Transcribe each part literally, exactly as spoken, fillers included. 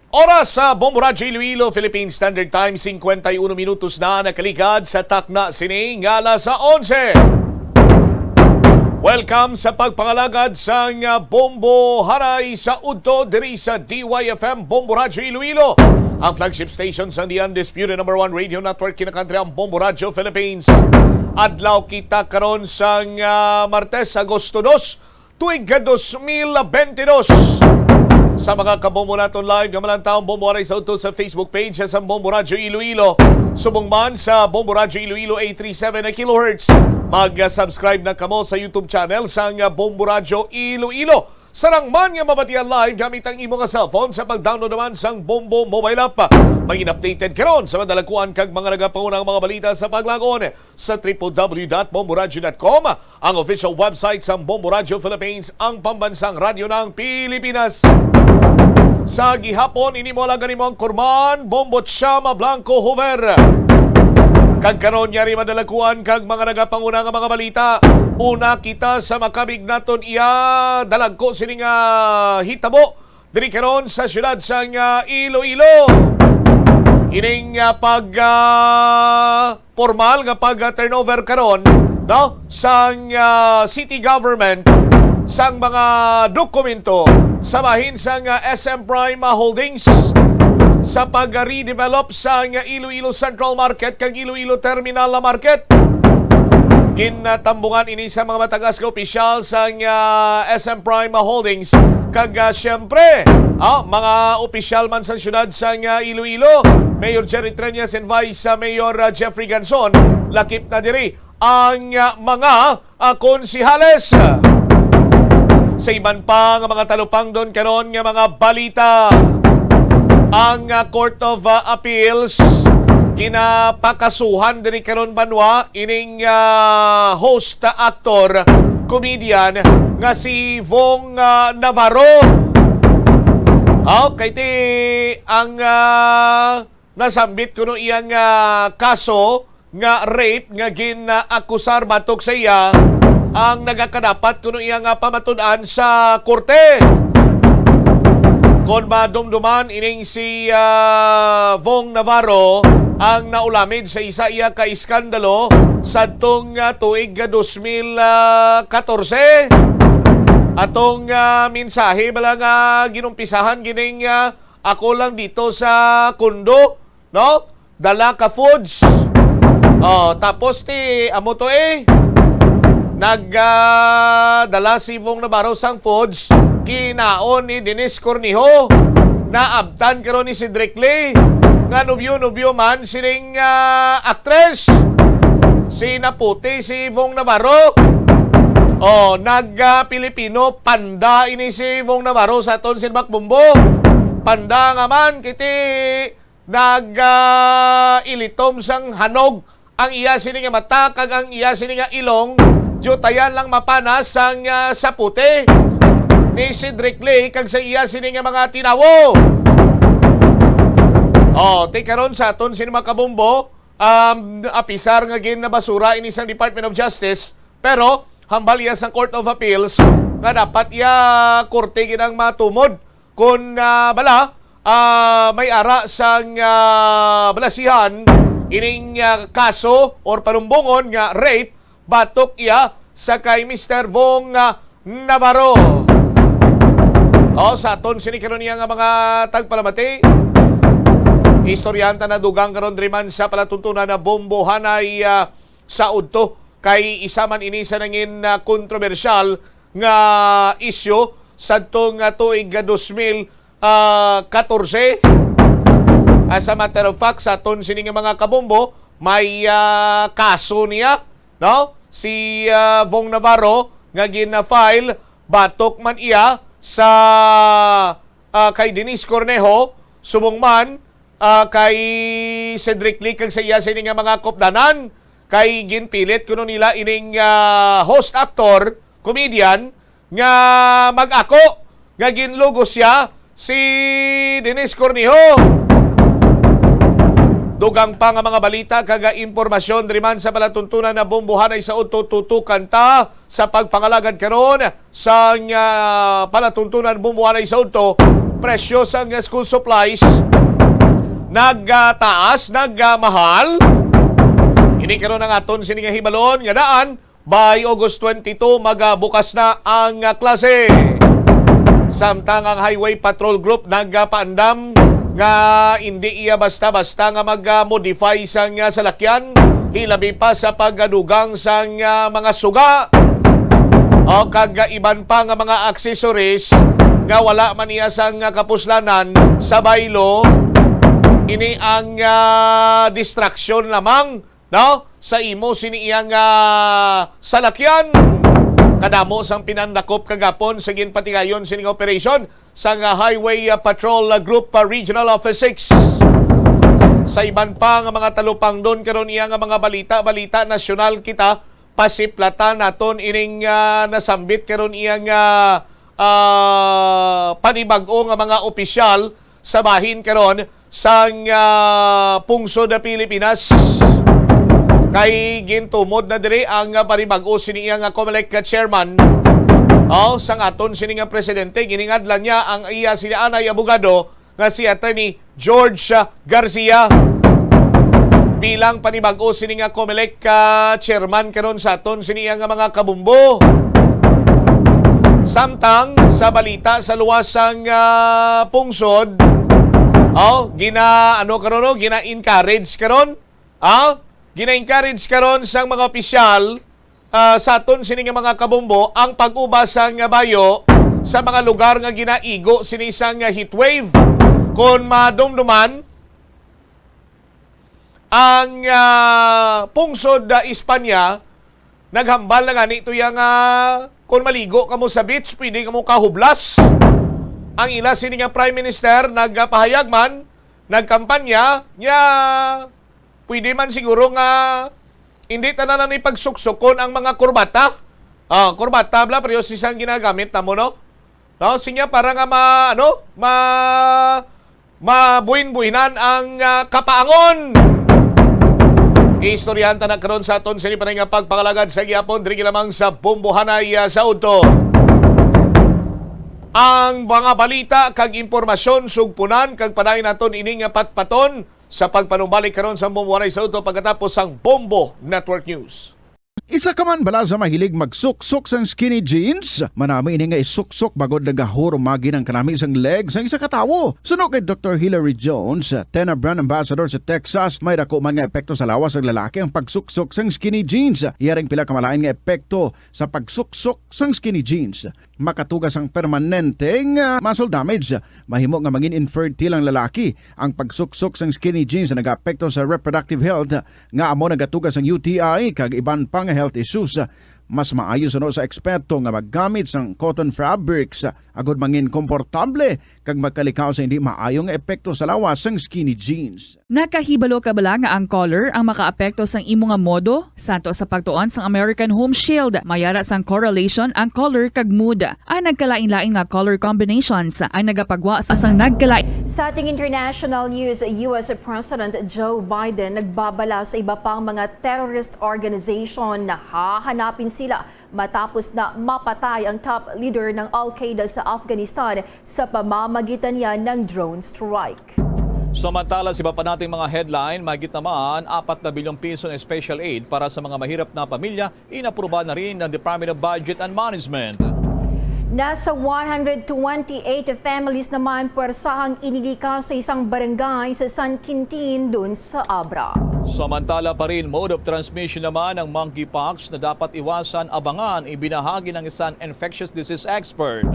Oras sa Bombo Radyo Iloilo, Philippine Standard Time, cincuenta y uno minutos na nakaligad sa takna sini nga alas onse. Welcome sa pagpangalagad sang, ah, Bombo Hanay sa Udto diri sa D Y F M Bombo Radyo Iloilo, ang flagship station sang The Undisputed Number One Radio Network, kinakantri ang Bombo Radyo Philippines. Adlaw kita karon sang, ah, Martes, Agosto dos, tuig ka dos mil bentidós. Sa mga kabombo naton live nga malantawng Bombo Hanay sa Udto sa Facebook page sa Bombo Radyo Iloilo, subong man sa Bombo Radyo Iloilo eight three seven kilohertz, mag-subscribe na kamo sa YouTube channel sang Bombo Radyo Iloilo. Sarang man nga mabatian live gamit ang imo nga cellphone sa pag-download naman sang Bombo mobile app. Maging updated karon sa madalakuan kag mga nagapangunang mga balita sa paglangon sa triple W dot bomboradyo dot com, ang official website sang Bombo Radyo Philippines, ang pambansang radyo ng Pilipinas. Sa gihapon, ini mo alaga nimo ang kurman, Bombo Chama Blanco Hoover. Kag karon, yari madalakuan kag mga nagapanguna nga mga balita. Una kita sa makabig naton iya dalagko sini nga hitabo diri karon sa siyudad sang, ah, Iloilo. Ining, ah, pag, ah, formal nga pag, ah, turnover karon, no, sang, ah, city government sang mga dokumento sa bahin sang, ah, S M Prime, ah, Holdings sa pag, ah, redevelop sang, ah, Iloilo Central Market kag Iloilo Terminal Market. Ginatambungan ini sa mga matagas nga opisyal sang, ah, S M Prime Holdings, kag, ah, siyempre, ah, mga opisyal man sa siyudad sang, ah, Iloilo, Mayor Jerry Treñas and Vice, ah, Mayor, ah, Jeffrey Ganson. Lakip na diri ang, ah, mga, ah, konsihales. Sa iban pa nga mga talupangdon karon nga mga balita, ang, ah, Court of, ah, Appeals ginapakasuhan diri karon banwa ining, ah, host, ah, actor, comedian nga si Vong, ah, Navarro. Okay, ti ang, ah, nasambit kuno iyang, ah, kaso nga rape nga gin-akusar batok sa iya ang nagakadapat kuno iya nga pamatud-an sa korte. Kon madumduman ining si, ah, Vong Navarro ang naulamid sa isa iya ka iskandalo sadtong, ah, tuig nga dos mil katorse. Atong, ah, mensahe bala nga ginumpisahan gining, ah, ako lang dito sa kundo, no? Dala ka foods. Oh, tapos ti amo to eh. Nag, ah, dala si Vong Navarro sang foods, kinaon ni Denise Cornejo. Naabtan karon ni Cedric Lee nga nubyo-nubyo man sining, ah, aktres. Si naputi si Vong Navarro. Oh, nag, ah, Pilipino panda ini si Vong Navarro sa aton sin Makbumbo. Panda nga man kiti nag, ah, ilitom sang hanog ang iya sini nga mata kag ang iya sini nga ilong, diutayan lang mapanas sang, ah, saputi ni Cedric Lee kag sa iya sini nga mga tinawo. Oh, ti karon sa aton sini mga kabumbo, um, apisar nga ginabasura ini sang Department of Justice, pero hambal iya sang Court of Appeals nga dapat iya korte gid ang matumod kon, ah, bala, ah, may ara sang, ah, balasihan ining, ah, kaso or panumbongon nga rape batok iya sa kay Mister Vong, ah, Navarro. O, sa aton sini karon niya nga mga tagpalamati, istoryahan ta na dugang karon diri man sa palatuntunan na Bombo Hanay, ah, sa udto, kay isa man ini sa nangin, ah, kontrobersyal nga isyu sadto nga tuig nga dos mil, ah, katorse. As a matter of fact, sa aton sini nga mga kabombo, may, ah, kaso niya, no? Si, ah, Vong Navarro nga gina-file batok man iya sa, ah, kay Denise Cornejo, subong man, ah, kay Cedric Lee kag sa iya sini nga mga kopdanan, kay ginpilit kuno nila ining, ah, host actor, comedian, nga mag-ako nga ginlugos siya si Denise Cornejo. Dugang pa nga mga balita kag impormasyon diri man sa palatuntunan na Bombo Hanay sa udto, tutukan ta sa pagpangalagad karon sang, ah, palatuntunan Bombo Hanay sa udto. Presyo sang school supplies nagtaas, nagmahal. Ini karon ang aton sini nga hibalon nga daan. By August twenty-two, magabukas na ang, ah, klase. Samtang ang Highway Patrol Group nagapaandam nga indi iya basta-basta nga mag-modify sang, ah, salakyan, hilabi pa sa pagdugang sang, ah, mga suga o kag, ah, iban pa nga mga accessories nga wala man iya sang, ah, kapuslanan sa baylo. Ini ang, ah, distraksyon lamang, no, sa imo sini iyang, ah, salakyan. Kadamo sang pinandakop kagapon sa ginpatigayon sining operation sang, ah, Highway, ah, Patrol, ah, Group, ah, Regional Office six. Sa iban pa nga mga talupangdon karon iya nga mga balita, balita nasyonal kita, pasiplatan naton ining, ah, nasambit karon iyang, ah, ah, panibag-o nga mga opisyal sa bahin karon sang, ah, pungsod na Pilipinas. Kay gintumod na diri ang, ah, panibag-o sini iya nga Comelec chairman. Oh, sang aton sini nga presidente, giningadlan niya ang iya sini anay abogado nga si Attorney George, ah, Garcia bilang panibag-o sini nga Comelec, ah, chairman karon sa aton sini nga mga kabumbo. Samtang sa balita sa luwas sang, ah, pungsod, oh, gina, ano karon, no? Gina-encourage karon, ah? Gina-encourage karon sang mga opisyal, ah, sa aton sini nga mga kabumbo ang pag-uba sang bayo sa mga lugar nga ginaigo sini sang heat wave. Kon madumduman, ang, ah, pungsod, ah, Espanya naghambal na gani to iya nga kon maligo kamo sa beach, pwede kamo kahublas. Ang ila sini nga Prime Minister nagpahayag man, nagkampanya niya, pwede man siguro nga hindi tanan na ni pagsuksukon ang mga kurbata. Ah, kurbata bala, pero sisang ginagamit namo, no? No, sinya para nga ma-, ano, ma-, mabuhin-buhinan ang, ah, kapaangon. Istoryahan ta na karon sa aton sini pa nga pagpangalagad sa gihapon diri lamang sa Bombohanay, ah, sa udto. Ang mga balita kag impormasyon sugpunan kag padayon naton ini nga patpaton sa pagpanumbalik karon sa Bombohanay sa udto pagkatapos sang Bombo Network News. Isa ka man bala sa mahilig magsuksok sang skinny jeans? Manami ini nga isuksok bangod nagahurumagi ang kanami sang leg sang isa ka tawo. Suno kay Doktor Hilary Jones, Tena Brand Ambassador sa Texas, may dako man nga epekto sa lawas sang lalaki ang pagsuksok sang skinny jeans. Iya ring pila ka malain nga epekto sa pagsuksok sang skinny jeans. Makatuga sang permanente nga muscle damage. Mahimo nga mangin infertile ang lalaki. Ang pagsuksok sang skinny jeans nagaapekto sa reproductive health, nga amo nagatuga sang U T I kag iban pa nga health issues. Mas maayo suno sa eksperto nga maggamit sang cotton fabrics agod mangin komportable kag magkalikaw sa hindi maayo nga epekto sa lawas sang skinny jeans. Nakahibalo ka bala nga ang color ang makaapekto sang imo nga modo? Santo sa pagtuon sang American Home Shield, may ara sang correlation ang color kag mood. Ang nagkalain-lain nga color combinations ang nagapagwa sa sang nagkalain. Sa ating international news, U S President Joe Biden nagbabala sa iba pang mga terrorist organization na hahanapin sila matapos na mapatay ang top leader ng Al-Qaeda sa Afghanistan sa pamamagitan niya ng drone strike. Samantala, sa iba pa nating mga headline, mahigit naman apat na bilyong piso na special aid para sa mga mahirap na pamilya, inapruba na rin ng Department of Budget and Management. Nasa one hundred twenty-eight families naman pwersahang inilikas sa isang barangay sa San Quintin, dun sa Abra. Samantala pa rin, mode of transmission naman ng monkeypox na dapat iwasan, abangan, ibinahagi ng isang infectious disease expert.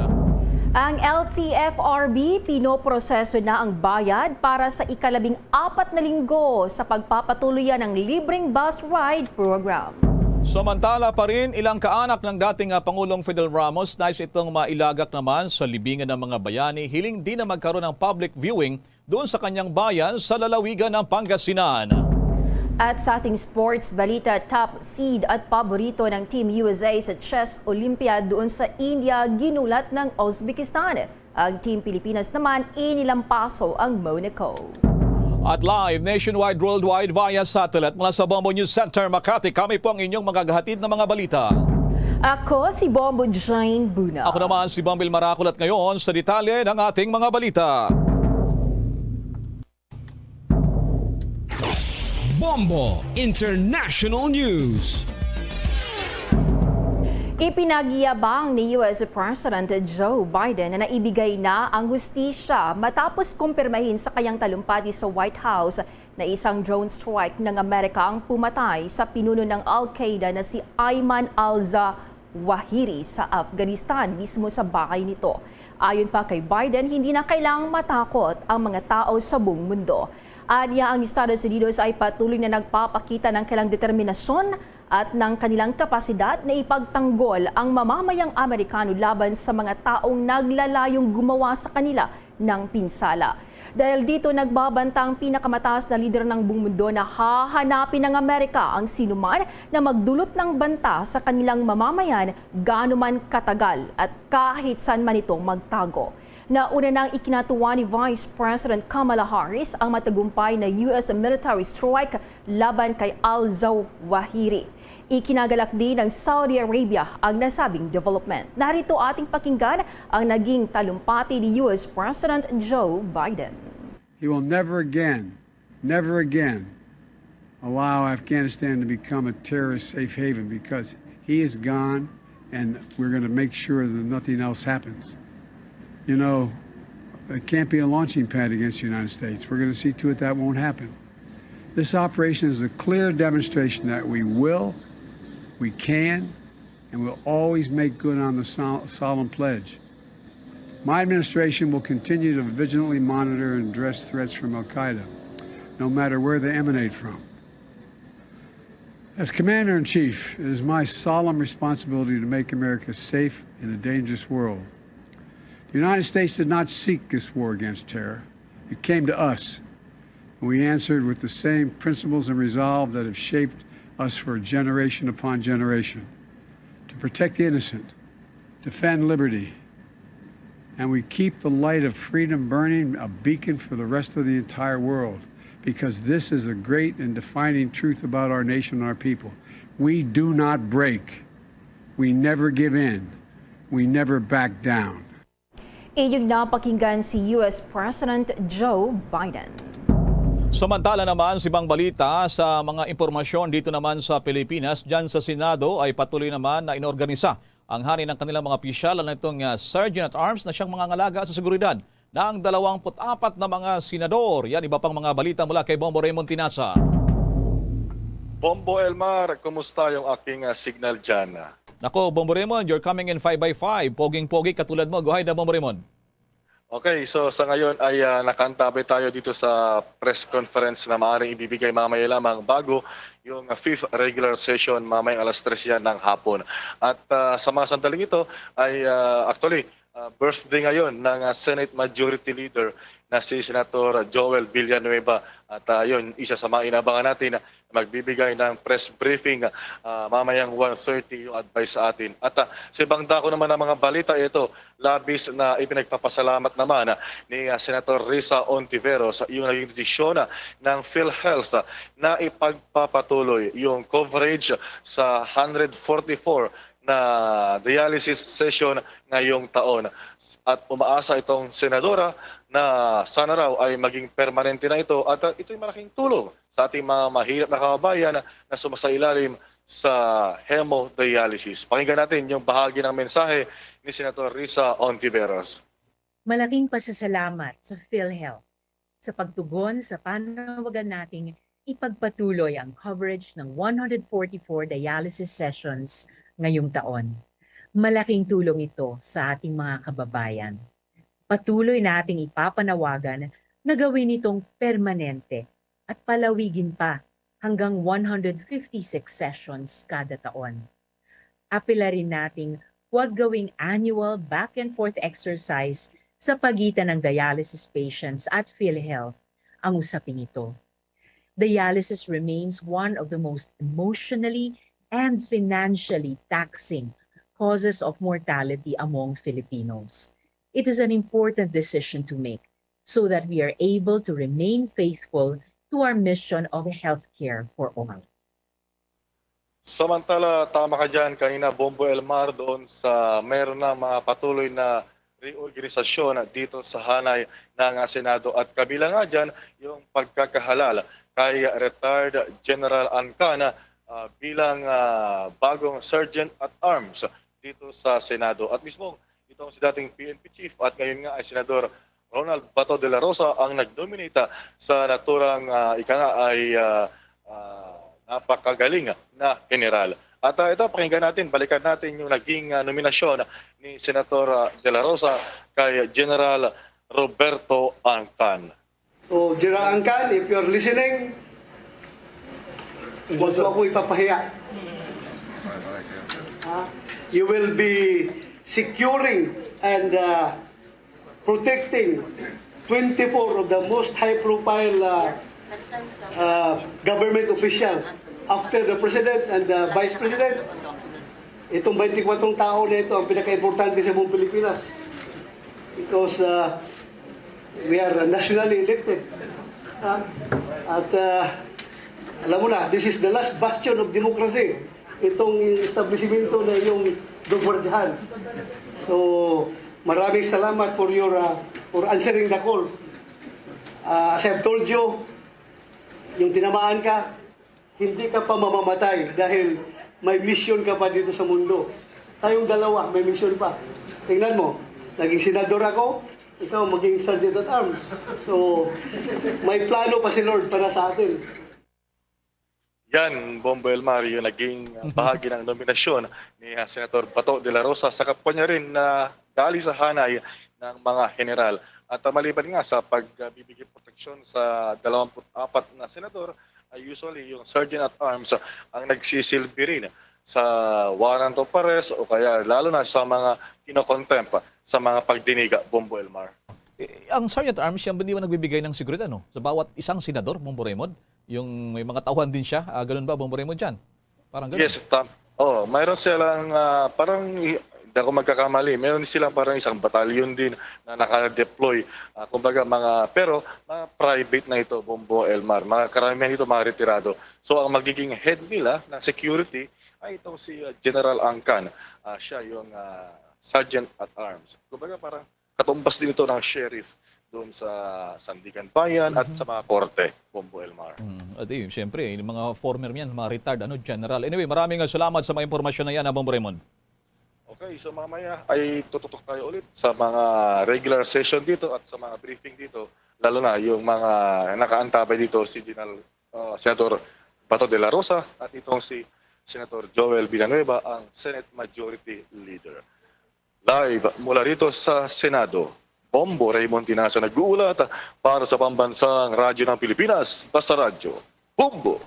Ang L T F R B pinoproseso na ang bayad para sa ikalabing apat na linggo sa pagpapatuloyan ng libreng bus ride program. Samantala pa rin, ilang kaanak ng dating, ah, Pangulong Fidel Ramos nais itong mailagak naman sa libingan ng mga bayani hiling di na magkaroon ng public viewing doon sa kanyang bayan sa lalawigan ng Pangasinan. At sa ating sports balita, top seed at paborito ng Team U S A sa Chess Olympiad doon sa India, ginulat ng Uzbekistan. Ang Team Pilipinas naman, inilampaso ang Monaco. At live nationwide, worldwide via satellite mula sa Bombo News Center, Makati, kami po ang inyong maghahatid ng mga balita. Ako si Bombo Jane Buna. Ako naman si Bombil Marakol at ngayon sa detalye ng ating mga balita. Bombo International News. Ipinagyabang ni U S President Joe Biden na naibigay na ang hustisya matapos kumpirmahin sa kanyang talumpati sa White House na isang drone strike ng Amerika ang pumatay sa pinuno ng Al-Qaeda na si Ayman al-Zawahiri sa Afghanistan, mismo sa bahay nito. Ayon pa kay Biden, hindi na kailangang matakot ang mga tao sa buong mundo. Anya, ang Estados Unidos ay patuloy na nagpapakita ng kanilang determinasyon at ng kanilang kapasidad na ipagtanggol ang mamamayang Amerikano laban sa mga taong naglalayong gumawa sa kanila ng pinsala. Dahil dito, nagbabanta ang pinakamataas na lider ng buong mundo na hahanapin ng Amerika ang sinuman na magdulot ng banta sa kanilang mamamayan, gaano man katagal at kahit saan man ito magtago. Nauna nang ikinatuwa ni Vice President Kamala Harris ang matagumpay na U S military strike laban kay al-Zawahiri. Ikinagalak din ng Saudi Arabia ang nasabing development. Narito ating pakinggan ang naging talumpati ni U S President Joe Biden. He will never again, never again allow Afghanistan to become a terrorist safe haven, because he is gone, and we're going to make sure that nothing else happens. You know, it can't be a launching pad against the United States. We're going to see to it that won't happen. This operation is a clear demonstration that we will, we can, and will always make good on the sol- solemn pledge. My administration will continue to vigilantly monitor and address threats from Al Qaeda, no matter where they emanate from. As Commander in Chief, it is my solemn responsibility to make America safe in a dangerous world. The United States did not seek this war against terror. It came to us, and we answered with the same principles and resolve that have shaped us for generation upon generation. To protect the innocent, defend liberty, and we keep the light of freedom burning, a beacon for the rest of the entire world, because this is a great and defining truth about our nation and our people. We do not break. We never give in. We never back down. Inyong napakinggan si U S President Joe Biden. Samantala naman, sa ibang balita, sa mga impormasyon dito naman sa Pilipinas, dyan sa Senado ay patuloy naman na inorganisa ang hani ng kanilang mga opisyal, ang itong, ah, Sergeant at Arms na siyang mangangalaga sa seguridad ng dalawang put apat na mga senador. Yan, iba pang mga balita mula kay Bombo Raymond Tinasa. Bombo Elmar, kumusta yung aking, ah, signal dyan? Nako, Bombo Raymond, you're coming in five by five. Poging-pogi katulad mo. Go ahead, Bombo Raymond. Okay, so sa ngayon ay, ah, nakaantabay tayo dito sa press conference na maaaring ibibigay mamaya lamang bago yung, ah, fifth regular session mamayang alas tres yan ng hapon. At, ah, sa mga sandaling ito ay, ah, actually, ah, birthday ngayon ng, ah, Senate Majority Leader na si Senator Joel Villanueva. At, ah, yun, isa sa mga inaabangan natin na magbibigay ng press briefing, ah, mamayang one thirty yung advice sa atin. At, ah, sa ibang dako naman ng mga balita, ito, labis na ipinagpapasalamat naman, ah, ni, ah, Senator Risa Ontiveros yung naging desisyon, ah, ng PhilHealth, ah, na ipagpapatuloy yung coverage sa hundred forty-four na dialysis session ngayong taon. At umaasa itong senadora na sana raw ay maging permanente na ito at, ah, ito'y malaking tulong sa ating mga mahirap na kababayan na sumasailalim sa hemodialysis. Pakinggan natin yung bahagi ng mensahe ni Senator Risa Ontiveros. Malaking pasasalamat sa PhilHealth sa pagtugon sa panawagan nating ipagpatuloy ang coverage ng one hundred forty-four dialysis sessions ngayong taon. Malaking tulong ito sa ating mga kababayan. Patuloy nating ipapanawagan na gawin itong permanente at palawigin pa hanggang one hundred fifty-six sessions kada taon. Apila rin nating huwag gawing annual back and forth exercise sa pagitan ng dialysis patients at PhilHealth ang usaping ito. Dialysis remains one of the most emotionally and financially taxing causes of mortality among Filipinos. It is an important decision to make so that we are able to remain faithful to our mission of healthcare for all. Samantala, tama ka dyan, kanina, Bombo Elmar, doon sa meron na mga patuloy na reorganisasyon dito sa hanay ng, ah, Senado, at kabilang nga dyan yung pagkakahalal kay retired General Ancan, ah, bilang, ah, bagong Sergeant at Arms dito sa Senado. At mismo itong si dating P N P Chief at ngayon nga ay Senador Ronald Bato de la Rosa ang nagnominate sa naturang, ah, ika nga ay, ah, ah, napakagaling na general. At, ah, ito, pakinggan natin, balikan natin yung naging, ah, nominasyon ni Senator, ah, de la Rosa kay General Roberto Ancan. So, General Ancan, if you're listening, huwag mo ako ipapahiya. Ha? You will be securing and, uh, protecting twenty-four of the most high-profile, uh, uh, government officials after the president and the vice president. Itong twenty-four tao na ito ang pinaka-importante sa buong Pilipinas because, uh, we are nationally elected. Ha? At, uh, alam mo na, this is the last bastion of democracy. Itong establishmento na yung gugwardyahan. So, maraming salamat for your, uh, for answering the call. Uh, as I've told you, yung tinamaan ka, hindi ka pa mamamatay dahil may mission ka pa dito sa mundo. Tayong dalawa, may mission pa. Tingnan mo, naging senador ako, ikaw maging sergeant at arms. So, may plano pa si Lord para sa atin. Yan, Bombo Elmar, yung naging, uh, bahagi ng nominasyon ni, uh, Senator Bato de la Rosa. Sa kapwa niya rin na dali sa hanay ng mga general. At, uh, maliban nga sa pagbibigay proteksyon sa dalawampu't apat na senador, ay usually yung sergeant at arms ang nagsisilbi rin sa warrant of arrest o kaya lalo na sa mga kinokontempt sa mga pagdiniga, Bombo Elmar. Eh, ang sergeant at arms, siya ba, di ba, nagbibigay ng seguridad, no? Sa bawat isang senador, Bombo Raymond, yung may mga tauhan din siya, ah, ganun ba, Bombo Raymond, dyan? Parang ganun. Yes, tam-, oh, mayroon silang, ah, parang, i-, hindi ako magkakamali, meron silang parang isang batalyon din na naka-deploy. Ah, kumbaga, mga, pero mga private na ito, Bombo Elmar. Mga karamihan dito, mga retirado. So, ang magiging head nila ng security ay itong si, ah, General Ancan. Ah, siya yung, ah, sergeant at arms. Kumbaga, parang katumbas din ito ng sheriff doon sa Sandigan Bayan at Mhm. sa mga korte, Bombo Elmar. Mm. At, eh, siyempre, yung mga former yan, mga retired, ano, general. Anyway, maraming, ah, salamat sa mga impormasyon na yan, ah, Bombo Raymond. Okay, so mamaya ay tututok tayo ulit sa mga regular session dito at sa mga briefing dito, lalo na yung mga nakaantabay dito, si General, uh, Senator Bato de la Rosa at itong si Senator Joel Villanueva, ang Senate Majority Leader. Live mula rito sa Senado, Bombo Raymond Tinaso nag-uulat para sa Pambansang Radyo ng Pilipinas, Basta Radyo. Bombo!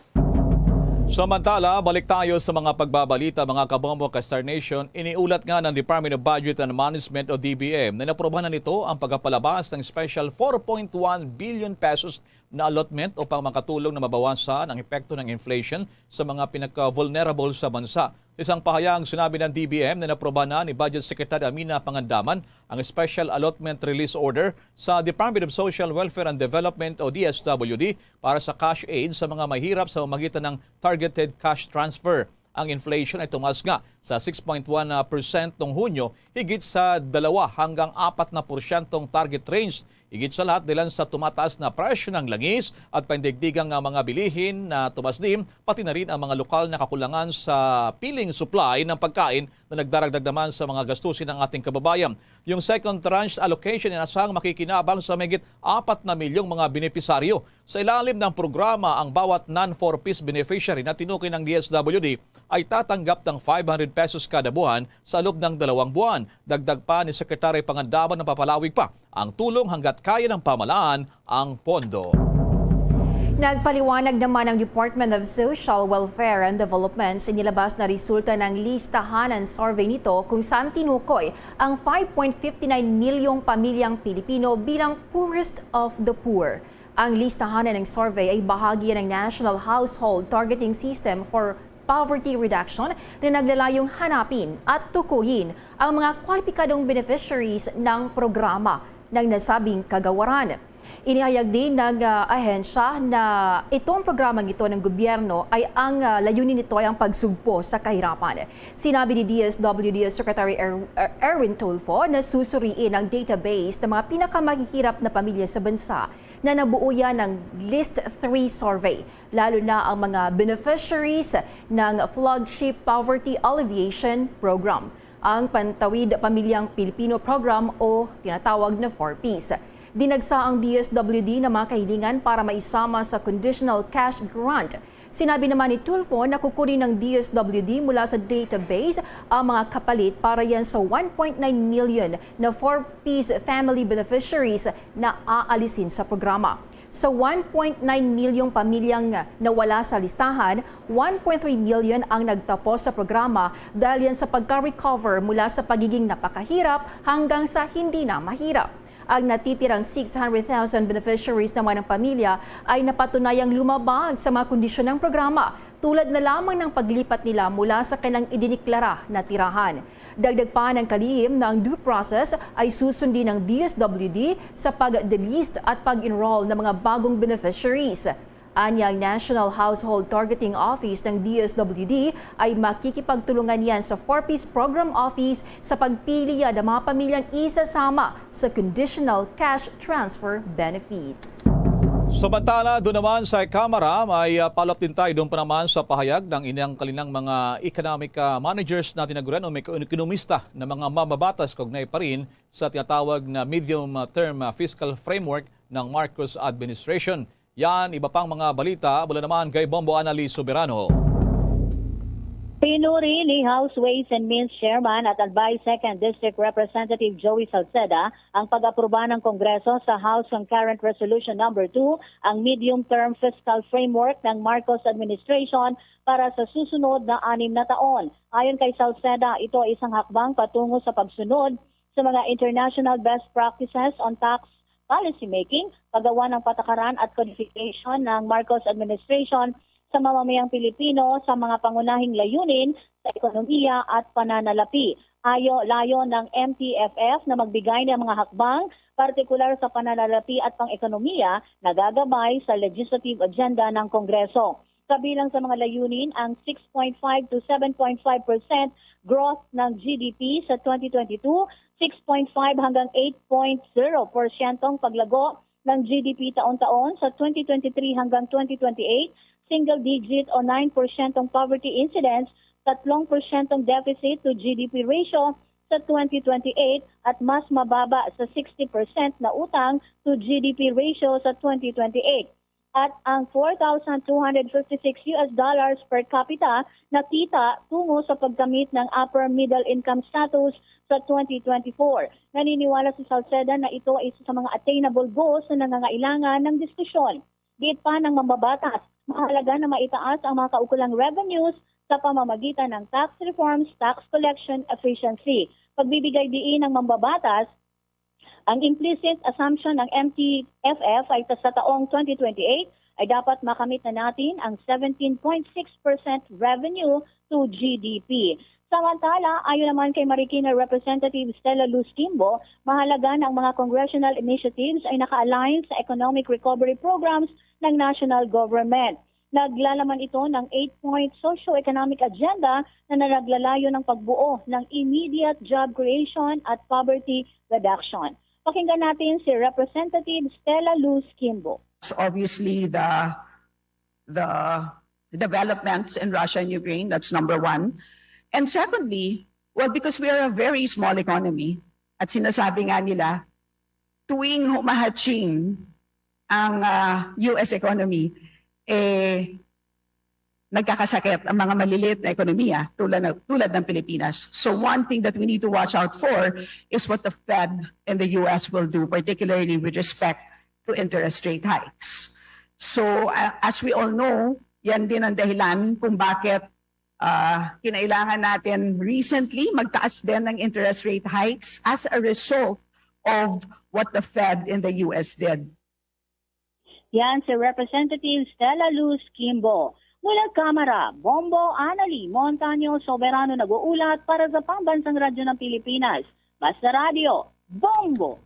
Samantala, balik tayo sa mga pagbabalita, mga kabombo, ka-Star Nation. Iniulat nga ng Department of Budget and Management o D B M na inaprubahan na nito ang pagpapalabas ng special four point one billion pesos na allotment upang makatulong na mabawasan ang epekto ng inflation sa mga pinaka-vulnerable sa bansa. Sa isang pahayag, sinabi ng D B M na inaprubahan na ni Budget Secretary Amina Pangandaman ang special allotment release order sa Department of Social Welfare and Development o D S W D para sa cash aid sa mga mahirap sa pamamagitan ng targeted cash transfer. Ang inflation ay tumaas nga sa six point one percent noong Hunyo, higit sa dalawa hanggang apat na porsyentong target range. Higit sa lahat, dahilan sa tumataas na presyo ng langis at panindigdigang, ah, mga bilihin na tumaas din, pati na rin ang mga lokal na kakulangan sa piling supply ng pagkain na nagdaragdag naman sa mga gastusin ng ating kababayan. Yung second tranche allocation ay inasahang makikinabang sa mahigit apat na milyong mga benepisaryo. Sa ilalim ng programa, ang bawat non-four Ps beneficiary na tinukoy ng D S W D ay tatanggap ng five hundred pesos kada buwan sa loob ng dalawang buwan. Dagdag pa ni Secretary Pangandaman na papalawig pa ang tulong hanggat kaya ng pamahalaan ang pondo. Nagpaliwanag naman ang Department of Social Welfare and Development sa inilabas na resulta ng listahan ng survey nito kung saan tinukoy ang five point five nine milyong pamilyang Pilipino bilang poorest of the poor. Ang listahan ng survey ay bahagi ng National Household Targeting System for Poverty Reduction na naglalayong hanapin at tukuyin ang mga kwalipikadong beneficiaries ng programa ng nasabing kagawaran. Inihayag din ng, ah, ahensya na itong programang ito ng gobyerno ay ang, ah, layunin nito ay ang pagsugpo sa kahirapan. Sinabi ni D S W D Secretary Er-, Er-, Erwin Tulfo na susuriin ang database ng mga pinakamahihirap na pamilya sa bansa na nabuo yan ng List three survey, lalo na ang mga beneficiaries ng Flagship Poverty Alleviation Program, ang Pantawid Pamilyang Pilipino Program o tinatawag na four Ps. Dinagsa ang D S W D ng mga kahilingan para maisama sa conditional cash grant. Sinabi naman ni Tulfo na kukunin ng D S W D mula sa database ang mga kapalit para yan sa one point nine million na four Ps family beneficiaries na aalisin sa programa. Sa one point nine milyong pamilyang nawala sa listahan, one point three million ang nagtapos sa programa dahil yan sa pagka-recover mula sa pagiging napakahirap hanggang sa hindi na mahirap. Ang natitirang six hundred thousand beneficiaries naman ng pamilya ay napatunayang lumabag sa mga kondisyon ng programa, tulad na lamang ng paglipat nila mula sa kanilang idiniklara na tirahan. Dagdag pa ng kalihim na ang due process ay susundin ng D S W D sa pag-delist at pag-enroll ng mga bagong beneficiaries. Anya, ang National Household Targeting Office ng D S W D ay makikipagtulungan yan sa four Ps Program Office sa pagpili yan ng mga pamilyang isasama sa conditional cash transfer benefits. Samantala, doon naman sa Kamara, may, ah, follow-up din tayo doon pa naman sa pahayag ng ilang kalinang mga economic, ah, managers na tinaguran o may ekonomista na mga mambabatas kaugnay pa rin sa tinatawag na medium, ah, term, ah, fiscal framework ng Marcos administration. Yan, iba pang mga balita mula naman kay Bombo Anali Soberano. Pinuri ni House Ways and Means Chairman at Albay Second District Representative Joey Salceda ang pag-aproba ng Kongreso sa House Concurrent Resolution Number Two, ang medium-term fiscal framework ng Marcos administration para sa susunod na anim na taon. Ayon kay Salceda, ito ay isang hakbang patungo sa pagsunod sa mga international best practices on tax policy making, paggawa ng patakaran at codification ng Marcos administration sa mamamayang Pilipino sa mga pangunahing layunin sa ekonomiya at pananalapi. Ayo, layo ng M T F F na magbigay ng mga hakbang, partikular sa pananalapi at pang-ekonomiya, nagagabay sa legislative agenda ng Kongreso. Kabilang sa mga layunin ang six point five to seven point five percent growth ng G D P sa twenty twenty-two, six point five hanggang eight point zero porsyentong paglago ng G D P taon-taon sa twenty twenty-three hanggang twenty twenty-eight, single digit o nine porsyentong poverty incidence, tatlong porsyentong deficit to G D P ratio sa twenty twenty-eight at mas mababa sa sixty percent na utang to G D P ratio sa twenty twenty-eight. At ang four thousand two hundred fifty-six U S dollars per capita na kita tungo sa pagkamit ng upper middle income status sa twenty twenty-four. Naniniwala si Salceda na ito ay isa sa mga attainable goals na nangangailangan ng diskusyon. Giit pa ng mambabatas, mahalaga na maitaas ang mga kaukulang revenues sa pamamagitan ng tax reforms, tax collection efficiency. Pagbibigay diin ng mambabatas, ang implicit assumption ng M T F F ay sa taong twenty twenty-eight ay dapat makamit na natin ang seventeen point six percent revenue to G D P. Samantala, ayon naman kay Marikina Representative Stella Luz Kimbo, mahalaga na ang mga congressional initiatives ay naka-align sa economic recovery programs ng national government. Naglalaman ito ng eight-point socio-economic agenda na naglalayo ng pagbuo ng immediate job creation at poverty reduction. Pakinggan natin si Representative Stella Luz Kimbo. Obviously, the, the developments in Russia and Ukraine, that's number one. And secondly, well, because we are a very small economy, at sinasabi nga nila, tuwing humahatching ang, ah, U S economy, eh, nagkakasakit ang mga maliliit na ekonomiya tulad, na, tulad ng Pilipinas. So one thing that we need to watch out for is what the Fed and the U S will do, particularly with respect to interest rate hikes. So, ah, as we all know, yan din ang dahilan kung bakit, ah, kinailangan natin recently magtaas din ng interest rate hikes as a result of what the Fed in the U S did. Yan si Representative Stella Luz Kimbo. Mula Kamara, Bombo Anali Montaño Soberano nag-uulat para sa Pambansang Radyo ng Pilipinas. Basta Radyo, Bombo!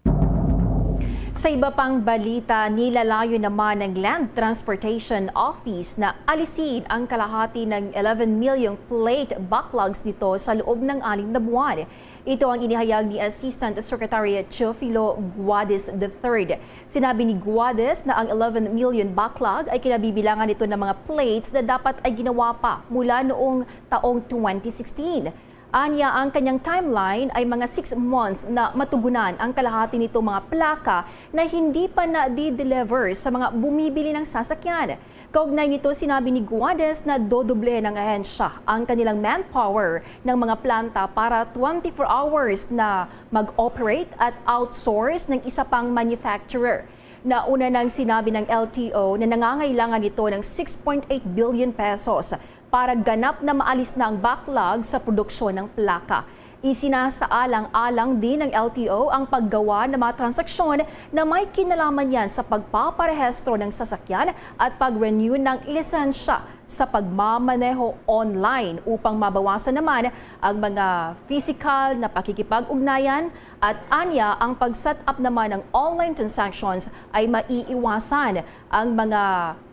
Sa iba pang balita, nilalayo naman ng Land Transportation Office na alisin ang kalahati ng eleven million plate backlogs nito sa loob ng anim na buwan. Ito ang inihayag ni Assistant Secretary Teofilo Guades the third. Sinabi ni Guades na ang eleven million backlog ay kinabibilangan nito ng mga plates na dapat ay ginawa pa mula noong taong twenty sixteen. Anya, ang kanyang timeline ay mga six months na matugunan ang kalahati nitong mga plaka na hindi pa na-deliver sa mga bumibili ng sasakyan. Kaugnay nito, sinabi ni Guades na dodoble ng ahensya ang kanilang manpower ng mga planta para twenty-four hours na mag-operate at outsource ng isa pang manufacturer. Nauna nang sinabi ng L T O na nangangailangan ito ng six point eight billion pesos para ganap na maalis na ang backlog sa produksyon ng plaka. Isinasaalang-alang din ng L T O ang paggawa ng mga transaksyon na may kinalaman niyan sa pagpaparehistro ng sasakyan at pag-renew ng lisensya sa pagmamaneho online upang mabawasan naman ang mga physical na pakikipag-ugnayan at anya ang pag-set up naman ng online transactions ay maiiwasan ang mga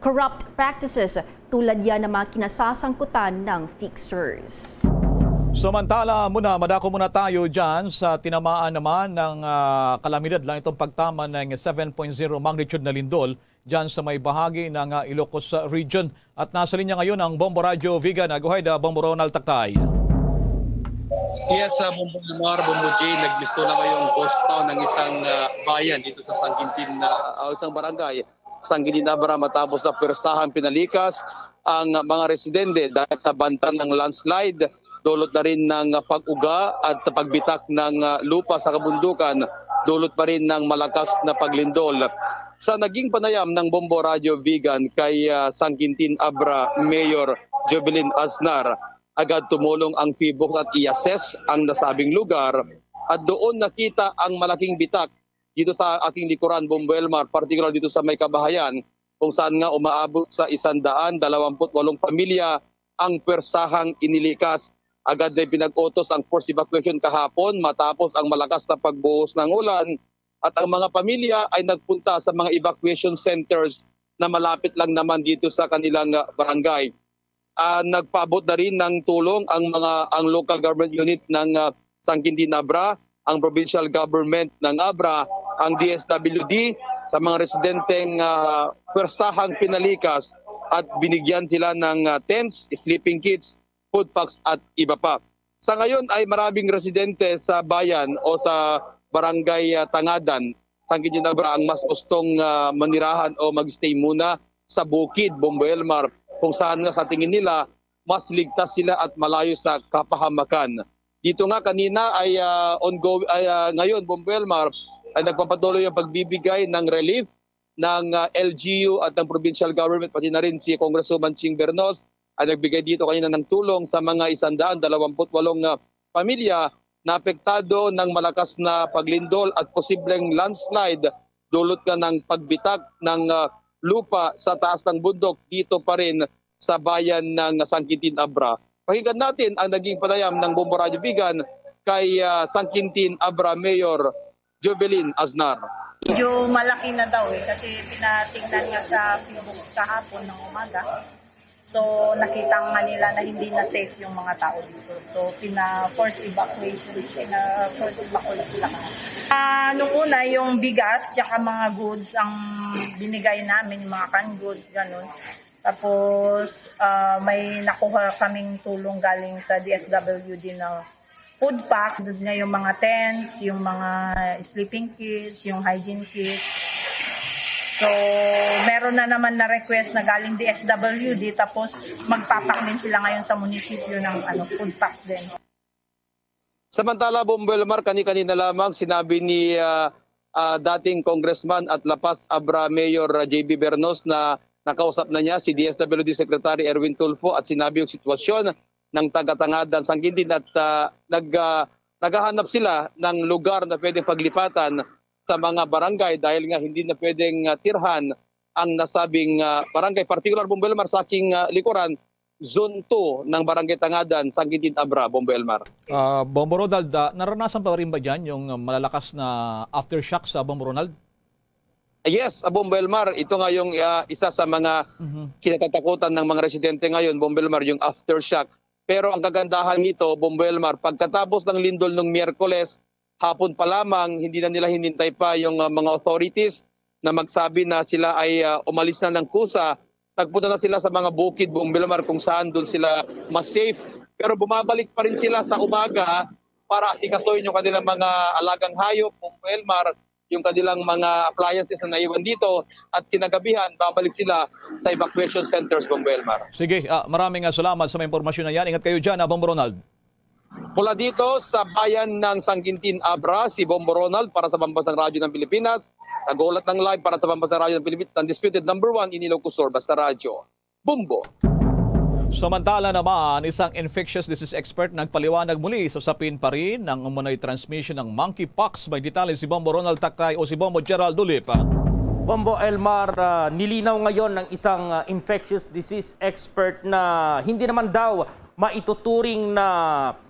corrupt practices tulad yan ng mga kinasasangkutan ng fixers. Samantala muna, madako muna tayo dyan sa tinamaan naman ng ah, kalamidad lang itong pagtama ng seven point zero magnitude na lindol dyan sa may bahagi ng ah, Ilocos Region. At nasa linya ngayon ang Bombo Radyo Vigan. Go ahead, ah, Bombo Ronald Taktay. Yes, uh, Bombo Lamar, Bombo J, nagbisto na ngayong ghost town ng isang uh, bayan dito sa San Quintin, uh, uh, isang barangay, San Quintin Abra, matapos na pwersahang pinalikas ang mga residente dahil sa banta ng landslide, dulot na rin ng pag-uga at pagbitak ng uh, lupa sa kabundukan, dulot pa rin ng malakas na paglindol. Sa naging panayam ng Bombo Radio Vigan kay uh, San Quintin Abra Mayor Jovelyn Aznar, agad tumulong ang PHIVOLCS at i-assess ang nasabing lugar at doon nakita ang malaking bitak dito sa aking likuran, Bombo Elmar, partikular dito sa may kabahayan kung saan nga umaabot sa isandaan dalawampu't walong pamilya ang pwersahang inilikas. Agad na pinag-utos ang forced evacuation kahapon matapos ang malakas na pagbuhos ng ulan at ang mga pamilya ay nagpunta sa mga evacuation centers na malapit lang naman dito sa kanilang ah, barangay. Ah, nagpaabot na rin ng tulong ang mga ang local government unit ng ah, San Quintin Abra, ang provincial government ng Abra, ang D S W D sa mga residenteng ah, pwersahang pinalikas at binigyan sila ng ah, tents, sleeping kits, food packs at iba pa. Sa ngayon ay maraming residente sa bayan o sa barangay ah, Tangadan, San Quintin Abra ang mas gustong ah, manirahan o mag-stay muna sa bukid, Bombo Elmar, kung saan nga sa tingin nila mas ligtas sila at malayo sa kapahamakan. Dito nga kanina ay ah, ongoing ay ah, ngayon, Bombo Elmar, ay nagpapatuloy ang pagbibigay ng relief ng ah, L G U at ng provincial government, pati na rin si Congresswoman Ching Bernos ay nagbigay dito kanina ng tulong sa mga isandaan dalawampu't walong ah, pamilya na apektado ng malakas na paglindol at posibleng landslide dulot nga ng pagbitak ng ah, lupa sa taas ng bundok dito pa rin sa bayan ng San Quintin Abra. Pakinggan natin ang naging panayam ng Bombo Radyo Vigan kay ah, San Quintin Abra Mayor Jovelyn Aznar. Medyo malaki na daw eh, kasi pinatingnan nga sa PHIVOLCS kahapon ng umaga. So nakita nga nila na hindi na safe yung mga tao dito. So pina-force evacuation, pina-force evacuate sila kahapon. Ah, nung una, yung bigas, tsaka mga goods ang binigay namin, yung mga canned goods, ganun. Tapos ah, may nakuha kaming tulong galing sa D S W D na food packs, doon nga yung mga tents, yung mga sleeping kits, yung hygiene kits. So, meron na naman na request na galing D S W D, tapos magpapak din sila ngayon sa munisipyo ng ano, food packs din. Samantala, Bombo Elmar, kani-kanina lamang sinabi ni ah, ah, dating Congressman at La Paz Abra Mayor ah, J B Bernos na nakausap na niya si D S W D Secretary Erwin Tulfo at sinabi yung sitwasyon ng taga-Tangadan, San Quintin at ah, nag, ah, naghahanap sila ng lugar na pwedeng paglipatan sa mga barangay dahil nga hindi na pwedeng ah, tirhan ang nasabing ah, barangay. Partikular, Bombo Elmar, sa aking ah, likuran, Zone two ng Barangay Tangadan, San Quintin Abra, Bombo Elmar. Ah, Bombo Ronald, ah, naranasan pa rin ba dyan yung ah, malalakas na aftershock sa Bombo Ronald? Yes, ah, Bombo Elmar, ito nga yung, ah, isa sa mga Mhm. kinatatakutan ng mga residente ngayon, Bombo Elmar, yung aftershock. Pero ang kagandahan nito, Bombo Elmar, pagkatapos ng lindol nung Miyerkules, hapon pa lamang, hindi na nila hinintay pa yung, ah, mga authorities na magsabi na sila ay, ah, umalis na ng kusa. Nagpunta na sila sa mga bukid, Bombo Elmar, kung saan doon sila mas safe. Pero bumabalik pa rin sila sa umaga para asikasuhin yung kanilang mga alagang hayop, Bombo Elmar, yung kanilang mga appliances na naiwan dito, at kinagabihan, babalik sila sa evacuation centers, Bombo Elmar. Sige, ah, maraming, ah, salamat sa mga impormasyon na yan. Ingat kayo dyan, ah, Bombo Ronald. Mula dito sa bayan ng San Quintin, Abra, si Bombo Ronald para sa Pambansang Radyo ng Pilipinas. Nag-uulat ng live para sa Pambansang Radyo ng Pilipinas, Undisputed Number One, in Ilocos Sur, Basta Radyo. Bombo. Samantala naman, isang infectious disease expert nagpaliwanag muli sa usapin pa rin ng umano'y transmission ng monkeypox. May detalye si Bombo Ronald Takay o si Bombo Gerald Ulip. Bombo Elmar, ah, nilinaw ngayon ng isang, ah, infectious disease expert na hindi naman daw maituturing na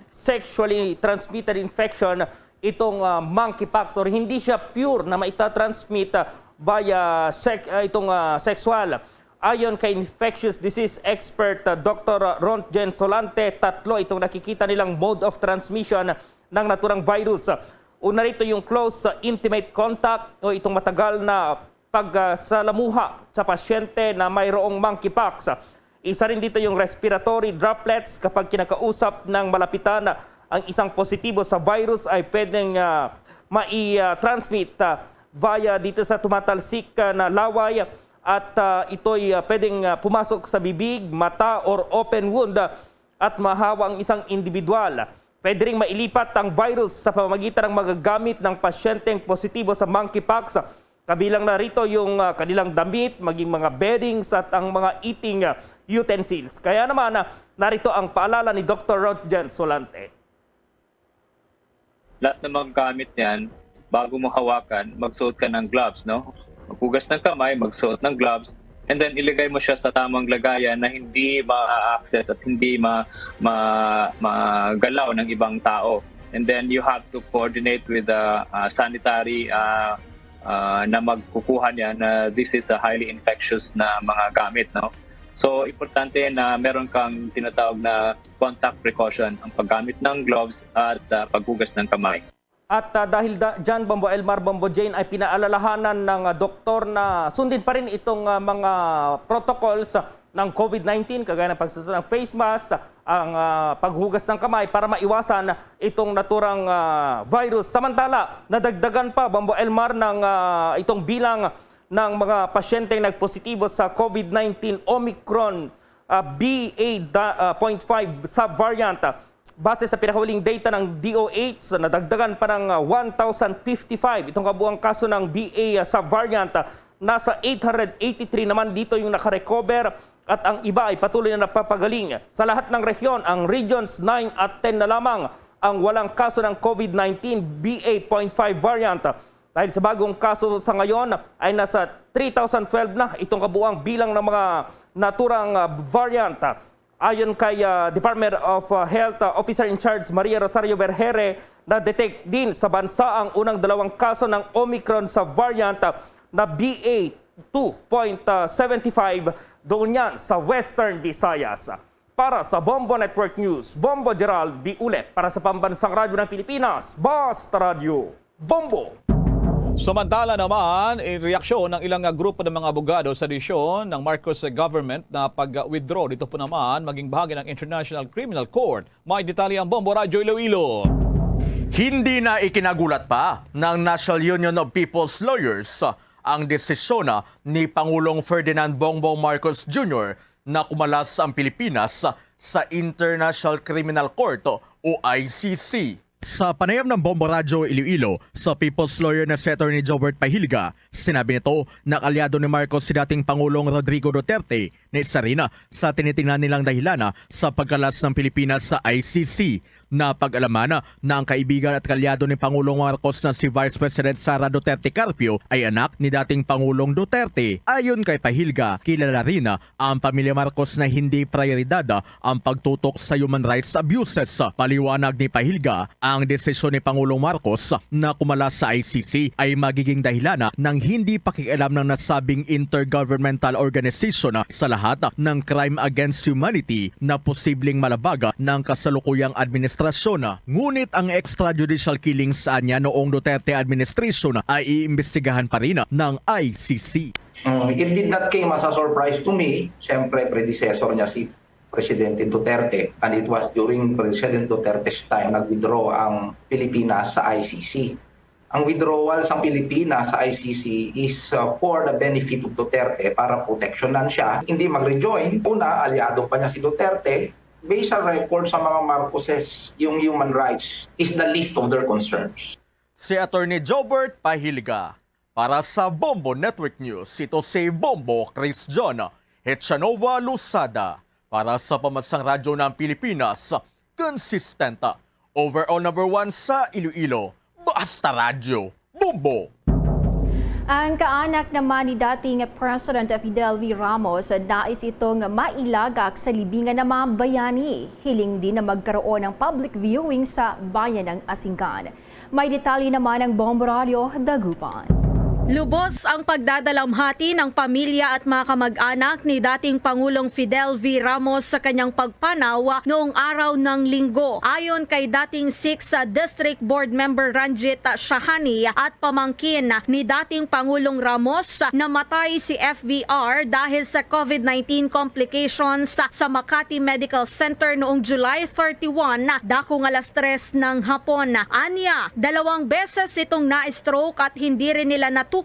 sexually transmitted infection itong, ah, monkeypox, or hindi siya pure na maitatransmit, ah, via sec-, ah, itong, ah, sexual. Ayon kay infectious disease expert, ah, Doktor Rontgen Solante, tatlo itong nakikita nilang mode of transmission ng naturang virus. Una rito yung close, ah, intimate contact o itong matagal na pagsalamuha sa pasyente na mayroong monkeypox. Isa rin dito yung respiratory droplets kapag kinakausap ng malapitan ang isang positibo sa virus ay pwedeng, ah, mai-, ah, transmit, ah, via dito sa tumatalsik, ah, na laway at, ah, ito'y, ah, pwedeng, ah, pumasok sa bibig, mata, or open wound, ah, at mahawa ang isang individual. Pwede ring mailipat ang virus sa pamamagitan ng magagamit ng pasyenteng positibo sa monkeypox, kabilang na rito yung, ah, kanilang damit, maging mga beddings at ang mga eating, ah, utensils. Kaya naman, ah, narito ang paalala ni Doktor Rontgen Solante. Lahat ng mga gamit niyan, bago mo hawakan, magsuot ka ng gloves, no? Maghugas ng kamay, magsuot ng gloves, and then ilagay mo siya sa tamang lagayan na hindi ma-access at hindi ma-, ma-, magalaw ng ibang tao. And then you have to coordinate with the, uh, sanitary, uh, uh, na magkukuha niya na this is a highly infectious na mga gamit, no? So, importante na meron kang tinatawag na contact precaution, ang paggamit ng gloves at, uh, paghugas ng kamay. At, ah, dahil da-, dyan, Bombo Elmar, Bombo Jane, ay pinaalalahanan ng, ah, doktor na sundin pa rin itong, ah, mga protocols, ah, ng COVID nineteen, kagaya ng pagsusuot ng face mask, ang, ah, paghugas ng kamay para maiwasan itong naturang, ah, virus. Samantala, nadagdagan pa, Bombo Elmar, ng, ah, itong bilang ng mga pasyenteng nagpositibo sa COVID nineteen Omicron, ah, B A da-, ah, point five subvariant. Base sa pinakahuling data ng D O H, nadagdagan pa ng, ah, one thousand fifty-five itong kabuang kaso ng B A, ah, subvariant. Nasa eight hundred eighty-three naman dito yung nakarecover at ang iba ay patuloy na napapagaling. Sa lahat ng rehiyon, ang Regions nine at ten na lamang ang walang kaso ng COVID nineteen B A point five variant. Dahil sa bagong kaso sa ngayon ay nasa three thousand twelve na itong kabuang bilang ng mga naturang, ah, variant. Ayon kay, ah, Department of, ah, Health, ah, Officer in Charge Maria Rosario Vergere, na-detect din sa bansa ang unang dalawang kaso ng Omicron sa variant, ah, na B A two point seven five doon yan sa Western Visayas. Para sa Bombo Network News, Bombo Gerald B. Ulep para sa Pambansang Radyo ng Pilipinas, Basta Radyo. Bombo. Samantala naman, in reaksyon ng ilang, ah, grupo ng mga abogado sa desisyon ng Marcos government na pag-withdraw dito po naman maging bahagi ng International Criminal Court. May detalye ang Bombo Radyo Iloilo. Hindi na ikinagulat pa ng National Union of People's Lawyers ang desisyon ni Pangulong Ferdinand Bongbong Marcos Junior na kumalas ang Pilipinas sa International Criminal Court o I C C. Sa panayam ng Bombo Radyo Iloilo sa People's Lawyer na si Attorney Jobert Pahilga, sinabi nito na kaalyado ni Marcos si dating Pangulong Rodrigo Duterte na isa rin sa tinitingnan nilang dahilan sa pagkalas ng Pilipinas sa I C C. Napag-alaman na ang kaibigan at kaalyado ni Pangulong Marcos na si Vice President Sara Duterte Carpio ay anak ni dating Pangulong Duterte. Ayon kay Pahilga, kilala rin ang pamilya Marcos na hindi prioridad ang pagtutok sa human rights abuses. Paliwanag ni Pahilga, ang desisyon ni Pangulong Marcos na kumala sa I C C ay magiging dahilan ng hindi pakialam ng nasabing intergovernmental organization sa lahat ng crime against humanity na posibleng malabag ng kasalukuyang administrasyon. Ngunit ang extrajudicial killings anya noong Duterte administration ay iimbestigahan pa rin ng I C C. Mm, it did not came as a surprise to me. Siyempre, predecessor niya si Presidente Duterte, and it was during President Duterte's time nag-withdraw ang Pilipinas sa I C C. Ang withdrawal sa Pilipinas sa I C C is, uh, for the benefit of Duterte, para proteksyonan siya, hindi mag-rejoin. Una, aliado pa niya si Duterte. Based sa record sa mga Marcoses, yung human rights is the least of their concerns. Si Attorney Jobert Pahilga para sa Bombo Network News. Ito si Bombo Chris John Hechanova Losada para sa Pambansang Radyo ng Pilipinas. Consistent, overall number one sa Iloilo. Basta Radyo Bombo. Ang kaanak naman ni dating President Fidel V. Ramos, nais itong mailagak sa libingan ng mga bayani. Hiling din na magkaroon ng public viewing sa bayan ng Asingan. May detalye naman ang Bombo Radyo Dagupan. Lubos ang pagdadalamhati ng pamilya at mga kamag-anak ni dating Pangulong Fidel V. Ramos sa kanyang pagpanaw noong araw ng Linggo. Ayon kay dating six District Board Member Ranjit Shahani at pamangkin ni dating Pangulong Ramos, namatay si F V R dahil sa COVID nineteen complications sa Makati Medical Center noong July thirty-one, dakong alas tres ng hapon. Anya, dalawang beses itong na-stroke at hindi rin nila natukoy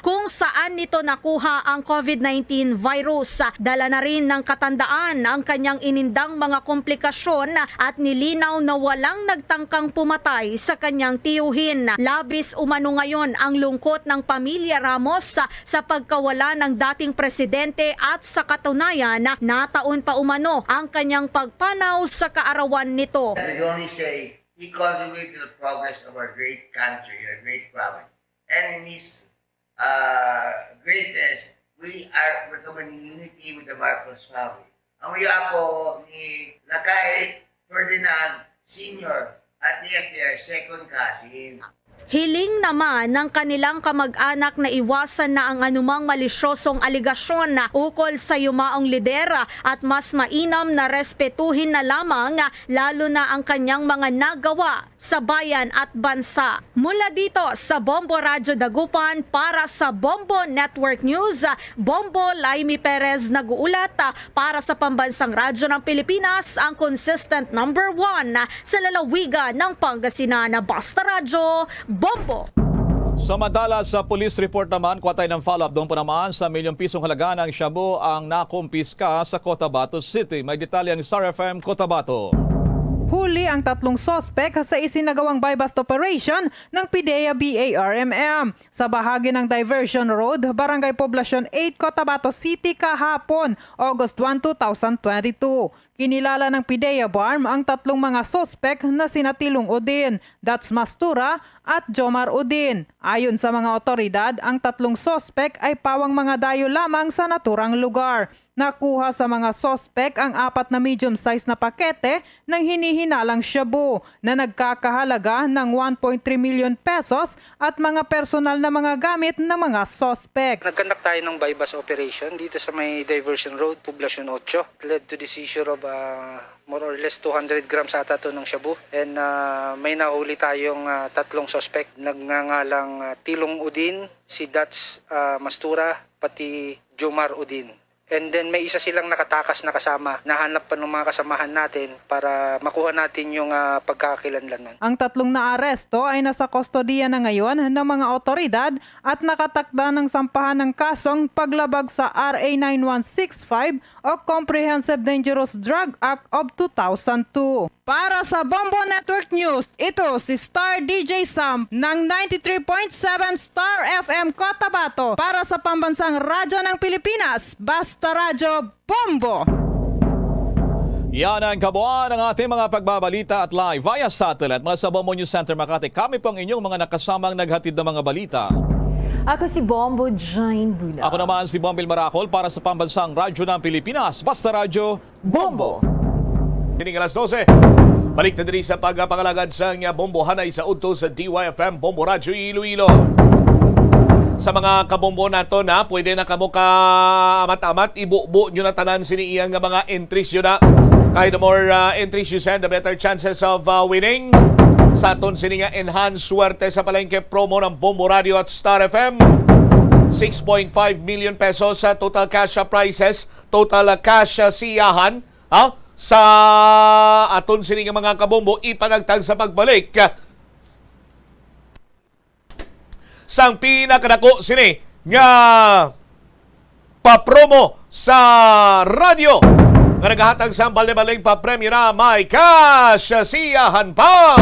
kung saan nito nakuha ang COVID nineteen virus. Dala na rin ng katandaan ang kanyang inindang mga komplikasyon at nilinaw na walang nagtangkang pumatay sa kanyang tiyuhin. Labis umano ngayon ang lungkot ng pamilya Ramos sa pagkawala ng dating presidente at sa katunayan, nataon pa umano ang kanyang pagpanaw sa kaarawan nito. We only say he contributed to the progress of our great country, our great province. And in his, uh, greatness, we are becoming unity with the Marcos family. Ang yapo ni Lakay Ferdinand Senior at ni F D R second cousin. Hiling naman ng kanilang kamag-anak na iwasan na ang anumang malisyosong alegasyon ukol sa yumaong lider at mas mainam na respetuhin na lamang, lalo na ang kanyang mga nagawa sa bayan at bansa. Mula dito sa Bombo Radyo Dagupan para sa Bombo Network News, Bombo Laimi Perez nag-uulat para sa Pambansang Radyo ng Pilipinas, ang consistent number one sa lalawigan ng Pangasinan. Basta Radyo, Bombo! Samantala, sa police report naman, kuha tayo ng follow-up. Doon pa naman, sa milyong pisong halaga ng shabu ang nakumpiska sa Cotabato City. May detalye ang Star F M Cotabato. Huli ang tatlong suspek sa isinagawang buy-bust operation ng PDEA B A R M M sa bahagi ng Diversion Road, Barangay Poblacion eight, Cotabato City, kahapon, August one, two thousand twenty-two. Kinilala ng PDEA BARMM ang tatlong mga suspek na sina Tilong Odin, Dats Mastura, at Jomar Odin. Ayon sa mga awtoridad, ang tatlong suspek ay pawang mga dayo lamang sa naturang lugar. Nakuha sa mga suspek ang apat na medium-sized na pakete ng hinihinalang shabu na nagkakahalaga ng one point three million pesos at mga personal na mga gamit ng mga suspek. Nag-conduct tayo ng buy-bust operation dito sa may Diversion Road, Poblacion eight. It led to the seizure of, ah, more or less two hundred grams ata to ng shabu. And, ah, may nahuli tayong, ah, tatlong suspect. Nagngangalang, ah, Tilong Udin, si Dats, ah, Mastura, pati Jomar Udin. And then may isa silang nakatakas na kasama. Nahanap pa ng mga kasamahan natin para makuha natin yung, ah, pagkakakilanlanan. Ang tatlong naaresto ay nasa kustodiya na ngayon ng mga awtoridad at nakatakda ng sampahan ng kasong paglabag sa R A nine one six five o Comprehensive Dangerous Drug Act of two thousand two. Para sa Bombo Network News, ito si Star D J Sam ng ninety-three point seven Star F M Cotabato. Para sa Pambansang Radyo ng Pilipinas, Basta Radyo Bombo! Yan ang kabuuan ng ating mga pagbabalita at live via satellite. Mga sa Bombo News Center Makati, kami po ang inyong mga nakasamang naghatid ng mga balita. Ako si Bombo Jane Bula. Ako naman si Bombil Maracol para sa Pambansang Radyo ng Pilipinas, Basta Radyo, Bombo. Sining alas dose, balik na diri sa pagpangalagad sang Bombo Hanay sa udto sa D Y F M, Bombo Radyo Iloilo. Sa mga kabombo nato na, pwede na kamo ka amat-amat, ibubo nyo na tanan sini iya nga mga entries yun na. Kay the more, uh, entries you send, the better chances of, uh, winning. Sa aton sini nga enhanced swerte sa palengke promo ng Bombo Radio at Star F M. Six point five million pesos sa total cash prizes, total cash siyahan, ha? Sa aton sini nga mga kabombo, ipanagtag sa pagbalik sang pinakadako sini nga papromo sa radyo nga nagahatag sa balde-baldeng papremyo na may cash siyahan pa.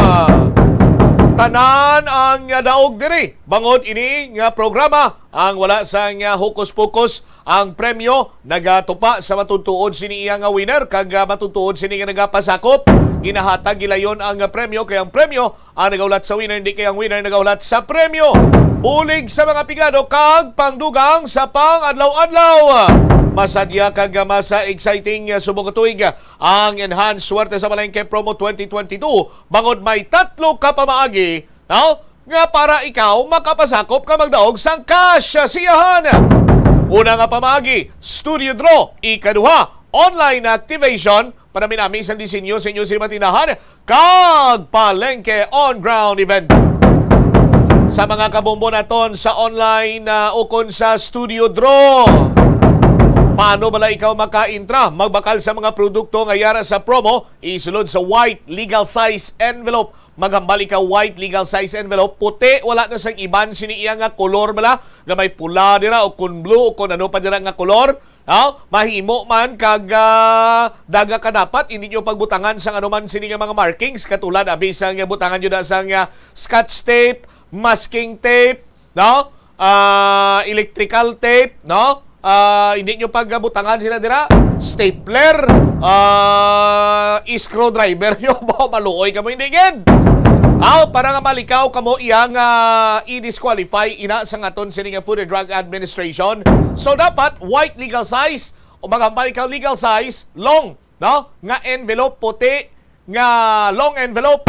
Tanan ang daog diri bangod ini nga programa ang wala sang, ah, hokus-pokus. Ang premyo nagatupa sa matutuod sini iya nga winner kag, ah, matutuod sini nga nagapasakop. Ginahatag gilayon ang premyo kay ang premyo ang nagahulat sa winner, hindi kay ang winner nagahulat sa premyo. Bulig sa mga pigado kag pangdugang sa pang-adlaw-adlaw. Masadya kag masa exciting subong tuig ang Enhanced Swerte sa Palengke Promo twenty twenty-two, bangod may tatlo ka pamaagi, no? Nga para ikaw makapasakop ka magdaog sang cash siyahan. Una nga pamaagi, studio draw. Ikaduha, online activation. Panami-nami sang disenyo sa inyo sini matindahan kag palengke on ground event. Sa mga kabombo naton sa online, ah, ukon sa studio draw, paano bala ikaw makaintra? Magbakal sa mga produkto nga yara sa promo, isulod sa white legal size envelope. Maghambal ikaw white legal size envelope, puti, wala na sang iban sini iya nga kolor bala, nga may pula dira o kun blue o kun ano pa dira nga kolor. Ha? Mahimo man kag, ah, daga ka dapat, hindi nyo pagbutangan sang anuman sini nga mga markings, katulad abi sang butangan nyo na sang, ah, scotch tape, masking tape, no? Ah, electrical tape, no? Ah, hindi nyo pagbutangan sila dira. Stapler, ah, screwdriver nyo, ba maluoy kamo, hindi gid. Aw, para nga malikaw kamo iyang, ah, i-disqualify ina sa aton sini nga Food and Drug Administration. So dapat white legal size, o maghambal ikaw legal size, long, no? Nga envelope puti, nga long envelope.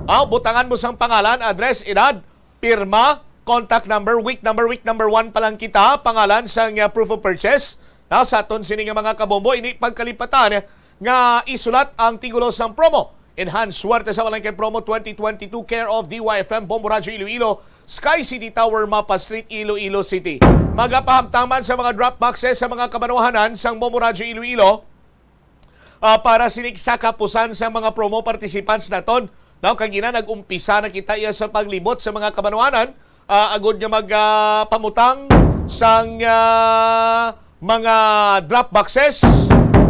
Aw, butangan mo sang pangalan, address, edad, pirma, contact number, week number, week number one pa lang kita, pangalan sang, ah, proof of purchase. Now, sa aton sini nga mga kabombo, ini pagkalipatan nga isulat ang tigulo sang promo. Enhanced Swerte sa Palengke Promo twenty twenty-two, care of D Y F M, Bombo Radyo Iloilo, Sky City Tower, Mapa Street, Iloilo City. Magapahamtang man sa mga drop boxes sa mga kabanwahanan sang Bombo Radyo Iloilo, ah, para sining sa kapusan sa mga promo participants naton. Now, kag ina, nag-umpisa na kita iya sa paglibot sa mga kabanwanan, ah, agud nga mag, ah, pamutang sang, ah, mga drop boxes.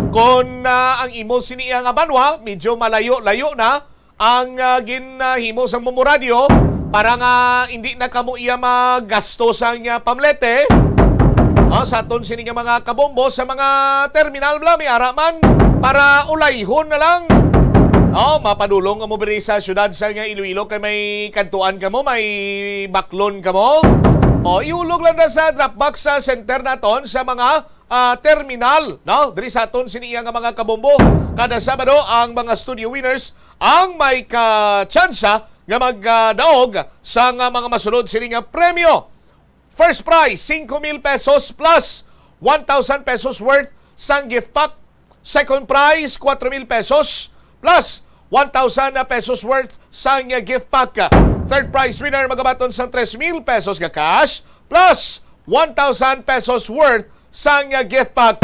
Kon, ah, ang imo sini iya nga banwa, medyo malayo-layo na, ang, ah, ginahimo sang Bombo Radyo para nga hindi na kamo iya magasto sang, ah, pamlete. Ah, sa aton sini nga mga kabombo sa mga terminal bala, may ara man para ulayhon na lang. Oh, mapadulong mo diri sa siyudad sa nga Iloilo kay may kadtuan kamo, may baklon kamo. Oh, ihulog lang na sa drop box sa center naton sa mga ah, terminal, no? Diri sa aton sini iya nga mga kabombo. Kada Sabado ang mga studio winners ang may katsansa nga magdaog sa nga mga masunod sini nga premyo. First prize, singko mil pesos plus one thousand pesos worth sang gift pack. Second prize, kwatro mil pesos plus one thousand pesos worth sang gift pack. Third prize winner magabaton sang tres mil pesos nga cash plus one thousand pesos worth sang gift pack.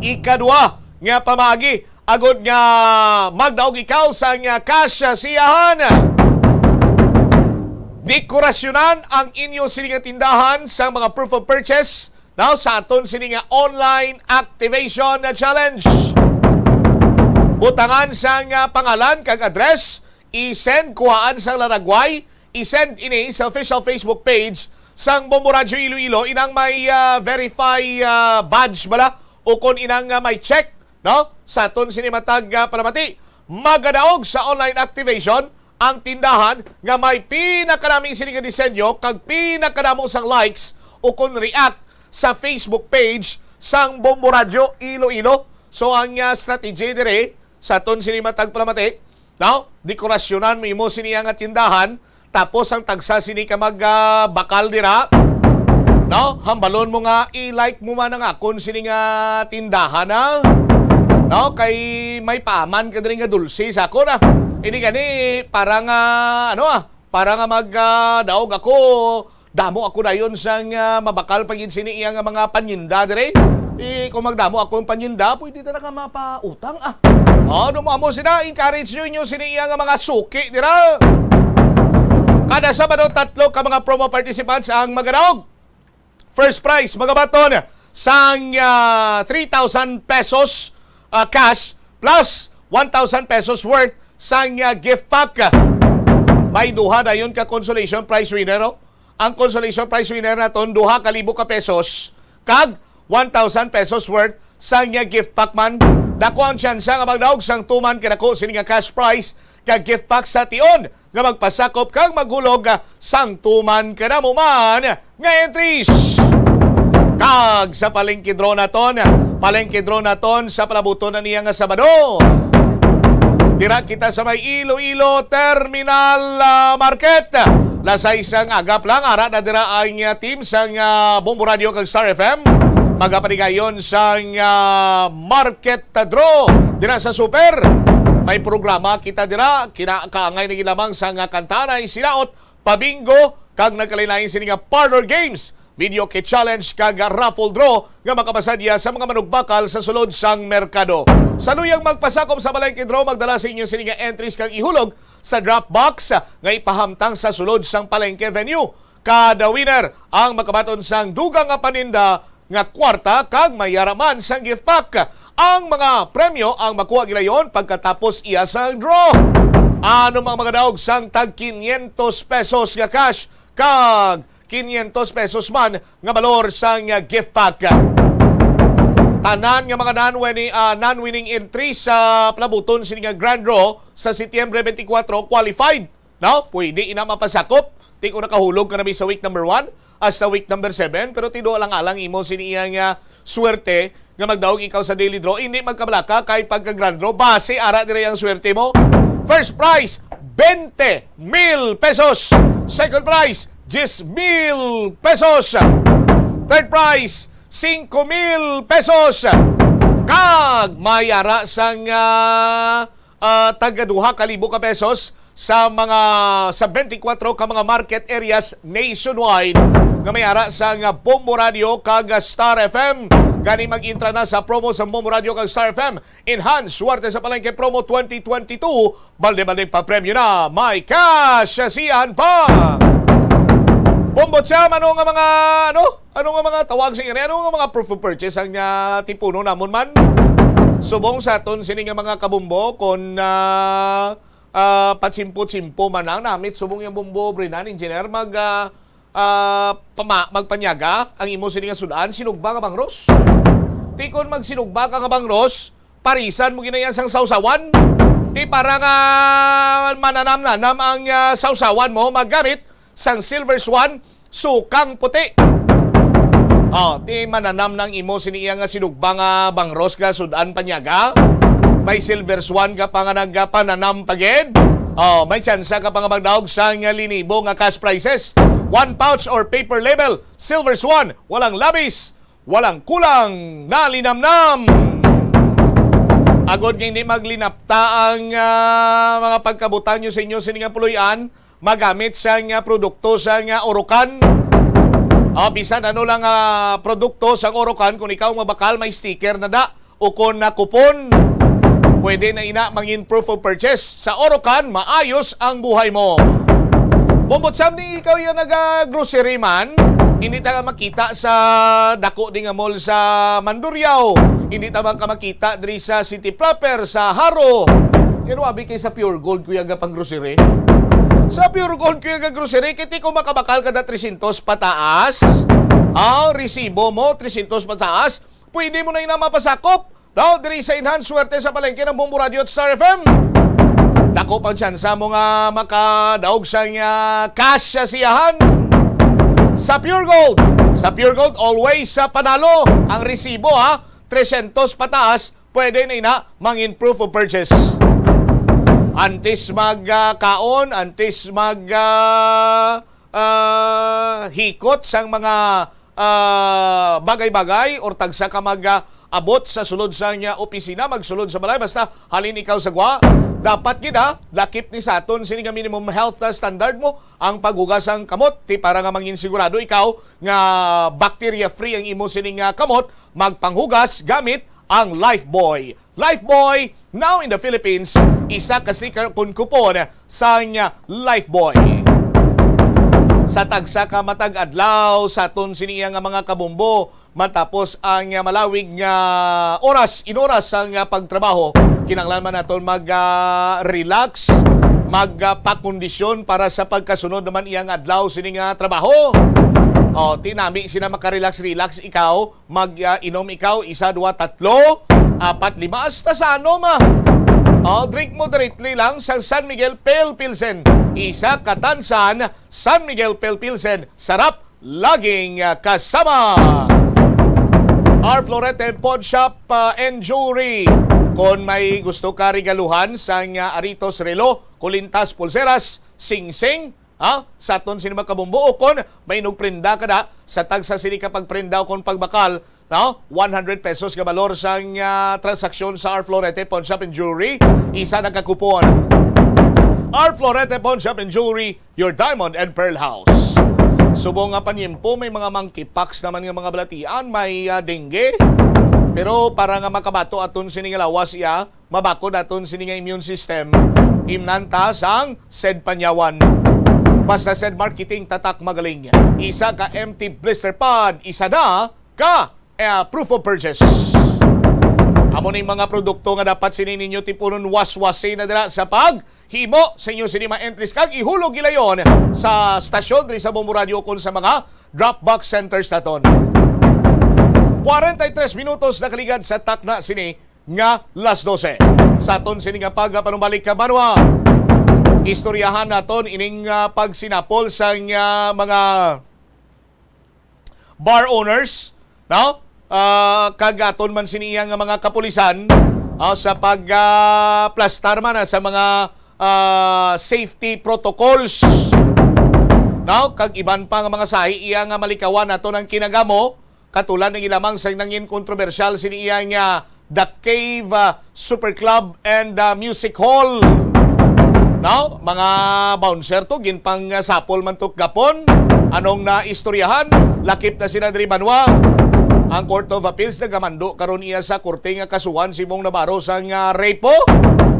Ikadua nga pamaagi, agud nga magdaog ikaw sang cash siyahan. Dekorasyonan ang inyo sini nga tindahan sang mga proof of purchase, now, sa aton sini nga online activation challenge. Butangan sang pangalan kag address, i-send kuhaan sang laragway, i-send ini sa official Facebook page sang Bombo Radyo Iloilo, inang may, ah, verify, ah, badge bala, o kon inang, ah, may check, no? Sa aton sini matag, ah, palamati, magadaog sa online activation ang tindahan nga may pinakanami sini nga disenyo kag pinakadamo sang likes o kon react sa Facebook page sang Bombo Radyo Iloilo. So, ang, ah, strategy diri sa aton sini matag palamati, no? Dekorasyonan mo imo sini nga tindahan, tapos ang tagsa sini ka mag, ah, bakal dira, no? Hambalon mo nga i-like mo man ang akon sini nga tindahan, ha? No? Kay may paaman ka diri nga dulce sa akon, ah. Ini gani, para nga, ano, ah, para nga mag, ah, daog ako, damo ako dayon sang, ah, mabakal pa gid sini iya nga mga panyinda diri. Eh, kung magdamo akong panyinda, pwede ta na ka mapautang, ah. Oh, no, mo amo sila, encourage nyo inyo sini iya nga mga suki dira. Kada Sabado, tatlo ka mga promo participants ang magadaog. First prize, magabaton sang, ah, three thousand pesos, ah, cash plus one thousand pesos worth sang, ah, gift pack. May duha dayon ka consolation prize winner, oh. Ang consolation prize winner naton, duha ka libo ka pesos kag one thousand pesos worth sang, ah, gift pack man. Dako ang tsansa nga magdaog sang tuman kadako sini nga cash prize kag gift pack sa tion nga magpasakop kag maghulog, ah, sang tuman kadamo man nga entries. Kag sa palengke draw naton, palengke draw naton sa palabuton na niya nga Sabado. Dira kita sa may Iloilo Terminal, ah, Market. Lasay sang agap lang, ara na dira ang, ah, team sang, ah, Bombo Radio kag Star F M. Magapanigayon sang, ah, Market Draw dira sa Super. May programa kita dira, kinakaangay na gid lamang sang, ah, kantanay, sinaot, pabingo, kag nagkalain-lain sini nga parlor games, video key challenge, kag raffle draw nga makapasadya sa mga manugbakal sa sulod sang merkado. Sa luyang magpasakop sa palengke draw, magdala sa inyo sini nga entries kag ihulog sa drop box nga ipahamtang sa sulod sang palengke venue. Kada winner ang makabaton sang dugang nga paninda nga kwarta kag may ara man sang gift pack. Ang mga premyo ang makuha gilayon pagkatapos iya sang draw. Ano ang mga daog sang tag quinientos pesos nga cash kag quinientos pesos man nga balor sang gift pack? Tanan nga mga non-winning, ah, non-winning entry sa palabuton sini nga grand draw sa Setyembre twenty-four qualified. No? Pwede ina mapasakop. Ti kung nakahulog ka na mi sa week number one, hasta week number seven, pero tido lang alang imo sini iya nga swerte nga magdaog ikaw sa daily draw. Hindi magkabalaka kay pagka grand draw, base ara diri ang swerte mo. First prize, twenty mil pesos. Second prize, diyes mil pesos. Third prize, singko mil pesos. Kag may ara sang, ah, ah, taga duha ka libo ka pesos sa mga, sa twenty-four ka mga market areas nationwide nga may ara sang Bombo Radio kag Star F M. Gani mag-intra na sa promo sa Bombo Radio kag Star F M. Enhance Swerte sa Palengke Promo twenty twenty-two. Balde-balde papremyo na. May cash siyan pa. Bombo Cham, ano nga mga, ano? Ano nga mga tawag sa inyo? Ano nga mga proof of purchase ang, ah, tipuno namon man? Subong sa aton sini nga mga kabombo, kon, ah, ah, patsimpo-tsimpo man lang namit, subong yung bombo, Brinan, Engineer, mag, ah, ah, pama-, magpanyaga ang imo sini nga sud-an, sinugba nga bangros. Ti kon magsinugba ka nga bangros, parisan mo ginayan sang sawsawan. Ti para nga mananam-nanam ang, ah, sawsawan mo, magamit sang Silver Swan, sukang puti. Oh, ti mananam nang imo sini iya nga sinugba nga bangros nga sud-an panyaga. May Silver Swan ka pa nga nagapananam pa gid. Oh, may tsansa ka pa nga magdaog sang linibo nga cash prizes. One pouch or paper label, Silver Swan, walang labis, walang kulang, nalinamnam. Agod nga hindi maglinapta ang, ah, mga pagkabutang nyo sa inyo sini nga puloy-an, magamit sang, ah, produkto sang, ah, Orocan. O, bisan ano lang, ah, produkto sang Orocan, kung ikaw mabakal, may sticker na da o kon na kupon. Pwede na ina mangin proof of purchase. Sa Orocan, maayos ang buhay mo. Bombo Cham, ni ikaw yung naga-grocery man, hindi ta makita sa dako di nga mall sa Mandurriao. Hindi ta man ka makita diri sa city proper, sa Jaro. Pero abi kay sa Pure Gold, kuya, nga pang-grocery. Sa Pure Gold, kuya, nga grocery, kiti ko makabakal kada trescientos pataas. Ah, resibo mo, trescientos pataas. Pwede mo na ina mapasakop. Daw diri sa Enhanced Swerte sa palengke ng Bombo Radio at Star F M. Dako pang tsansa mo nga makadaog sang, ah, cash sa siyahan. Sa Pure Gold, sa Pure Gold, always sa panalo ang resibo, ha. Tresyentos pataas, pwede na ina mangin proof of purchase. Antes mag, ah, kaon, antes mag, ah, ah, hikot sang mga, ah, bagay-bagay or tagsa ka mag, ah, abot sa sulod sang, ah, opisina, magsulod sa balay, basta halin ikaw sa gwa, dapat gid, ha, lakip ni sa aton sini nga minimum health, ah, standard mo ang paghugas sang kamot, ti para nga mangin sigurado ikaw nga bacteria free ang imo sining, ah, kamot, magpanghugas gamit ang Lifebuoy. Lifebuoy, now in the Philippines, isa ka sticker kon kupon sang Lifebuoy. Sa tagsa ka matag adlaw sa aton sini nga mga kabombo, matapos ang malawig nga oras, in oras sang pagtrabaho, kinahanglan man naton mag, ah, relax, mag, ah, pakondisyon para sa pagkasunod naman iyang adlaw sini nga trabaho. O, tinami sina makarelax-relax ikaw, mag, ah, inom ikaw, isa, duwa, tatlo, apat, lima, hasta sa ano ma. O, drink moderately lang sa San Miguel Pale Pilsen. Isa ka tansan, San Miguel Pale Pilsen, sarap laging, ah, kasama. R Florete Pawn Shop, ah, and Jewelry. Kon may gusto ka regaluhan sang, ah, aritos, relo, kulintas, pulseras, singsing, ha? Sa aton sini mga kabombo, o kon may nagprenda ka na, sa tagsa sini ka pagprenda o kon pagbakal, no? One hundred pesos nga balor sang, ah, transaksyon sa R Florete Pawn Shop and Jewelry, isa na ka kupon. R Florete Pawn Shop and Jewelry, your diamond and pearl house. Subong nga panyempo, may mga monkeypox naman nga mga balatian, may, ah, dengue. Pero para nga makabato aton sini nga lawas iya, mabakod aton sini nga immune system, imnan ta sang Sed Panyawan. Basta Sed Marketing, tatak, magaling. Isa ka empty blister pad, isa na ka, eh, proof of purchase. Amo ning mga produkto nga dapat sini ninyo tipunon, waswasi na dira sa paghimo sa inyo sini mga entries kag ihulog gilayon sa stasyon diri sa Bombo Radio kon sa mga drop box centers naton. Kwarenta y tres minutos nakaligad sa takna sini nga las dose. Sa aton sini nga pagpanumbalik ka banwa, istoryahan naton ining, ah, pagsinapol sang, ah, mga bar owners, no? Ah, kag aton man sini iya nga mga kapulisan, ah, sa pag, ah, plastar man, ah, sa mga, ah, safety protocols, no? Kag iban pa nga mga sahi iya nga malikawan naton ang kinagamo, katulad ng ilamang sa nangin kontrobersyal sini iya nga The Cave, ah, Super Club and, ah, Music Hall. No? Mga bouncer to, ginpang, ah, sapol man to gapon. Anong naistoryahan? Lakip na sila diri banwa. Ang Court of Appeals nagamando karon iya sa korte nga kasuhan si Mong Navarro sang, ah, rape.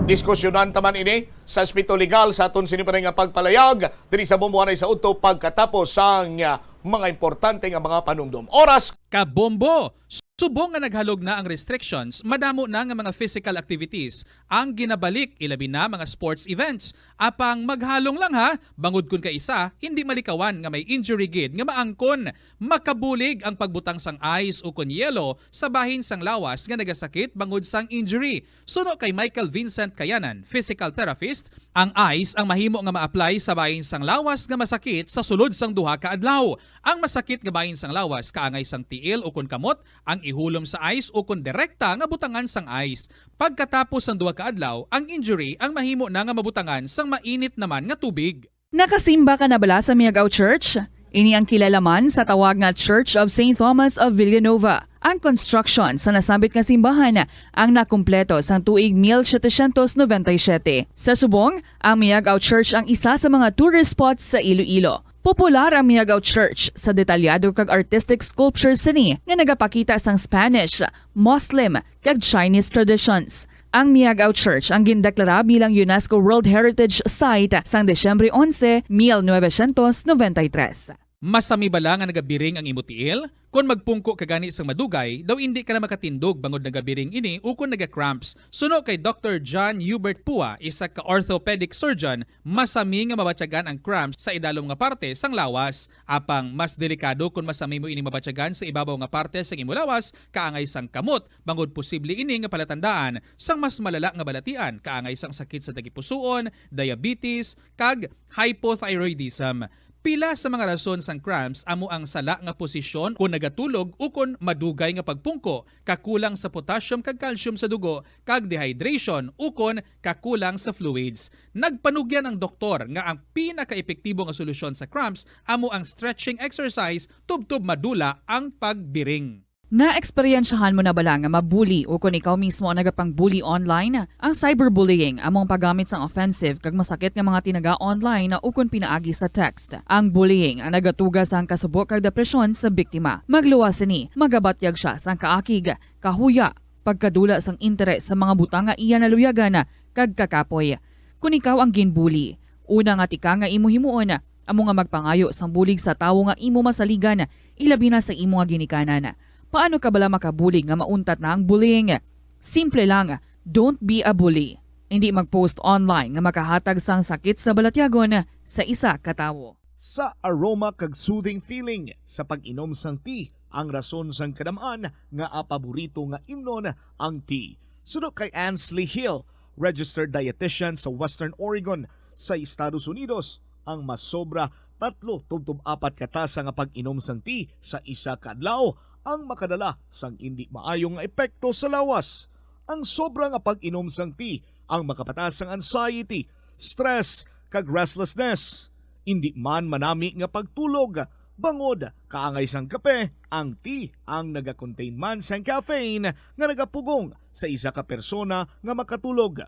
Diskusyonan ta man ini sa aspeto legal sa aton sini pa nga pagpalayag diri sa Bombo Anay sa udto pagkatapos sang, ah, mga importante nga mga panumdom. Oras. Kabombo! Subong nga naghalog na ang restrictions, madamo na nga mga physical activities ang ginabalik, ilabi na mga sports events. Apang maghalong lang ha, bangod kun kaisa, hindi malikawan nga may injury gid nga maangkon. Makabulig ang pagbutang sang ice ukon yelo sa bahin sang lawas nga nagasakit bangod sang injury. Suno kay Michael Vincent Kayanan, physical therapist, ang ice ang mahimo nga ma-apply sa bahin sang lawas nga masakit sa sulod sang duha ka adlaw. Ang masakit nga bahin sang lawas kaangay sang tiil ukon kamot ang ihulom sa ice ukon direkta nga butangan sang ice. Pagkatapos sang duha ka adlaw, ang injury ang mahimo na nga mabutangan sang mainit naman nga tubig. Nakasimba ka na bala sa Miagao Church? Ini ang kilala man sa tawag nga Church of Saint Thomas of Villanova. Ang construction sa nasambit nga simbahan ang nakumpleto sang tuig mil setecientos noventa y siete. Sa subong, ang Miagao Church ang isa sa mga tourist spots sa Iloilo. Popular ang Miagao Church sa detalyado kag artistic sculptures sini nga nagapakita sang Spanish, Muslim, kag Chinese traditions. Ang Miagao Church ang gindeklara bilang UNESCO World Heritage Site sang Disyembre onse, mil novecientos noventa y tres. Masami bala nga nagabiring ang imo tiil? Kon magpungko ka gani sang madugay, daw indi ka na makatindog bangod nagabiring ini ukon naga-cramps. Suno kay Doktor John Hubert Pua, isa ka orthopedic surgeon, masami nga mabatyagan ang cramps sa idalom nga parte sang lawas. Apang mas delikado kon masami mo ini mabatyagan sa ibabaw nga parte sang imo lawas, kaangay sang kamot, bangod posible ini nga palatandaan sang mas malala nga balatian, kaangay sang sakit sa tagipusoon, diabetes, kag hypothyroidism. Pila sa mga rason sang cramps amo ang sala nga posisyon kon nagatulog ukon madugay nga pagpungko, kakulang sa potassium kag calcium sa dugo, kag dehydration ukon kakulang sa fluids. Nagpanugyan ang doktor nga ang pinakaepektibo nga solusyon sa cramps amo ang stretching exercise tubtob madula ang pagbiring. Naeksperyensyahan mo na bala nga mabuli ukon ikaw mismo ang nagapang-bully online? Ang cyberbullying amo ang paggamit sang offensive kag masakit nga mga tinaga online ukon pinaagi sa text. Ang bullying ang nagatuga sang kasubo kag depresyon sa biktima. Magluwas sini, magabatyag sia sang kaakig, kahuya, pagkadula sang interes sa mga butang nga iya naluyagan, kag kakapoy. Kon ikaw ang ginbuli, una nga tikang nga imo himuon amo nga magpangayo sang bulig sa tawo nga imo masaligan, ilabi na sa imo nga ginikanan. Paano ka bala makabulig nga mauntat na ang bullying? Simple lang, don't be a bully. Indi mag-post online nga makahatag sang sakit sa balatyagon sa isa ka tawo. Sa aroma kag soothing feeling sa pag-inom sang tea ang rason sang kadam-an nga paborito nga imnon ang tea. Suno kay Ansley Hill, registered dietitian sa Western Oregon sa Estados Unidos, ang masobra tatlo tubtob apat ka tasa nga pag-inom sang tea sa isa ka adlaw ang makadala sang indi maayo nga epekto sa lawas. Ang sobra nga pag-inom sang tea ang makapataas sang anxiety, stress, kag restlessness. Indi man manami nga pagtulog, bangod kaangay sang kape, ang tea ang nagakontain man sang caffeine nga nagapugong sa isa ka persona nga makatulog.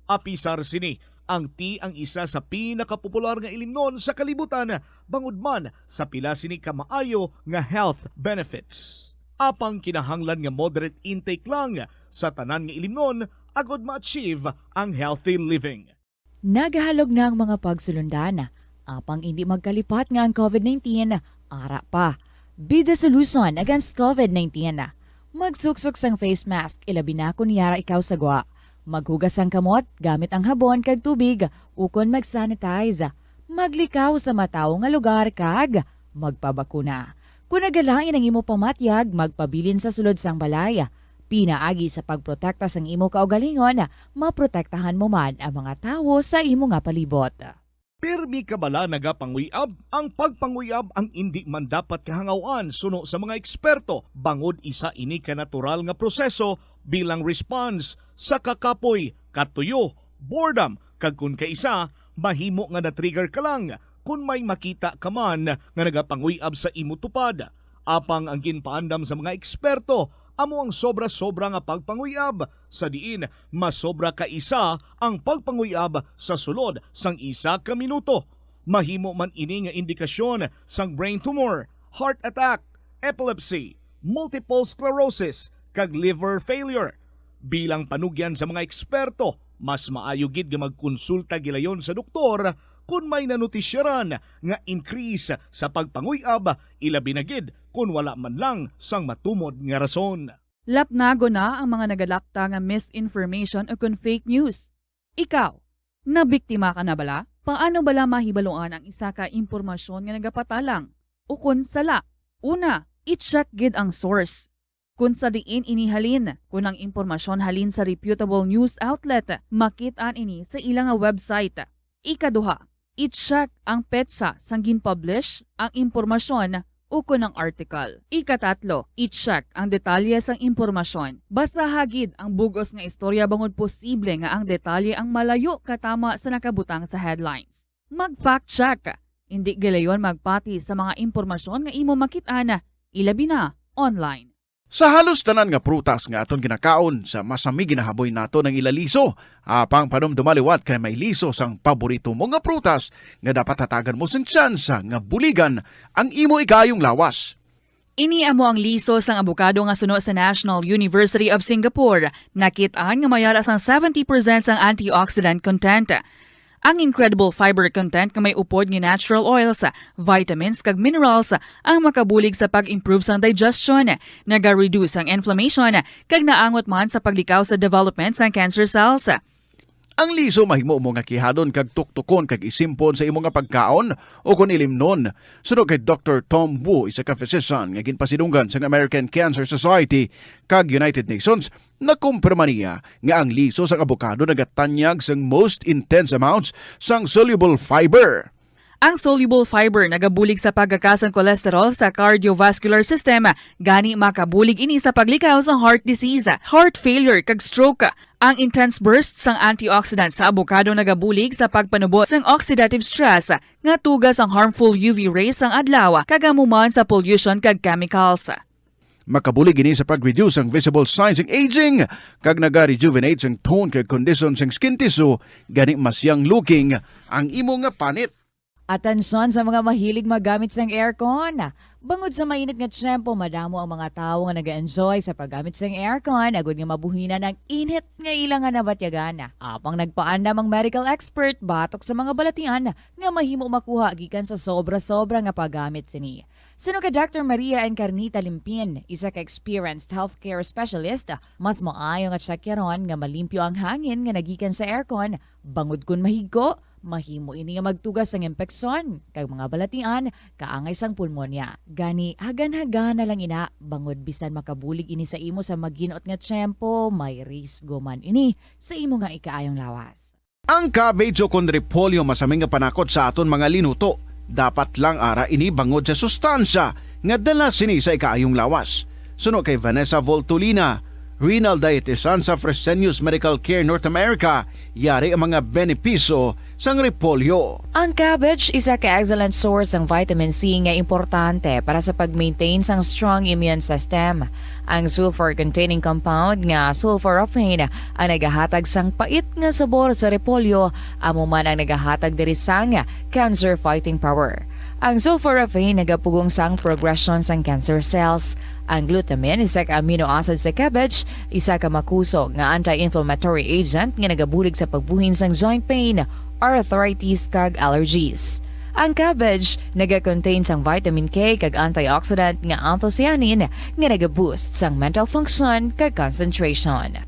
Apisar sini, ang tea ang isa sa pinakapopular nga ilimnon sa kalibutan, bangod man sa pila sini ka maayo nga health benefits. Apang kinahanglan nga moderate intake lang sa tanan nga ilimnon agod ma-achieve ang healthy living. Nagahalog na ang mga pagsulundan, apang indi magkalipat nga ang COVID nineteen ara pa. Be the solution against COVID nineteen. Magsuksok sang face mask, ilabi na kon yara ikaw sa gwa. Maghugas sang kamot gamit ang habon kag tubig ukon mag-sanitize. Maglikaw sa matawo nga lugar kag magpabakuna. Kon nagalain ang imo pamatyag, magpabilin sa sulod sang balay. Pinaagi sa pagprotekta sang imo kaugalingon, maprotektahan mo man ang mga tawo sa imo nga palibot. Pirmi ka bala nagapanguy-ab? Ang pagpanguy-ab ang indi man dapat kahangaw-an suno sa mga eksperto, bangod isa ini ka natural nga proseso bilang response sa kakapoy, katuyo, boredom, kag kon kaisa, mahimo nga na-trigger ka lang kon may makita ka man nga nagapanguy-ab sa imo tupad. Apang ang ginpaandam sa mga eksperto amo ang sobra-sobra nga pagpanguy-ab, sa diin mas sobra ka isa ang pagpanguy-ab sa sulod sang isa ka minuto. Mahimo man ini nga indikasyon sang brain tumor, heart attack, epilepsy, multiple sclerosis, kag liver failure. Bilang panugyan sa mga eksperto, mas maayo gid nga magkonsulta gilayon sa doktor kon may nanutisyaran nga increase sa pagpanguy-ab, ilabi na gid kon wala man lang sang matumod nga rason. Lapnagon na ang mga nagalapta nga misinformation ukon fake news. Ikaw, nabiktima ka na bala? Paano bala mahibaluan ang isa ka impormasyon nga nagapatalang ukon sala? Una, i-check gid ang source. Kon sa diin ini halin, kon ang impormasyon halin sa reputable news outlet, makit-an ini sa ila nga website. Ikaduha, i-check ang petsa sang gin-publish ang impormasyon ukon ang article. Ikatatlo, i-check ang detalye sang impormasyon. Basaha gid ang bug-os nga istorya bangod posible nga ang detalye ang malayo katama sa nakabutang sa headlines. Mag-fact check. Indi gilayon magpati sa mga impormasyon nga imo makit-an, ilabi na online. Sa halos tanan nga prutas nga aton ginakaon, sa masami ginahaboy naton ang ila liso. Apang panumdoma liwat kay may liso sang paborito mo nga prutas nga dapat hatagan mo sing tsansa nga buligan ang imo igayong lawas. Ini amo ang liso sang abokado nga suno sa National University of Singapore. Nakit-an nga may ara sang seventy percent sang antioxidant content. Ang incredible fiber content nga may upod nga natural oils, vitamins, kag minerals ang makabulig sa pag-improve sang digestion, naga-reduce ang inflammation, kag naangot man sa paglikaw sa development sang cancer cells. Ang liso mahimo mo nga kihadon kag tuktukon kag isimpon sa imo nga pagkaon o kon ilimnon. Suno kay Doctor Tom Wu, isa ka physician nga ginpasidunggan sang American Cancer Society kag United Nations, nakumpirma niya nga ang liso sang abokado nagatanyag sang most intense amounts sang soluble fiber. Ang soluble fiber nagabulig sa pagkakas sang cholesterol sa cardiovascular system, gani makabulig ini sa paglikaw sa heart disease, heart failure, kag stroke. Ang intense burst sang antioxidant sa abokado nagabulig sa pagpanubo sang oxidative stress nga tuga sang harmful U V rays sang adlaw kag amo man sa pollution kag chemicals. Makabulig ini sa pag-reduce sang visible signs sang aging kag naga-rejuvenate sang tone kag condition sang skin tissue, gani mas young looking ang imo nga panit. Atensyon sa mga mahilig maggamit sang aircon. Bangod sa mainit nga tiyempo, madamo ang mga tawo nga nag-enjoy sa paggamit sang aircon agud nga mabuhinan ang init nga ila nga nabatyagan. Apang nagpaandam ang medical expert batok sa mga balatian nga mahimo makuha gikan sa sobra-sobra nga paggamit sini. Suno kay Doctor Maria Encarnita Limpin, isa ka experienced healthcare specialist, mas maayo nga tsakyaron nga malimpyo ang hangin nga nagikan sa aircon, bangod kon mahigko, mahimo ini nga magtugas sang impeksyon kag mga balatian kaangay sang pulmonya. Gani, hagan-hagana lang ina, bangod bisan makabulig ini sa imo sa maginot nga tiyempo, may risgo man ini sa imo nga ikaayong lawas. Ang cabbage o kon repolyo masami nga panakot sa aton mga linuto. Dapat lang ara ini bangod sa sustansya nga dala sini sa ikaayong lawas. Suno kay Vanessa Voltolina, renal dietitian sa Fresenius Medical Care North America, yari ang mga benepisyo sang repolyo. Ang cabbage isa ka excellent source sang vitamin C nga importante para sa pag-maintain sang strong immune system. Ang sulfur-containing compound nga sulforaphane ang nagahatag sang pait nga sabor sa repolyo, amo man ang nagahatag diri sang cancer fighting power. Ang sulforaphane nagapugong sang progression sang cancer cells. Ang glutamine, isa ka amino acid sa cabbage, isa ka makusog nga anti-inflammatory agent nga nagabulig sa pagbuhin sang joint pain, arthritis, kag allergies. Ang cabbage naga-contain sang vitamin K kag antioxidant nga anthocyanin nga naga-boost sang mental function kag concentration.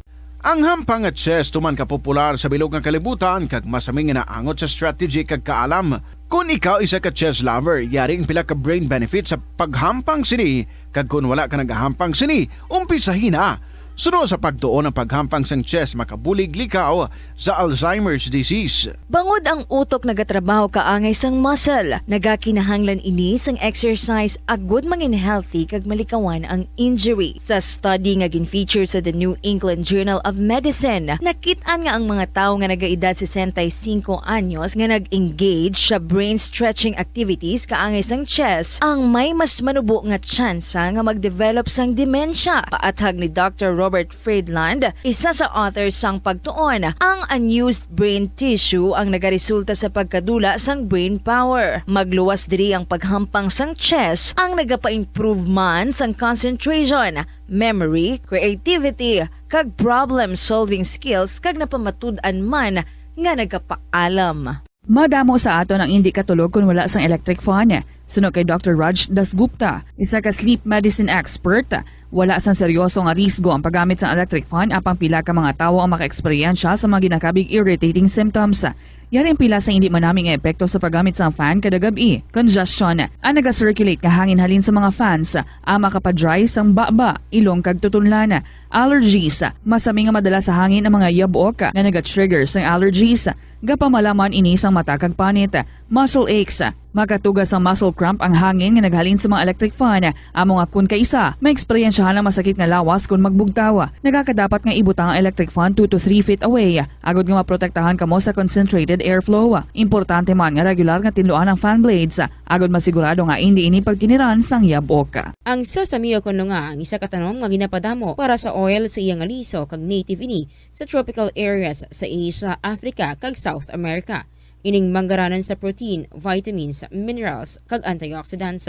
Ang hampang nga chess tuman ka popular sa bilog nga kalibutan kag masami nga naangot sa strategy kag kaalam. Kon ikaw isa ka chess lover, yari ang pila ka brain benefits sa paghampang sini, kag kon wala ka nagahampang sini, umpisahi na. Suno sa pagtuon, ang paghampang sang chess makabulig likaw sa Alzheimer's disease. Bangod ang utok nagatrabaho kaangay sang muscle, nagakinahanglan ini sang exercise agud mangin healthy kag malikawan ang injury. Sa study nga gin-feature sa The New England Journal of Medicine, nakit-an nga ang mga tawo nga nagaedad sesenta y cinco anyos nga nag-engage sa brain stretching activities kaangay sang chess ang may mas manubo nga tsansa nga mag-develop sang demensya. Paathag ni Doctor Robert Friedland, isa sa author sang pagtuon, ang unused brain tissue ang nagaresulta sa pagkadula sang brain power. Magluwas diri ang paghampang sang chess ang nagapa-improve man sang concentration, memory, creativity, kag problem-solving skills, kag napamatud-an man nga nagapaalam. Madamo sa aton ang indi katulog kon wala sang electric fan. Suno kay Doctor Raj Dasgupta, isa ka sleep medicine expert, wala sang seryoso nga risgo ang paggamit sang electric fan, apang pila ka mga tawo ang makaeksperyensya sa mga ginakabig irritating symptoms. Yari ang pila sa indi manami nga epekto sa paggamit sang fan kada gab-i: congestion, ang naga-circulate nga hangin halin sa mga fans, ang makapa-dry sang baba, ilong, kag tutunlan, allergies, masami nga madala sa hangin ang mga yab-ok nga naga-trigger sang allergies, gapamalaman ini sang mata kag panit, muscle aches, makatuga sang muscle cramp ang hangin nga naghalin sa mga electric fan, amo nga kon kaisa, maeksperiensyahan ang masakit nga lawas kon magbugtaw. Nagakadapat nga ibutang ang electric fan two to three feet away, agud nga maprotektahan kamo sa concentrated airflow. Importante man nga regular nga tinluan ang fan blades, agud masigurado nga indi ini pagkiniran sang yab-ok. Ang sesame o kon nga ang isa ka tanom nga ginapadamo para sa oil sa iya nga liso kag native ini sa tropical areas sa Asia, Africa, kag South America. Ining manggaranan sa protein, vitamins, minerals, kag antioxidants.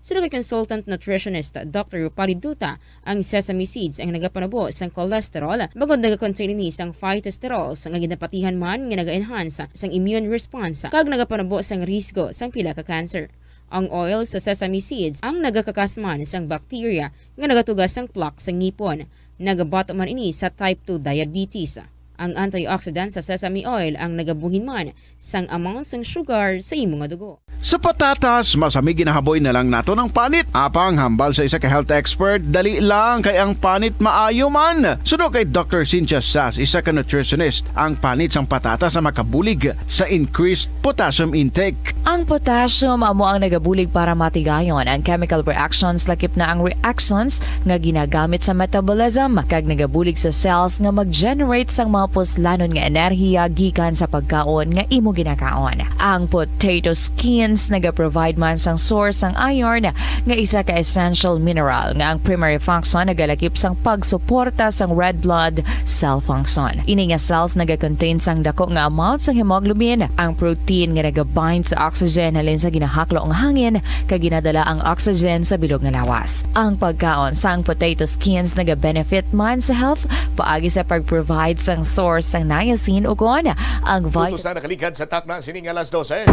Suno kay consultant nutritionist Doctor Rupali Duta, ang sesame seeds ang nagapanubo sang cholesterol, bangod nagakontain ini sang phytosterols nga ginapatihan man nga naga-enhance sang immune response kag nagapanubo sang risgo sang pila ka cancer. Ang oil sa sesame seeds ang nagakakas man sang bacteria nga nagatuga sang plaque sa ngipon, nagabato man ini sa type two diabetes. Ang antioxidant sa sesame oil ang nagabuhin man sang amount sang sugar sa imo nga dugo. Sa patatas, masami ginahaboy na lang naton ang panit. Apang hambal sa isa ka health expert, dali lang kay ang panit maayo man. Suno kay Doctor Cynthia Sas, isa ka nutritionist, ang panit sang patatas ang makabulig sa increased potassium intake. Ang potassium amo ang nagabulig para matigayon ang chemical reactions, lakip na ang reactions nga ginagamit sa metabolism, kag nagabulig sa cells nga mag-generate sang mga puslanon nga enerhiya gikan sa pagkaon nga imo ginakaon. Ang potato skins nagaprovide man sang source sang iron, nga isa ka essential mineral nga ang primary function nagalakip sang pagsuporta sang red blood cell function. Ini nga cells nagakontain sang dako nga amount sang hemoglobin, ang protein nga nagabind sa oxygen halin sa ginahaklo nga hangin, kag ginadala ang oxygen sa bilog nga lawas. Ang pagkaon sang potato skins nagabenefit man sa health paagi sa pag-provide sang source sang niacin, ukon ang vit- Utos na nakaligad sa takna sini nga alas dose.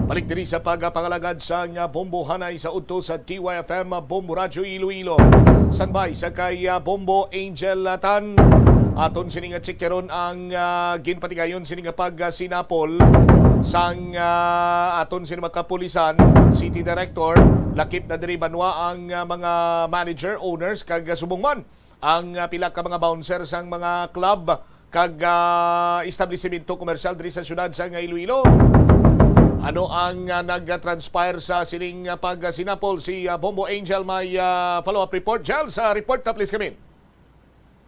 Balik diri sa pagpangalagad sang, ah, bombo hanay sa udto sa D Y F M, ah, Bombo Radyo Iloilo. Standby sa kay, ah, Bombo Angel, ah, Tan. Aton sini nga checkeron ang, ah, ginpatigayon sini nga pagsinapol sang, ah, aton sini mga kapulisan, city director, lakip na diri banwa ang, ah, mga manager, owners, kag, ah, subong man ang, ah, pila ka mga bouncer sang mga club kag, ah, establisimento komersyal diri sa siyudad sang Iloilo. Ano ang, ah, nag-transpire sa sining, ah, pagsinapol? Si, ah, Bombo Angel may, ah, follow-up report. Jel, sa report na please kami.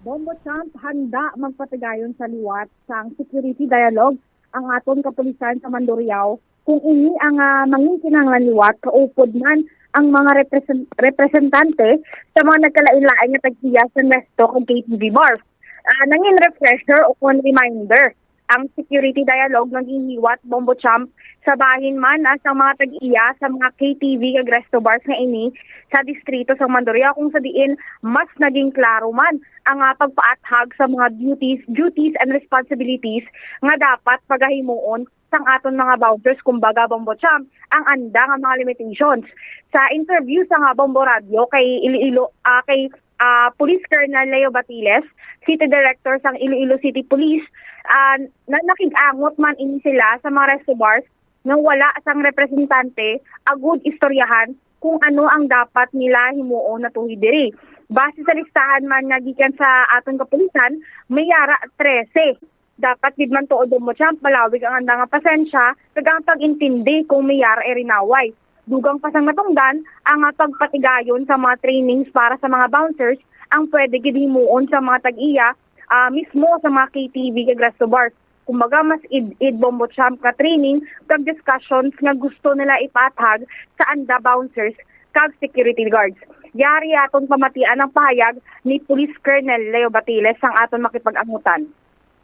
Bombo Champ, handa magpatigayon sa liwat sang security dialogue ang aton kapulisan sa Mandurriao, kung ini ang, ah, mangin kinahanglan liwat, kaupod man ang mga represent-, representante sa mga nagkalain-lain nga tag-iya sa resto kag K T V bars. Ah, nangin refresher o kon reminder ang security dialogue nga ginhiwat, Bombo Champ, sa bahin man, ah, sa mga tag-iya sa mga K T V kag resto bars nga ini sa distrito sa Mandurriao, kung sa diin mas naging klaro man ang, ah, pagpaathag sa mga duties, duties and responsibilities nga dapat pagahimuon sang aton mga bouncers, kumbaga, Bombo Champ, ang anda nga mga limitations. Sa interview sa nga Bombo Radio kay Iloilo, ah, kay, ah, Police Colonel Leo Batiles, City Director sang Iloilo City Police, ah, na nakig-angot man ini sila sa mga resto bars nga wala sang representante agud istoryahan kung ano ang dapat nila himuon natuhoy diri. Base sa listahan man nga gikan sa aton kapulisan, may yara trese. Dapat gid man tuod, Bombo Champ, malawig ang anda nga pasensya kag ang pag-intindi kung may yara irinaway. Dugang pa sang natungdan ang, ah, pagpatigayon sa mga trainings para sa mga bouncers ang pwede gid himuon sa mga tag-iya, ah, mismo sa mga K T V kag resto bars. Kumbaga, mas id-id, Bombo Champ, nga training kag discussions nga gusto nila ipaathag sa anda bouncers kag security guards. Yari aton pamatian ang pahayag ni Police Colonel Leo Batiles sang aton makipag-angutan.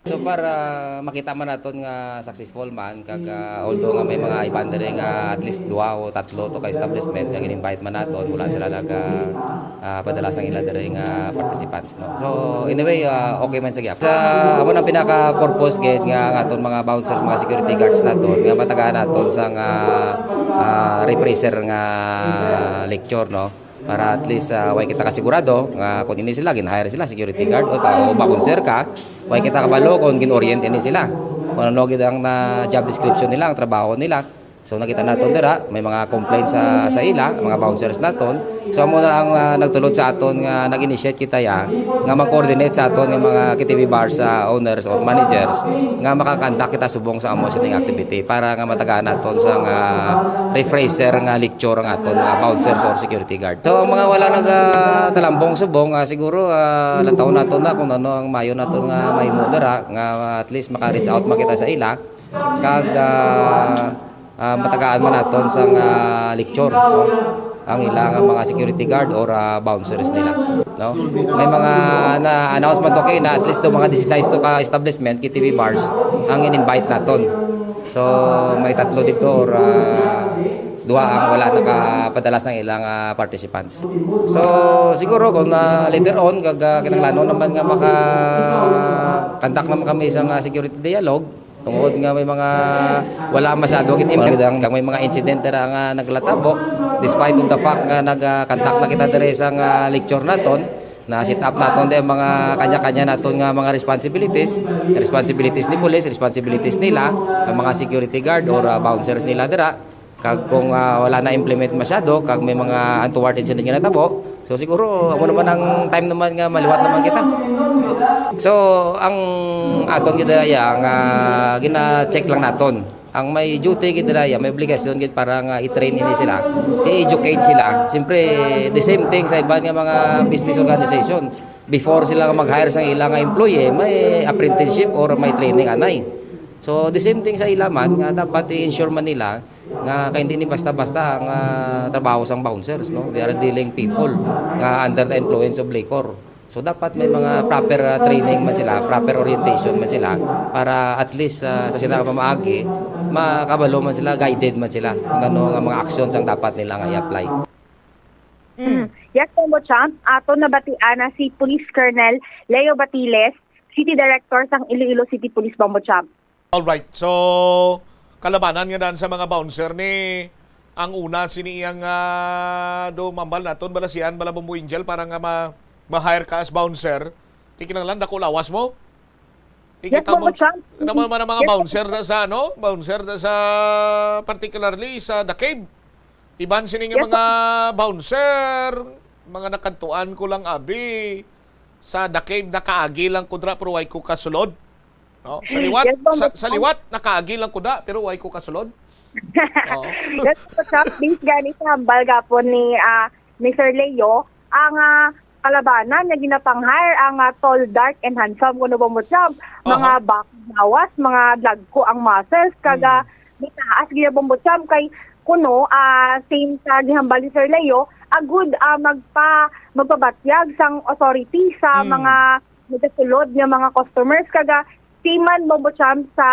So, para makita man naton nga successful man, kag, ah, although nga may mga iban diri nga at least duha o tatlo to ka establishment nga gin-invite man naton, wala sila nag, ah, ah, padala sang ila diri nga participants, no? So, anyway, ah, okay man sa gyap. Sa, amo nang pinaka-purpose gid nga ang aton mga bouncers, mga security guards naton, nga matagaan naton sang, ah, ah, refresher nga lecture, no? Para at least, ah, way kita kasigurado nga kung ini sila, gin-hire sila, security guard, o, ka, o bouncer ka, way kita kabalo kung gin-orient ini sila. Kung ano gid ang na job description nila, ang trabaho nila. So, nakita naton dira, may mga complaints sa, sa ila, mga bouncers naton. So, amo na ang, ah, nagtulod sa aton nga nag-initiate kita ya, nga mag-coordinate sa aton nga mga K T V bars, ah, owners or managers nga makakandak kita subong sa amo sining activity para nga matagaan naton sang, ah, refresher nga lecture ang aton mga bouncers or security guard. So, ang mga wala nagatalambong subong, ah, siguro, ah, lantawon naton na kung ano ang mayo naton nga mahimo dira, nga at least maka-reach out man kita sa ila. Kag, ah, ah, matagaan man naton sang, ah, lecture, no? Ang ila nga mga security guard or, ah, bouncers nila, no? May mga na-announce man to kay na at least to mga disisais to ka establishment, K T V bars, ang in-invite naton. So, may tatlo dito or, ah, Duha ang wala nakapadala sang ilang, ah, participants. So, siguro kung, ah, later on, kag, ah, kinahanglanon naman nga maka-conduct naman kami sa nga security dialogue, tungod nga may mga wala masyado gid, kag may mga incident dira nga naglatabo, despite of the fact nga nag, ah, conduct na kita diri sa nga lecture naton, na set up naton di ang mga kanya-kanya naton nga mga responsibilities, responsibilities ni police, responsibilities nila, ang mga security guard or, ah, bouncers nila dira. Kag kung, ah, wala na implement masyado, kag may mga untoward incident nga natabo, so siguro amo naman ang time naman nga maliwat naman kita. So, ang aton gid dira nga gina-check lang naton. Ang may duty gid dira, may obligasyon gid para nga i-train ini sila, i-educate sila. Siyempre, the same thing sa iban nga mga business organization. Before sila mag-hire sa ilang employee, may apprenticeship or may training anay. So, the same thing sa ila man, nga dapat i-ensure man nila nga kay hindi ni basta-basta ang, ah, trabaho sang bouncers, no? They are dealing people nga under the influence of liquor. So, dapat may mga proper, ah, training man sila, proper orientation man sila, para at least, ah, sa sila pamaagi, makabalo man sila, guided man sila kung ano nga mga actions ang dapat nila nga i-apply. Mm. Yes, Bombo Champ, ato nabatian na si Police Colonel Leo Batiles, City Director sang Iloilo City Police, Bombo Champ. Alright, so kalabanan nga daan sa mga bouncer ni ang una sini iyang ah, do mambal naton balasian bala Bombo Angel para nga ma ma-hire ka as bouncer. Kay kinahanglan dako lawas mo. Yes, Bombo Champ. Naman man ang mga bouncer na sa ano, bouncer na sa particularly sa The Cave. Iban sini nga mga bouncer, mga nakadtuan ko lang abi sa The Cave, nakaagi lang ko dra pero way ko kasulod. No? Sa liwat, sa, sa liwat nakaagi lang ko da pero way ko kasulod. Oh. Yes, Bombo Champ, based gani sa hambal gapon ni ah, ni Sir Leo, ang ah, kalabanan nga ginapang-hire ang ah, tall, dark, and handsome kuno, Bombo Champ. Mga Aha. bak lawas, mga dagko ang muscles, kag ah, gitaas gid, Bombo Champ, kay kuno ah, same sa gihambal ni Sir Leo, agud ah, magpa magpabatyag sang authority sa Mm. mga nagasulod nga mga customers, kag ah, same man, Bombo Champ, sa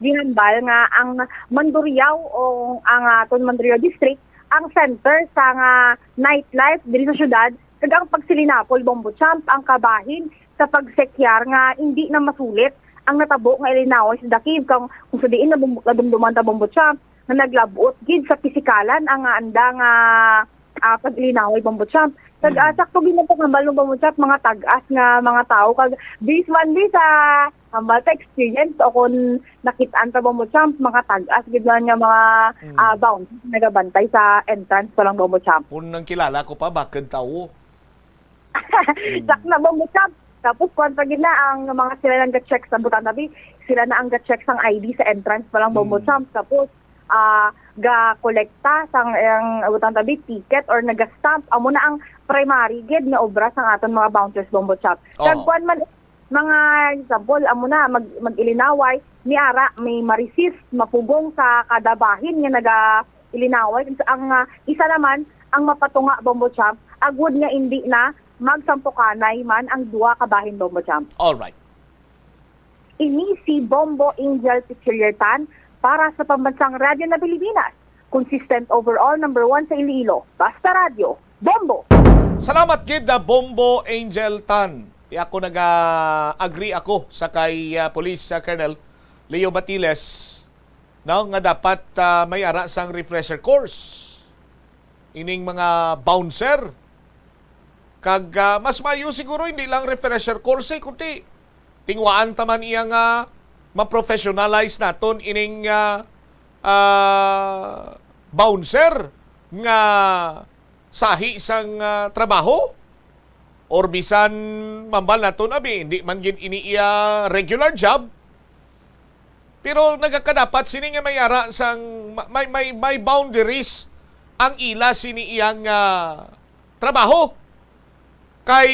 gihambal nga ang Mandurriao o ang aton Mandurriao District ang center sa nga nightlife diri sa syudad, kag ang pagsilinapol, Bombo Champ, ang kabahin sa pagsekyar nga indi na masulit ang natabo nga ilinaway sa The Cave, kung, kung sa diin na bum- nadumduman ta, Bombo Champ, nga naglab-ot gid sa pisikalan ang ah, anda nga ah, pag-ilinaway, Bombo Champ. Kag ah, sakto gid ang paghambal mo, Bombo Champ, mga tag-as nga mga tawo. Kag this one, this sa hambal sa experience o kung nakit-an ta, Bombo Champ, mga tag-as gid man nga mga ah, bouncer nagabantay sa entrance pa lang, Bombo Champ. Kung nang kilala ko pa, bakit tao? Sakto na, Bombo Champ. Tapos, kuwan pa gid na, ang mga sila nang ga-check sa butang tabi, sila na ang ga-check sang I D sa entrance pa lang, Bombo Champ. Tapos, ah, ga-kolekta sang ang butang tabi, ticket or naga-stamp. Amo na ang primary gid nga obra sang aton mga bouncers, Bombo Champ. Kag Oo. Kuwan man, mga example, amo na, mag, mag-ilinaway, ni ara, may ma-resist, mapugong sa kada bahin nga naga-ilinaway. Ang ah, isa naman, ang mapatunga, Bombo Champ, agud nga indi na magsampukanay man ang duha ka bahin, Bombo Champ. Alright. Ini si Bombo Angel Pichillertan para sa Pambansang Radyo na Pilipinas. Consistent overall, number one sa Iloilo. Basta Radyo, Bombo! Salamat gid na Bombo Angel Tan. Ti ako naga-agree ako sa kay ah, Police ah, Colonel Leo Batiles, no, nga dapat ah, may ara sang refresher course ining mga bouncer. Kag ah, mas maayo siguro hindi lang refresher course eh, kundi tingwaan ta man iya nga ma-professionalize naton ining ah, ah, bouncer nga sahi sang ah, trabaho or bisan mambal naton abi hindi man gid ini iya regular job. Pero nagakadapat sini nga may ara sang ma- may may may boundaries ang ila sini iyang ah, trabaho. Kay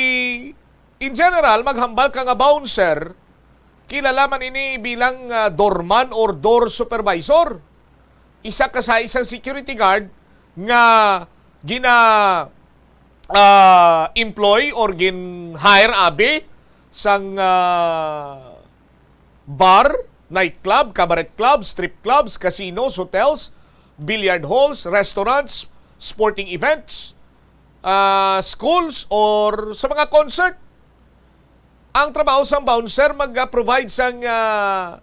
in general maghambal ka nga bouncer, kilala man ini bilang ah, doorman or door supervisor. Isa ka sa isang security guard nga gina ah, employ or gin-hire abi sang ah, bar, nightclub, cabaret club, strip clubs, casinos, hotels, billiard halls, restaurants, sporting events, ah, schools, or sa mga concert. Ang trabaho sang bouncer mag-provide sang, ah,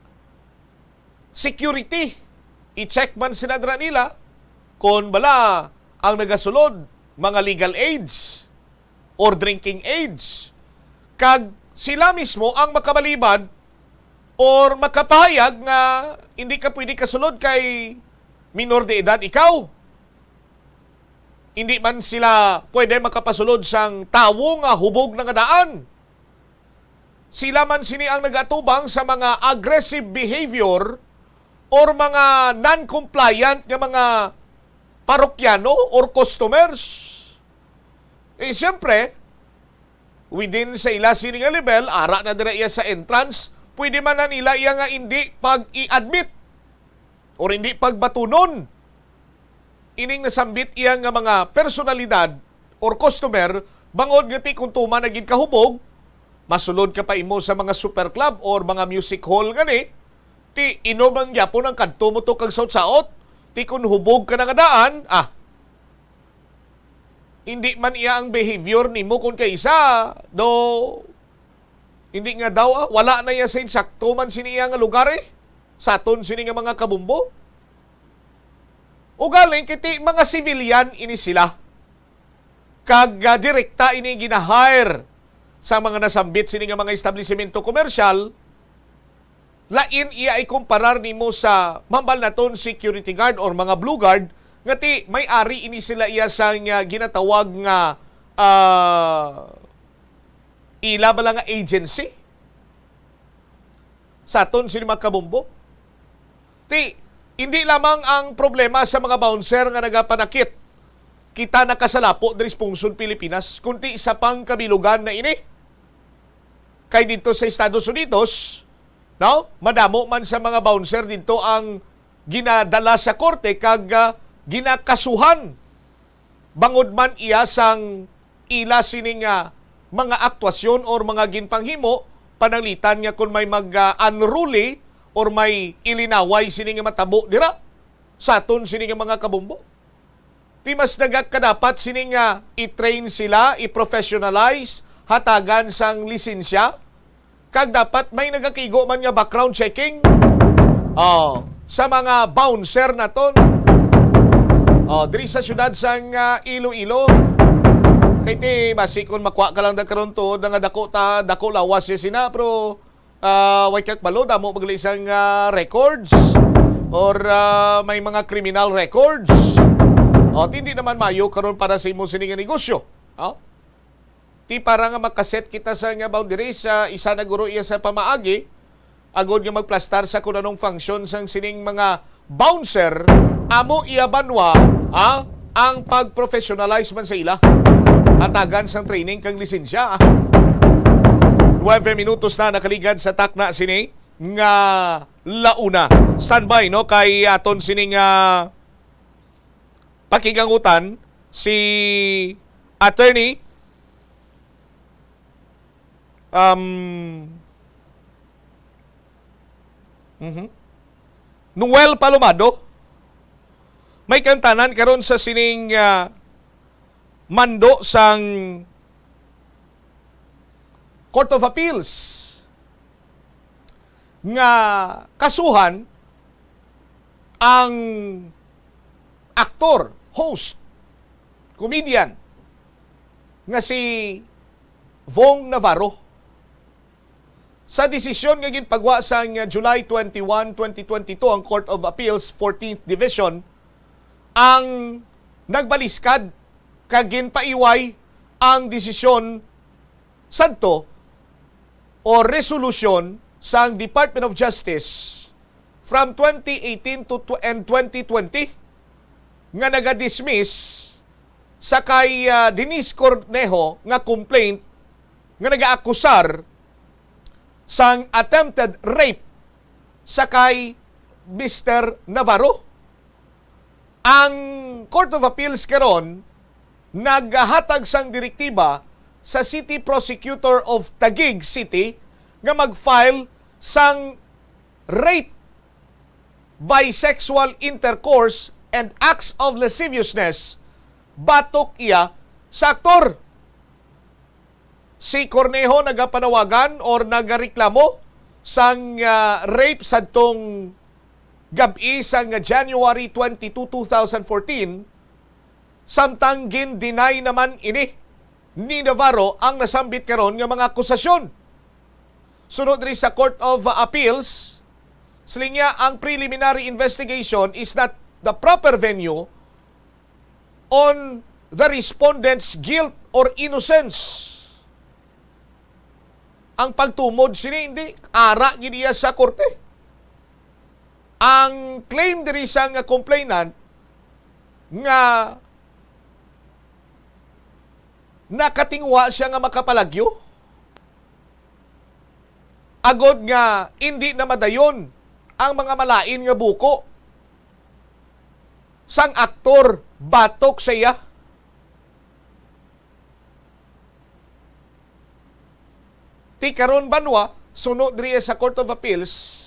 security. I-check man sila dira nila kung bala ang nagasulod mga legal age or drinking age. Kag sila mismo ang makabalibad or makapahayag nga hindi ka pwede kasulod kay minor de edad ikaw. Hindi man sila pwede makapasulod sang tawo nga hubog na nga daan. Sila man sini ang nagatubang sa mga aggressive behavior or mga non-compliant nga mga parokyano or customers. Eh, siyempre, within sa ila sini nga level, ara na dira iya sa entrance, pwede man na nila iya nga hindi pag-i-admit or hindi pagbatunon ining nasambit iya nga mga personalidad or customer, bangod nga ti kung tuman na gid kahubog, masulod ka pa imo sa mga super club or mga music hall gani, ti inom ang gyapon ang kadto mo to kag saot-saot, ti kun hubog ka na nga daan, ah, hindi man iya ang behavior nimo kun kaisa, do, hindi nga daw, ah, wala na iya sa insakto man sini iya nga lugar, eh, sa aton sini nga mga kabumbo. Ugaling kiti mga civilian ini sila. Kag, ah, direkta ini gina-hire sa mga nasambit sini nga mga establisimento komersyal, lain iya ikumparar nimo sa mambal naton security guard or mga blue guard, nga ti may ari ini sila iya sang, ah, ginatawag nga, ah, ila bala nga agency sa aton sini mga kabumbo. Ti, hindi lamang ang problema sa mga bouncer nga nagapanakit kita nakasalapo diri sa pungsod Pilipinas, kundi sa pangkabilugan na ini. Kay dito sa Estados Unidos, no, madamo man sa mga bouncer dito ang ginadala sa korte kag, ah, ginakasuhan bangod man iya sang ila sini nga mga aktwasyon or mga ginpanghimo, pananglitan nga kon may mag, ah, unruly or may ilinaway sini nga matabo dira sa aton sini nga mga kabumbo. Ti mas nagakadapat sini nga i-train sila, i-professionalize, hatagan sang lisensya, kag dapat may nagakigo man nga background checking, oh, sa mga bouncer naton, oh, diri sa siyudad sang, ah, Iloilo. Kay ti basi kon makuha ka lang da karon tuod na nga dako ta, dako lawas siya sina, pero, ah, way kakbalo, damo magli sang, ah, records or, ah, may mga criminal records. O, ti hindi naman mayo karon para sa imo sini nga negosyo. Oh? Ti para nga makaset kita sa nga boundaries, sa isa na guro iya sa pamaagi, agod nga magplastar sa kun anong function sang sining mga bouncer, amo iya banwa, ha? Ang pag-professionalize man sa ila. Hatagan sang training kag lisensya, ha? Nuebe minutos na nakaligad sa takna sini nga launa. Standby, no, kay aton sining, ah, pakigangutan si Attorney, um, mhm, Noel Palomado. May kantanan karon sa sining, ah, mando sang Court of Appeals nga kasuhan ang aktor, host, comedian nga si Vong Navarro. Sa desisyon nga ginpagwa sang July twenty-one, twenty twenty-two ang Court of Appeals fourteenth Division ang nagbaliskad kag ginpaiway ang desisyon sadto o resolusyon sang Department of Justice from twenty eighteen to tw-, and twenty twenty nga naga-dismiss sa kay, ah, Denise Cornejo nga complaint nga nagaakusar sang attempted rape sa kay Mister Navarro. Ang Court of Appeals karon naghatag sang direktiba sa City Prosecutor of Taguig City nga mag-file sang rape by sexual intercourse and acts of lasciviousness batok iya sa aktor. Si Cornejo nagapanawagan or nagareklamo sang, ah, rape sadtong gab-i sang January twenty-two, two thousand fourteen, samtang gin-deny naman ini ni Navarro ang nasambit karon nga mga akusasyon. Suno diri sa Court of Appeals, siling niya ang preliminary investigation is not the proper venue on the respondent's guilt or innocence. Ang pagtumod sini, hindi, ara gid iya sa korte. Ang claim diri sang complainant nga nakatinguha siya nga makapalagyo, agod nga indi na madayon ang mga malain nga buko sang aktor batok sa iya. Ti karon, banwa, suno diri sa Court of Appeals,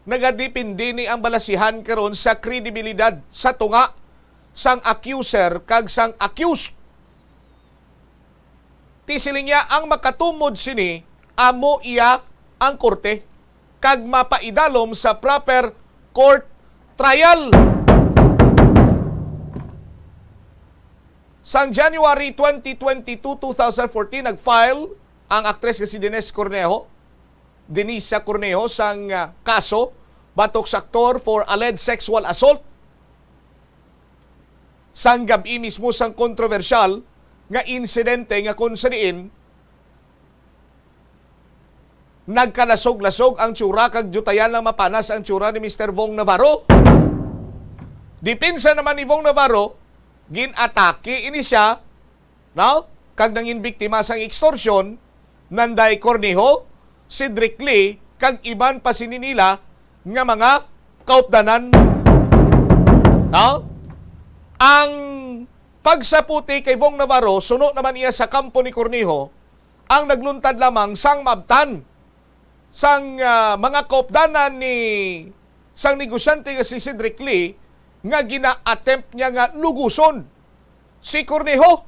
nagadepende ni ang balasihan karon sa kredibilidad sa tunga sang accuser kag sang accused. Ti siling niya, ang makatumod sini, amo iya ang korte kag mapaidalom sa proper court trial. Sang January twenty twenty-two, two thousand fourteen, nag-file ang aktres nga si Denise Cornejo, Denise Cornejo, sang, ah, kaso batok sa aktor for alleged sexual assault. Sang gab-i mismo sang kontrobersyal nga insidente nga kung sa diin nagkalasog-lasog ang tsura kag diyutayan lang mapanas ang tsura ni Mister Vong Navarro. Depensa naman ni Vong Navarro, gin-atake ini siya, no? Kag nangin biktima sang extortion, Nanday Cornejo, Cedric Lee, kag iban pa sini nila nga mga kaupdanan. No? Ang pagsaputi kay Vong Navarro, suno naman niya sa kampo ni Cornejo, ang nagluntad lamang sang maabtan sang, ah, mga kaupdanan ni sang negosyante nga si Cedric Lee nga gina-attempt niya nga luguson si Cornejo.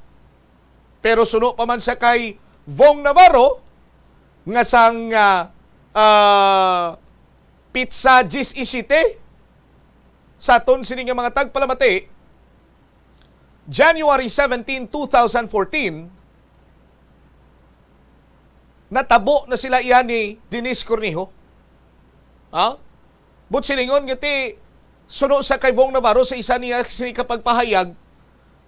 Pero suno pa man sa kay Vong Navarro nga sang, ah, ah, pitsa diyes y siyete sa aton sini nga mga tagpalamati, January seventeen, two thousand fourteen, natabo na sila iya ni Denise Cornejo. Ha? But silingon nga ti, suno sa kay Vong Navarro sa isa niya sini ka pagpahayag,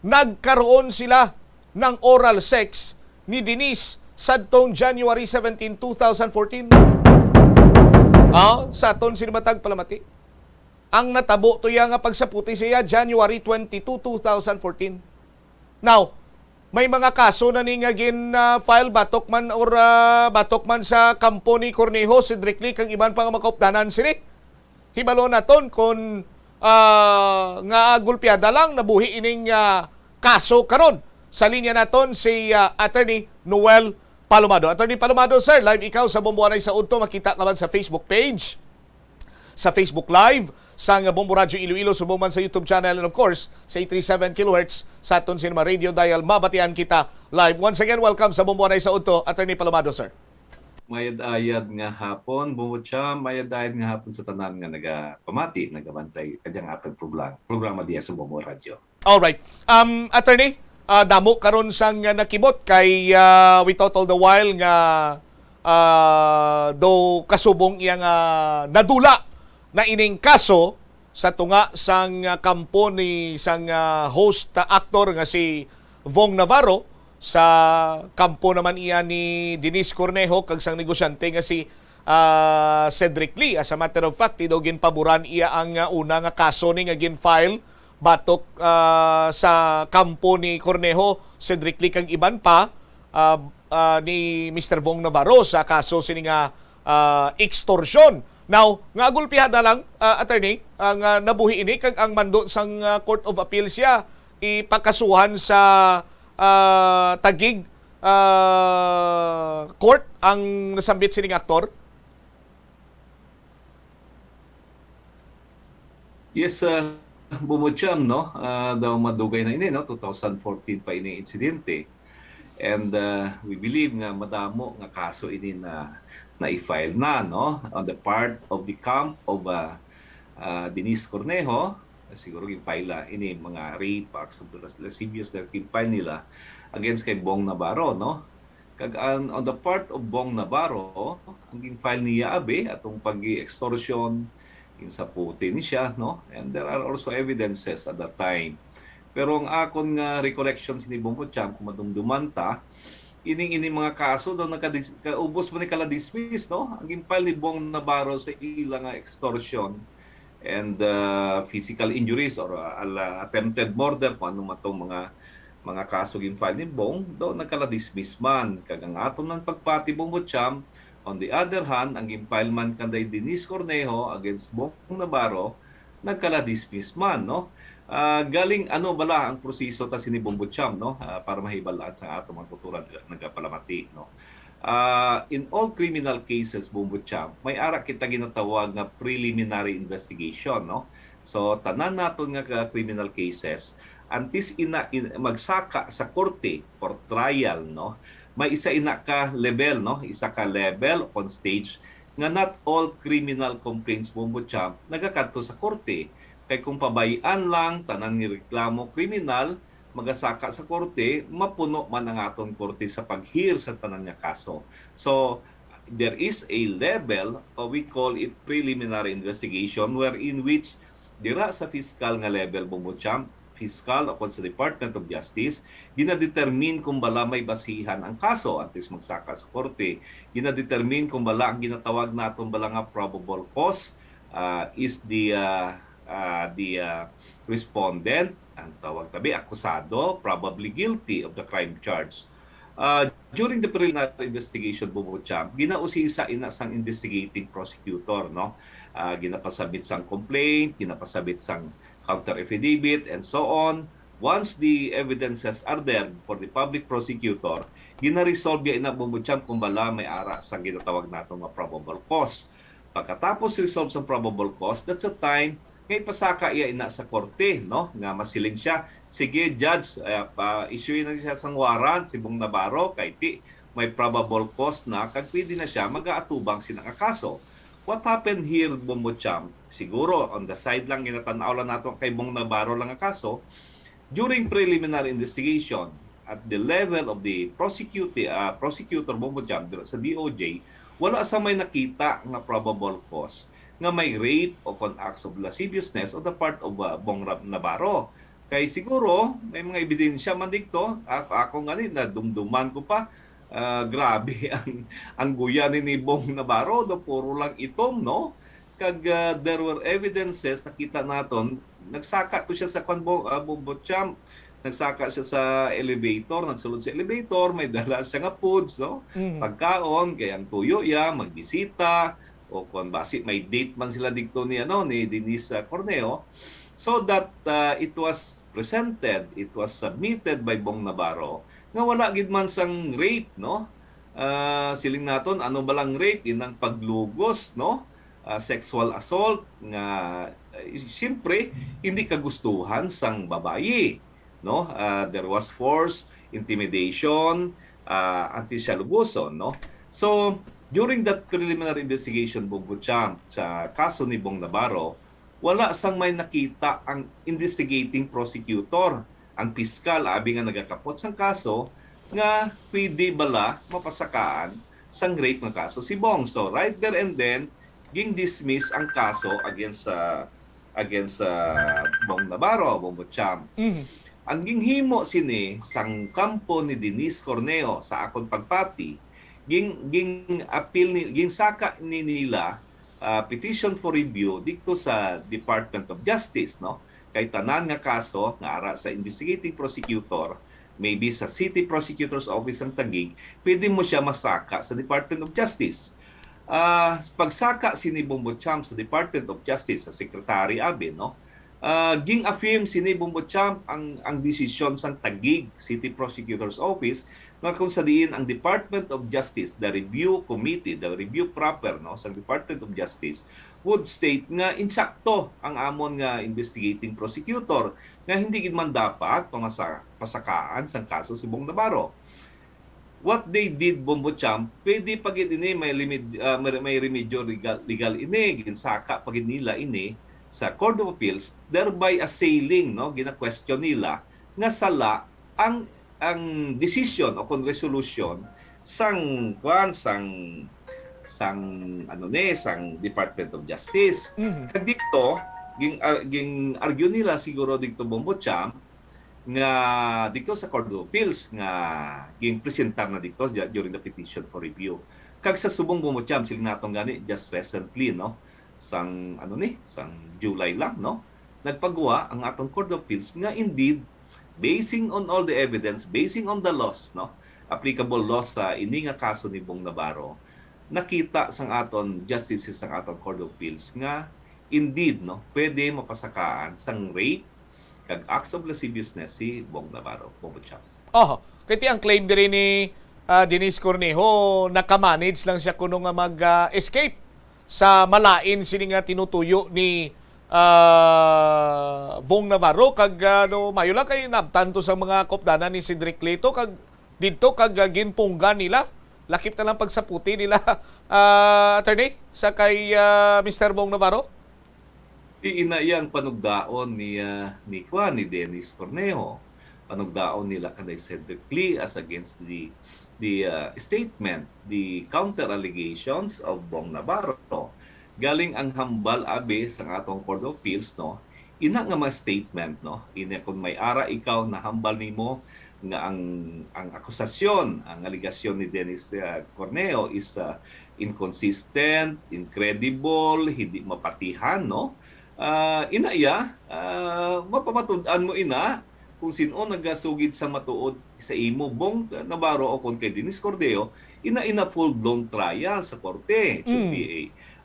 nagkaroon sila ng oral sex ni Denise sadtong January seventeen, two thousand fourteen. Ah, sa aton sini matag palamati. Ang natabo to iya nga pagsaputi sa iya, January twenty-two, two thousand fourteen. Now, may mga kaso na ni nga gin, ah, file batok man or, ah, batok man sa kampo ni Cornejo, Cedric Lee, kag iban pa nga makaupdanan sini. Hibalo naton kon, ah, nga gulpiada lang nabuhi ining, ah, kaso karon. Sa linya naton si, ah, Attorney Noel Palomado. Attorney Palomado, sir, live ikaw sa Bombo Anay sa Udto. Makita ka man sa Facebook page, sa Facebook Live sang Bombo Radyo Iloilo, subong man sa YouTube channel, and of course, sa eight three seven kilohertz sa aton sini nga radio dial. Mabatian kita live. Once again, welcome sa Bombo Anay sa Udto, Attorney Palomado, sir. Mayad-ayad nga hapon, Bombo Cha. Mayad-ayad nga hapon sa tanan nga nagapamati, nagabantay kadyang atag programa, programa diya sa Bombo Radyo. Alright. Um, Attorney, ah, damo karon sang, ah, nakibot kay, ah, we thought all the while nga, ah, do kasubong iya nga nadula na ining kaso sa tunga sang, ah, kampo ni sang, ah, host, ah, actor nga si Vong Navarro sa kampo naman iya ni Denise Cornejo kag sang negosyante nga si, ah, Cedric Lee. As a matter of fact, ti daw ginpaboran iya ang, ah, una nga kaso ni nga gin-file batok, ah, sa kampo ni Cornejo, Cedric Lee kag iban pa, ah, ah, ni Mister Vong Navarro sa kaso sini nga, ah, extortion. Now, nga gulpihada lang, ah, attorney, ang, ah, nabuhi ini kag ang mando sang, ah, Court of Appeal siya ipakasuhan sa, ah, Taguig, ah, Court ang nasambit sining aktor? Yes, ah, Bumucham, no? Ah, daw madugay na ini, no? Two thousand fourteen pa ini insidente. And, ah, we believe nga madamo nga kaso ini na na-file na, no? On the part of the camp of, ah, ah, Denise Cornejo, siguro gin-file na ini mga rape, acts of lasciviousness, gin-file nila against kay Bong Navarro, no? Kag an, on the part of Bong Navarro, ang gin-file niya abi atong pag-extortion, ginsaputi ni siya, no? And there are also evidences at that time. Pero ang akon nga recollection sini Bong Butcham, kung madumduman ta, ining, ining mga kaso daw nagkadis-, kaubos man ni kala-dismiss, no? Ang gin-file ni Bong Navarro sa ila nga extortion and, uh, physical injuries or, uh, ala-, attempted murder, kung ano man tong mga, mga kaso gin-file ni Bong, daw nagkala-dismiss man. Kag ang aton man pagpati, Bong Butcham, on the other hand, ang gin-file man kanday Denise Cornejo against Bong Navarro, nagkala-dismiss man, no? Ah, galing ano bala ang proseso ta sini Bong Butcham, no? Ah, para mahibal-an sa aton mga kultura nga nagapalamati, no? Ah, in all criminal cases, Bong Butcham, may ara kita ginatawag nga preliminary investigation, no? So, tanan naton nga ka-, criminal cases, antes ina, in, magsaka sa korte for trial, no? May isa ina ka level, no? Isa ka level on stage nga not all criminal complaints, Bong Butcham, nagakadto sa korte. Kay kung pabay-an lang tanan nga reklamo kriminal, magasaka sa korte, mapuno man ang aton korte sa pag-hear sa tanan nga kaso. So, there is a level, uh, we call it preliminary investigation, wherein which dira sa fiscal nga level, Bong Butcham, fiscal o kon sa Department of Justice, ginadetermine kung bala may basihan ang kaso antes magsaka sa korte. Ginadetermine kung bala ang ginatawag naton bala nga probable cause, ah, is the, ah, ah, the, ah, respondent, ang tawag tabi, akusado, probably guilty of the crime charge. Ah, during the preliminary investigation, Bong Butcham, ginausisa ina sang investigating prosecutor, no? Ah, ginapasabit sang complaint, ginapasabit sang counter affidavit, and so on. Once the evidences are there for the public prosecutor, ginaresolve ya ina, Bong Butcham, kung bala may ara sang ginatawag nato nga probable cause. Pagkatapos resolve sang probable cause, that's the time nga ipasaka iya ina sa korte, no? Nga masiling siya, "Sige, judge, eh, pa-issue na siya sang warrant si Bong Navarro, kay ti may probable cause na kag pwede na siya magaatubang sina nga kaso." What happened here, Bong Butcham? Siguro, on the side lang, ginatan-aw lang nato kay Bong Navarro lang nga kaso. During preliminary investigation, at the level of the prosecuti-, ah, prosecutor, Bong Butcham, dira sa D O J, wala sa may nakita nga probable cause nga may rape o kon acts of lasciviousness on the part of, ah, Bong Ra-, Navarro. Kay siguro, may mga ebidensya man dito, a-, ako nga ni, nadumduman ko pa, ah, grabe ang, ang guya ni, ni Bong Navarro, do, puro lang itom, no? Kag, ah, there were evidences, nakita naton, nagsaka to siya sa kwan, Bo-, ah, Bong Butcham, nagsaka siya sa elevator, nagsulod sa elevator, may dala siya nga foods, no? Mhm. Pagkaon, kay ang tuyo iya, magbisita, o kung basi may date man sila dito ni, ano, ni Denise, ah, Corneo, so that, ah, it was presented, it was submitted by Bong Navarro nga wala gid man sang rape, no? Ah, siling naton, ano ba lang rape? Inang paglugos, no? Ah, sexual assault nga, eh, siyempre, hindi kagustuhan sang babayi, no? Ah, there was force, intimidation, ah, antes siya luguson, no? So, during that preliminary investigation, Bong Butcham, sa kaso ni Bong Navarro, wala sang may nakita ang investigating prosecutor, ang piskal, abi nga nagakapot sang kaso, nga pwede bala mapasakaan sang rape nga kaso si Bong. So, right there and then, ging-dismiss ang kaso against sa, against sa Bong Navarro, Bong Butcham. Mhm. Ang ginhimo sini sang kampo ni Denise Corneo, sa akon pagpati, ging, ging-apil ni, ginsaka ni nila, ah, petition for review dito sa Department of Justice, no? Kay tanan nga kaso nga ara sa investigating prosecutor, maybe sa City Prosecutor's Office ang Taguig, pwede mo siya masaka sa Department of Justice. Ah, pagsaka sini Bong Butcham sa Department of Justice, sa Secretary abi, no? Ah, ging-affirm sini Bong Butcham ang, ang desisyon sang Taguig City Prosecutor's Office nga kung sa diin ang Department of Justice, the review committee, the review proper, no, sa Department of Justice would state nga insakto ang amon nga investigating prosecutor, nga hindi gid man dapat pamasa-, pasakaan sang kaso si Bong Navarro. What they did, Bombo Champ, pwede pa gid ini may limit, ah, may, may remedyo legal, legal ini, ginsaka pa gid nila ini sa Court of Appeals, thereby assailing, no, gina-question nila nga sala ang, ang decision o kon resolution sang, kuan, sang, sang, ano ni, sang Department of Justice. Mhm. Kag dito, ging, ah, ging-argue nila siguro dito, Bombo Champ, nga dito sa Court of Appeals nga ginpresentar na dito during the petition for review. Kag sa subong, Bombo Champ, siling naton gani just recently, no, sang, ano ni, sang July lang, no, nagpagwa ang atong Court of Appeals nga indeed, basing on all the evidence, basing on the laws, no, applicable laws sa ini nga kaso ni Bong Navarro, nakita sang aton justices sang aton Court of Appeals nga indeed, no, pwede mapasakaan sang rape kag acts of lasciviousness si Bong Navarro. Bombo Champ. Oh, kay ti ang claim diri ni, ah, Denise Cornejo, nakamanage lang siya kuno nga mag-escape sa malain sini nga tinutuyo ni, ah, Bong Navarro. Kag, ah, no, mayo lang kay nabtan to sa mga kaupdanan ni Cedric Leto, kag didto kag, ah, ginpunggan nila. Lakip na lang pagsaputi nila, ah, attorney, sa kay, ah, Mister Bong Navarro. Di ina iya ang panugdaon ni, ah, ni Juan, ni Dennis Cornejo. Panugdaon nila kanay Cedric Lee as against the, the, ah, statement, the counter allegations of Bong Navarro. Galing ang hambal abi sang atong Court of Appeals, no, ina nga mga statement, no, ina kung may ara ikaw na hambal nimo nga ang, ang akusasyon, ang alegasyon ni Dennis, ah, Cornejo is, ah, inconsistent, incredible, hindi mapatihan, no? Ah, ina iya, ah, mapamatud-an mo ina kung sin-o nagasugid sa matuod sa imo, Bong Navarro, o kon kay Dennis Cordeo, ina, ina full-blown trial sa korte. It should Mm. be a,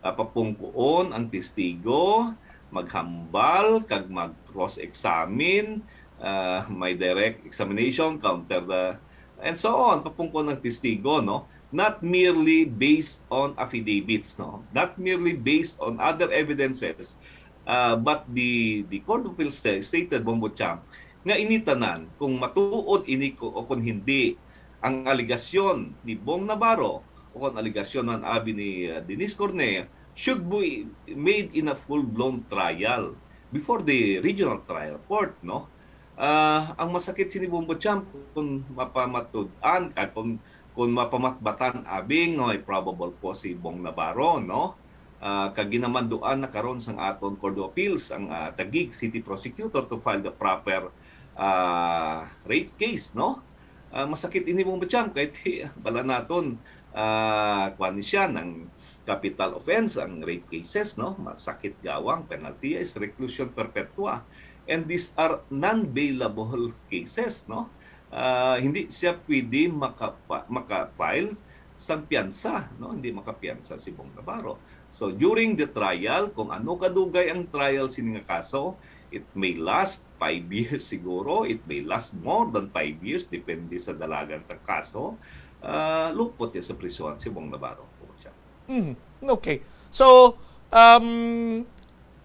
ah, papungkuon ang testigo, maghambal, kag mag-cross-examine, ah, may direct examination, counter the, and so on, papungkuon ang testigo, no? Not merely based on affidavits, no? Not merely based on other evidences, ah, but the, the Court of Appeals sta-, stated, Bombo Champ, nga ini tanan, kung matuod ini ko, o kung hindi, ang alegasyon ni Bong Navarro o kung alegasyon ng abi ni, ah, Denise Cornea should be made in a full-blown trial before the regional trial court, no? Ah, ang masakit sini, Bombo Champ, kung mapamatud-an, ah, kung, kung mapamatbatan abi nga may probable cause si Bong Navarro, no? Ah, kag ginamanduan na karon sang aton Court of Appeals ang, ah, Taguig City Prosecutor to file the proper, ah, rape case, no? Ah, masakit ini, Bombo Champ, kay ti-, bala naton, ah, kuwan ni siya, ng capital offense, ang rape cases, no? Masakit gawang penalty is reclusion perpetua. And these are non-bailable cases, no? Ah, hindi siya pwede makapa-, maka-file sang piyansa, no? Hindi makapiyansa si Bong Navarro. So, during the trial, kung ano kadugay ang trial sini nga kaso, it may last five years siguro, it may last more than five years, depende sa dalagan sa kaso. Ah, lupot niya sa prisuhan si Bong Navarro. Siya. Mhm. Okay. So, um,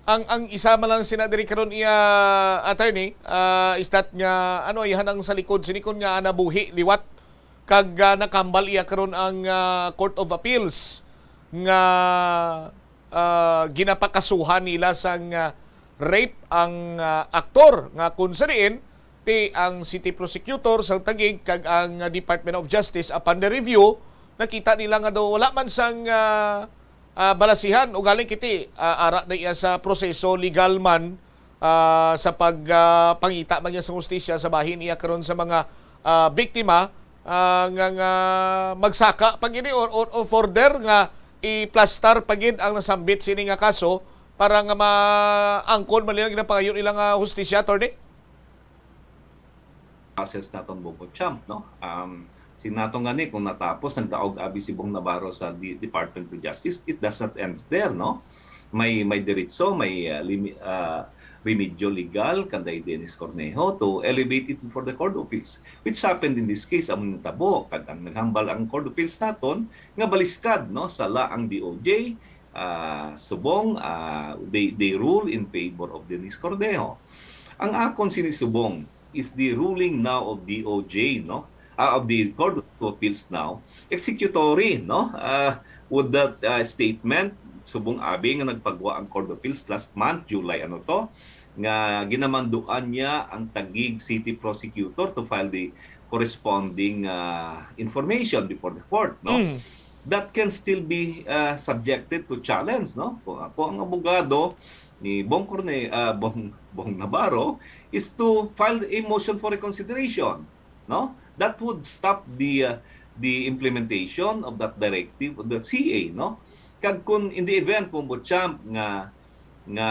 ang, ang isa man lang sina diri karon iya, attorney, ah, is that nga, ano, ihanang sa likod, sinikon nga nabuhi liwat kag, ah, nakambal iya karon ang, ah, Court of Appeals nga, ah, ginapakasuhan nila sang, ah, rape ang, ah, aktor, nga kung sa diin ti ang city prosecutor sa Taguig kag ang, ah, Department of Justice, upon the review, nakita nila nga daw wala man sang, ah, ah, balasihan, ugaling kiti, ah, ara na iya sa proseso legal man, ah, sa pag, ah, pangita man niya sa hustisya sa bahin iya karon sa mga, ah, biktima, ah, nga, nga magsaka pa gini or, or, or further nga iplastar pa gid ang nasambit sini nga kaso para nga maangkon man nila ginapangayo nila nga hustisya, attorney? Process naton, Bombo Champ, no? Um, si nato nga ni, kung natapos, nagdaog abi si Bong Navarro sa di-, Department of Justice, it does not end there, no? May, may diretso, may, uh, limi-, uh, remedyo legal kanday Dennis Cornejo to elevate it before the Court of Appeals, which happened in this case. Amo nitabo, kag ang naghambal ang Court of Appeals naton nga baliskad, no, sala ang D O J, ah, subong, ah, they, they rule in favor of Dennis Cornejo. Ang akon sini subong is the ruling now of D O J, no? Ah, of the Court of Appeals now, executory, no? Ah, would that, ah, statement, subong abi nga nagpagwa ang Court of Appeals last month, July, ano to, nga ginamanduan niya ang Taguig City Prosecutor to file the corresponding, ah, information before the court, no? Mm. That can still be, ah, subjected to challenge, no? Kung ako ang abogado ni Bong Corne-, ah, Bong, Bong Navarro, is to file a motion for reconsideration, no? That would stop the, ah, the implementation of that directive of the C A, no? Kag kung in the event, Bombo Champ, nga, nga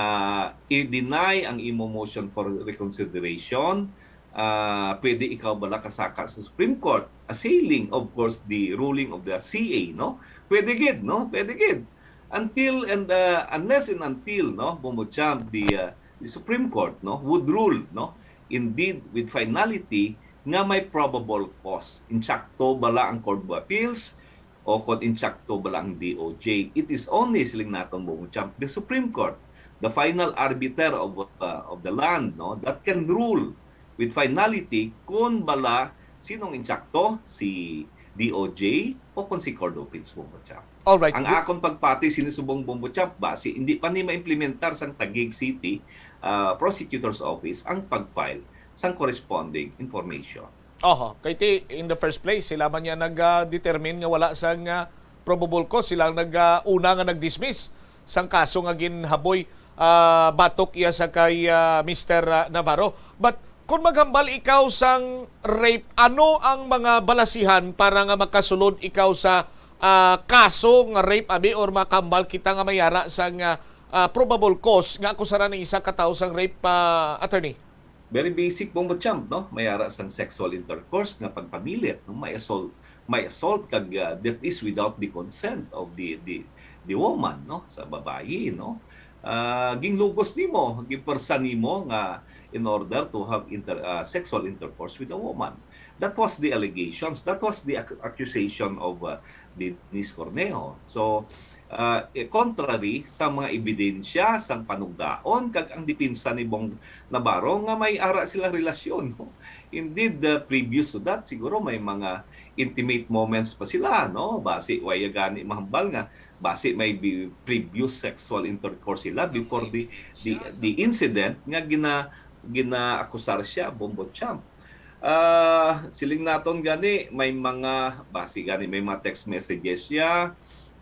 i-deny ang imo motion for reconsideration, ah, pwede ikaw bala kasaka sa Supreme Court, assailing, of course, the ruling of the C A, no? Pwede gid, no? Pwede gid. Until and, ah, unless and until, no, Bombo Champ, the, ah, the Supreme Court, no, would rule, no, indeed with finality nga may probable cause. Insakto bala ang Court of Appeals o kon insakto bala ang D O J. It is only, siling naton, Bombo Champ, the Supreme Court, the final arbiter of, uh, of the land, no, that can rule with finality kung bala sinong insakto, si D O J o kung si Court of Appeals, Bombo Champ. Alright. Ang akon pagpati sini subong, Bombo Champ, basi hindi pa ni maimplementar sang Taguig City, ah, Prosecutor's Office ang pag-file sang corresponding information. Oho, kay ti, in the first place, sila man niya nag-determine nga wala sang, ah, probable cause, sila ang nag, ah, una nga nag-dismiss sang kaso nga ginhaboy, ah, batok iya sa kay, ah, Mister, ah, Navarro. But kung maghambal ikaw sang rape, ano ang mga balasihan para nga makasulod ikaw sa, ah, kaso nga rape, abi, or makahambal kita nga may ara sang, ah, ah, probable cause nga akusaran ang isa ka tawo sang rape, ah, attorney? Very basic, Bombo Champ, no? May ara sang sexual intercourse nga pagpamilit, no? May assault, may assault kag, ah, that is without the consent of the, the, the woman, no? Sa babayi, no? Ah, ginlugos nimo, ginpwersa nimo nga in order to have inter-, ah, sexual intercourse with a woman. That was the allegations, that was the ac-, accusation of, ah, Denise Cornejo. So, ah, eh, contrary sa mga ebidensya sang panugdaon kag ang depensa ni Bong Navarro nga may ara sila relasyon, no? Indeed, uh, previous to that, siguro may mga intimate moments pa sila, no? Basi, waya gani mahambal nga, basi may bi-, previous sexual intercourse sila before the, the, the incident nga gina-, ginaakusar siya, Bombo Champ. Ah, siling naton gani, may mga, basi gani, may mga text messages siya,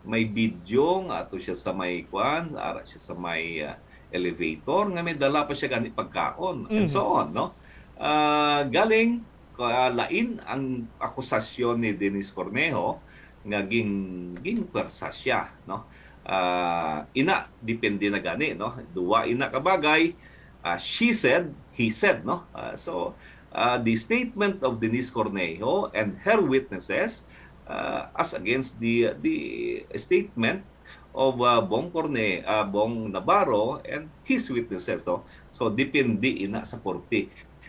may video nga ato siya sa may, kuan, ara siya sa may, ah, elevator, nga may dala pa siya gani pagkaon, and Mhm. so on, no? Ah, galing, ah, lain ang akusasyon ni Denise Cornejo nga ging-, ginpwersa siya, no? Ah, ina, depende na gani, no? Duwa ina ka bagay, ah, she said, he said, no? Ah, so, ah, the statement of Denise Cornejo and her witnesses, ah, as against the, the statement of, ah, Bong Corne-, ah, Bong Navarro and his witnesses, no? So, depende ina sa korte.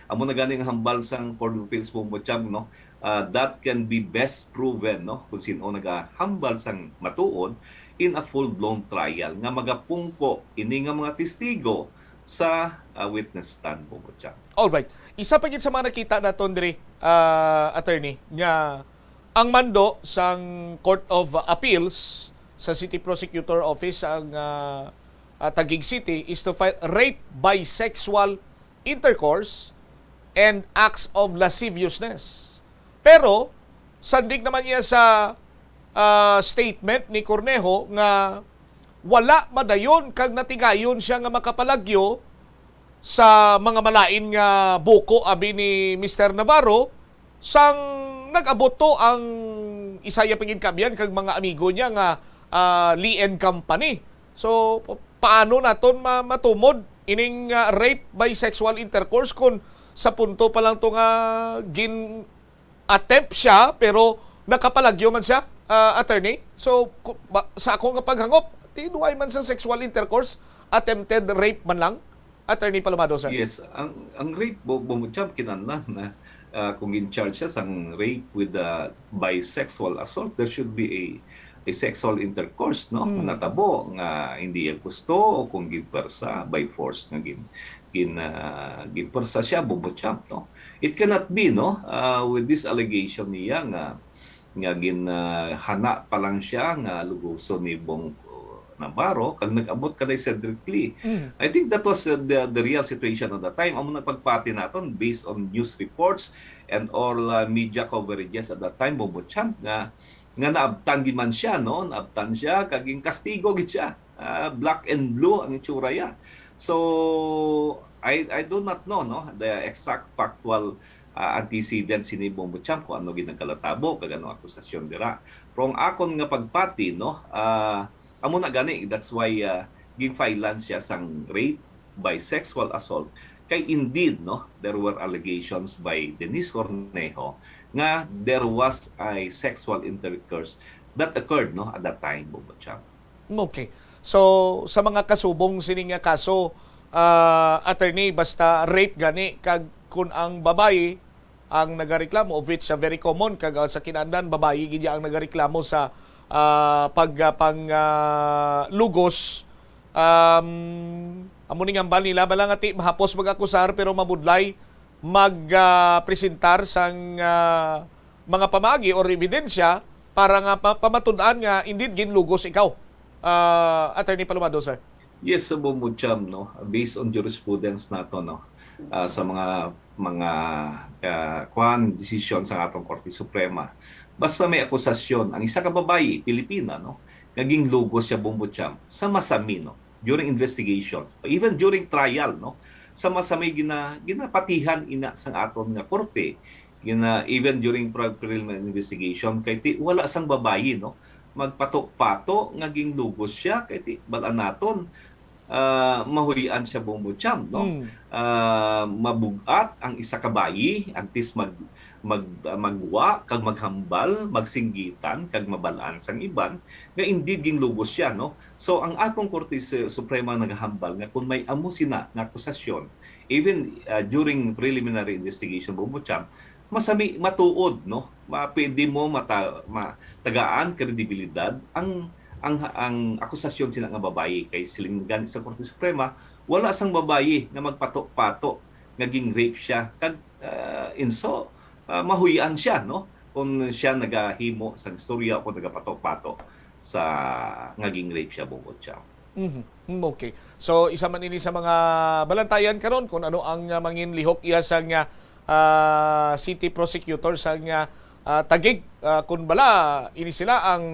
Amo na gani ang hambal sang Court of Appeals, Bombo Champ, no? Ah, that can be best proven, no? Kung sin-o nagahambal sang matuod in a full-blown trial nga magapungko ini nga mga testigo sa, ah, witness stand, Bombo Champ. Alright. Isa pa gid sa mga nakita naton diri, ah, attorney, nga ang mando sang Court of Appeals sa City Prosecutor Office ang, ah, ah, Taguig City is to file rape by sexual intercourse and acts of lasciviousness. Pero, sandig naman niya sa, ah, statement ni Cornejo nga wala madayon kag natigayon siya nga makapalagyo sa mga malain nga buko, abi ni Mister Navarro, sang nag-abot to ang isa ya pagin kaabyan kag mga amigo niya nga, ah, Lee and Company. So, pa-, paano naton ma-, matumod ining, ah, rape by sexual intercourse kung sa punto pa lang to nga gin-attempt siya pero nakapalagyo man siya, ah, attorney? So, ku-, ba-, sa ako nga paghangop, tinuay man sa sexual intercourse, attempted rape man lang? Attorney Palomado, sir. Yes, ang ang rape, Bo- Bombo Champ, kinahanglan na, ah, kung in-charge siya sang rape with, ah, by sexual assault, there should be a a sexual intercourse, no? Mm. Natabo nga hindi niya gusto o kung ginpersa by force nga gin gin ah, ginpersa siya, Bombo Champ, no? It cannot be, no? Ah, with this allegation niya nga nga gin ah, hana pa lang siya nga lugoson ni Bong Navarro kag nag-abot ka ni Cedric Lee. Mm. I think that was uh, the, the real situation at that time. Amo nagpagpati naton based on news reports and all uh, media coverages at that time, Bombo Champ, nga nga naabtan gid man siya, no? Naabtan siya kag ginkastigo gid siya. Ah, black and blue ang itsura niya. So I I do not know, no, the exact factual ah, antecedent sini, Bombo Champ, kung ano gid nagkalatabo kag ano akusasyon dira. Pero ang akon nga pagpati, no, ah, amo na gani, that's why ah, ginfilean siya sang rape by sexual assault. Kay indeed, no, there were allegations by Denise Cornejo nga there was a sexual intercourse that occurred, no, at that time, Bombo Champ. Okay. So, sa mga kasubong sini nga kaso, ah, attorney, basta rape gani, kag kun ang babayi ang nagareklamo, of which, ah, very common, kag, ah, sa kinahanglan, babayi gid ang nagareklamo sa, ah, pag, ah, pang, ah, lugos, um, amo ning hambal nila, bala nga ti mahapos mag-akusar pero mabudlay mag, ah, presentar sang, ah, mga pamaagi or ebidensya para nga pa- pamatud-an nga indeed ginlugos ikaw, ah, Attorney Palomado, sir. Yes, sa Bombo Champ, no, based on jurisprudence nato, no, ah, sa mga mga ah, kwan desisyon sa atong Korte Suprema, basta may akusasyon ang isa ka babayi, Pilipina, no, nga ginlugos siya, Bombo Champ, sa masami, no, during investigation, even during trial, no, sa masami gina, ginapatihan ina sang aton nga korte, gina, even during pre- preliminary investigation, kay ti, wala sang babayi, no, magpato-pato nga ginlugos siya, kay ti, bal-an naton, ah, mahuy-an siya, Bombo Champ, no? Mm. Ah, mabug-at ang isa ka bayi antes mag mag ah, magwa kag maghambal, magsinggitan kag mabal-an sang iban nga indeed ginlugos siya, no? So ang atong Korte Su- Suprema nagahambal nga kung may amo sina nga akusasyon, even ah, during preliminary investigation, Bombo Champ, masami matuod, no? Ma, pwede mo mata, ma, tagaan kredibilidad ang ang ang akusasyon sina nga babayi, kay siling gani sa Korte Suprema, wala sang babayi nga magpato-pato nga gin-rape siya kag ah, inso ah, mahuy-an siya, no, kung siya nagahimo sang istorya o kung nagapato-pato sa nga gin-rape siya, Bombo Champ. Mhm. Mm, okay. So, isa man ini sa mga balantayan karon kung ano ang, ah, mangin lihok iya sang, ah, ah, city prosecutor sang, ah, ah, Taguig, ah, kung bala ini sila ang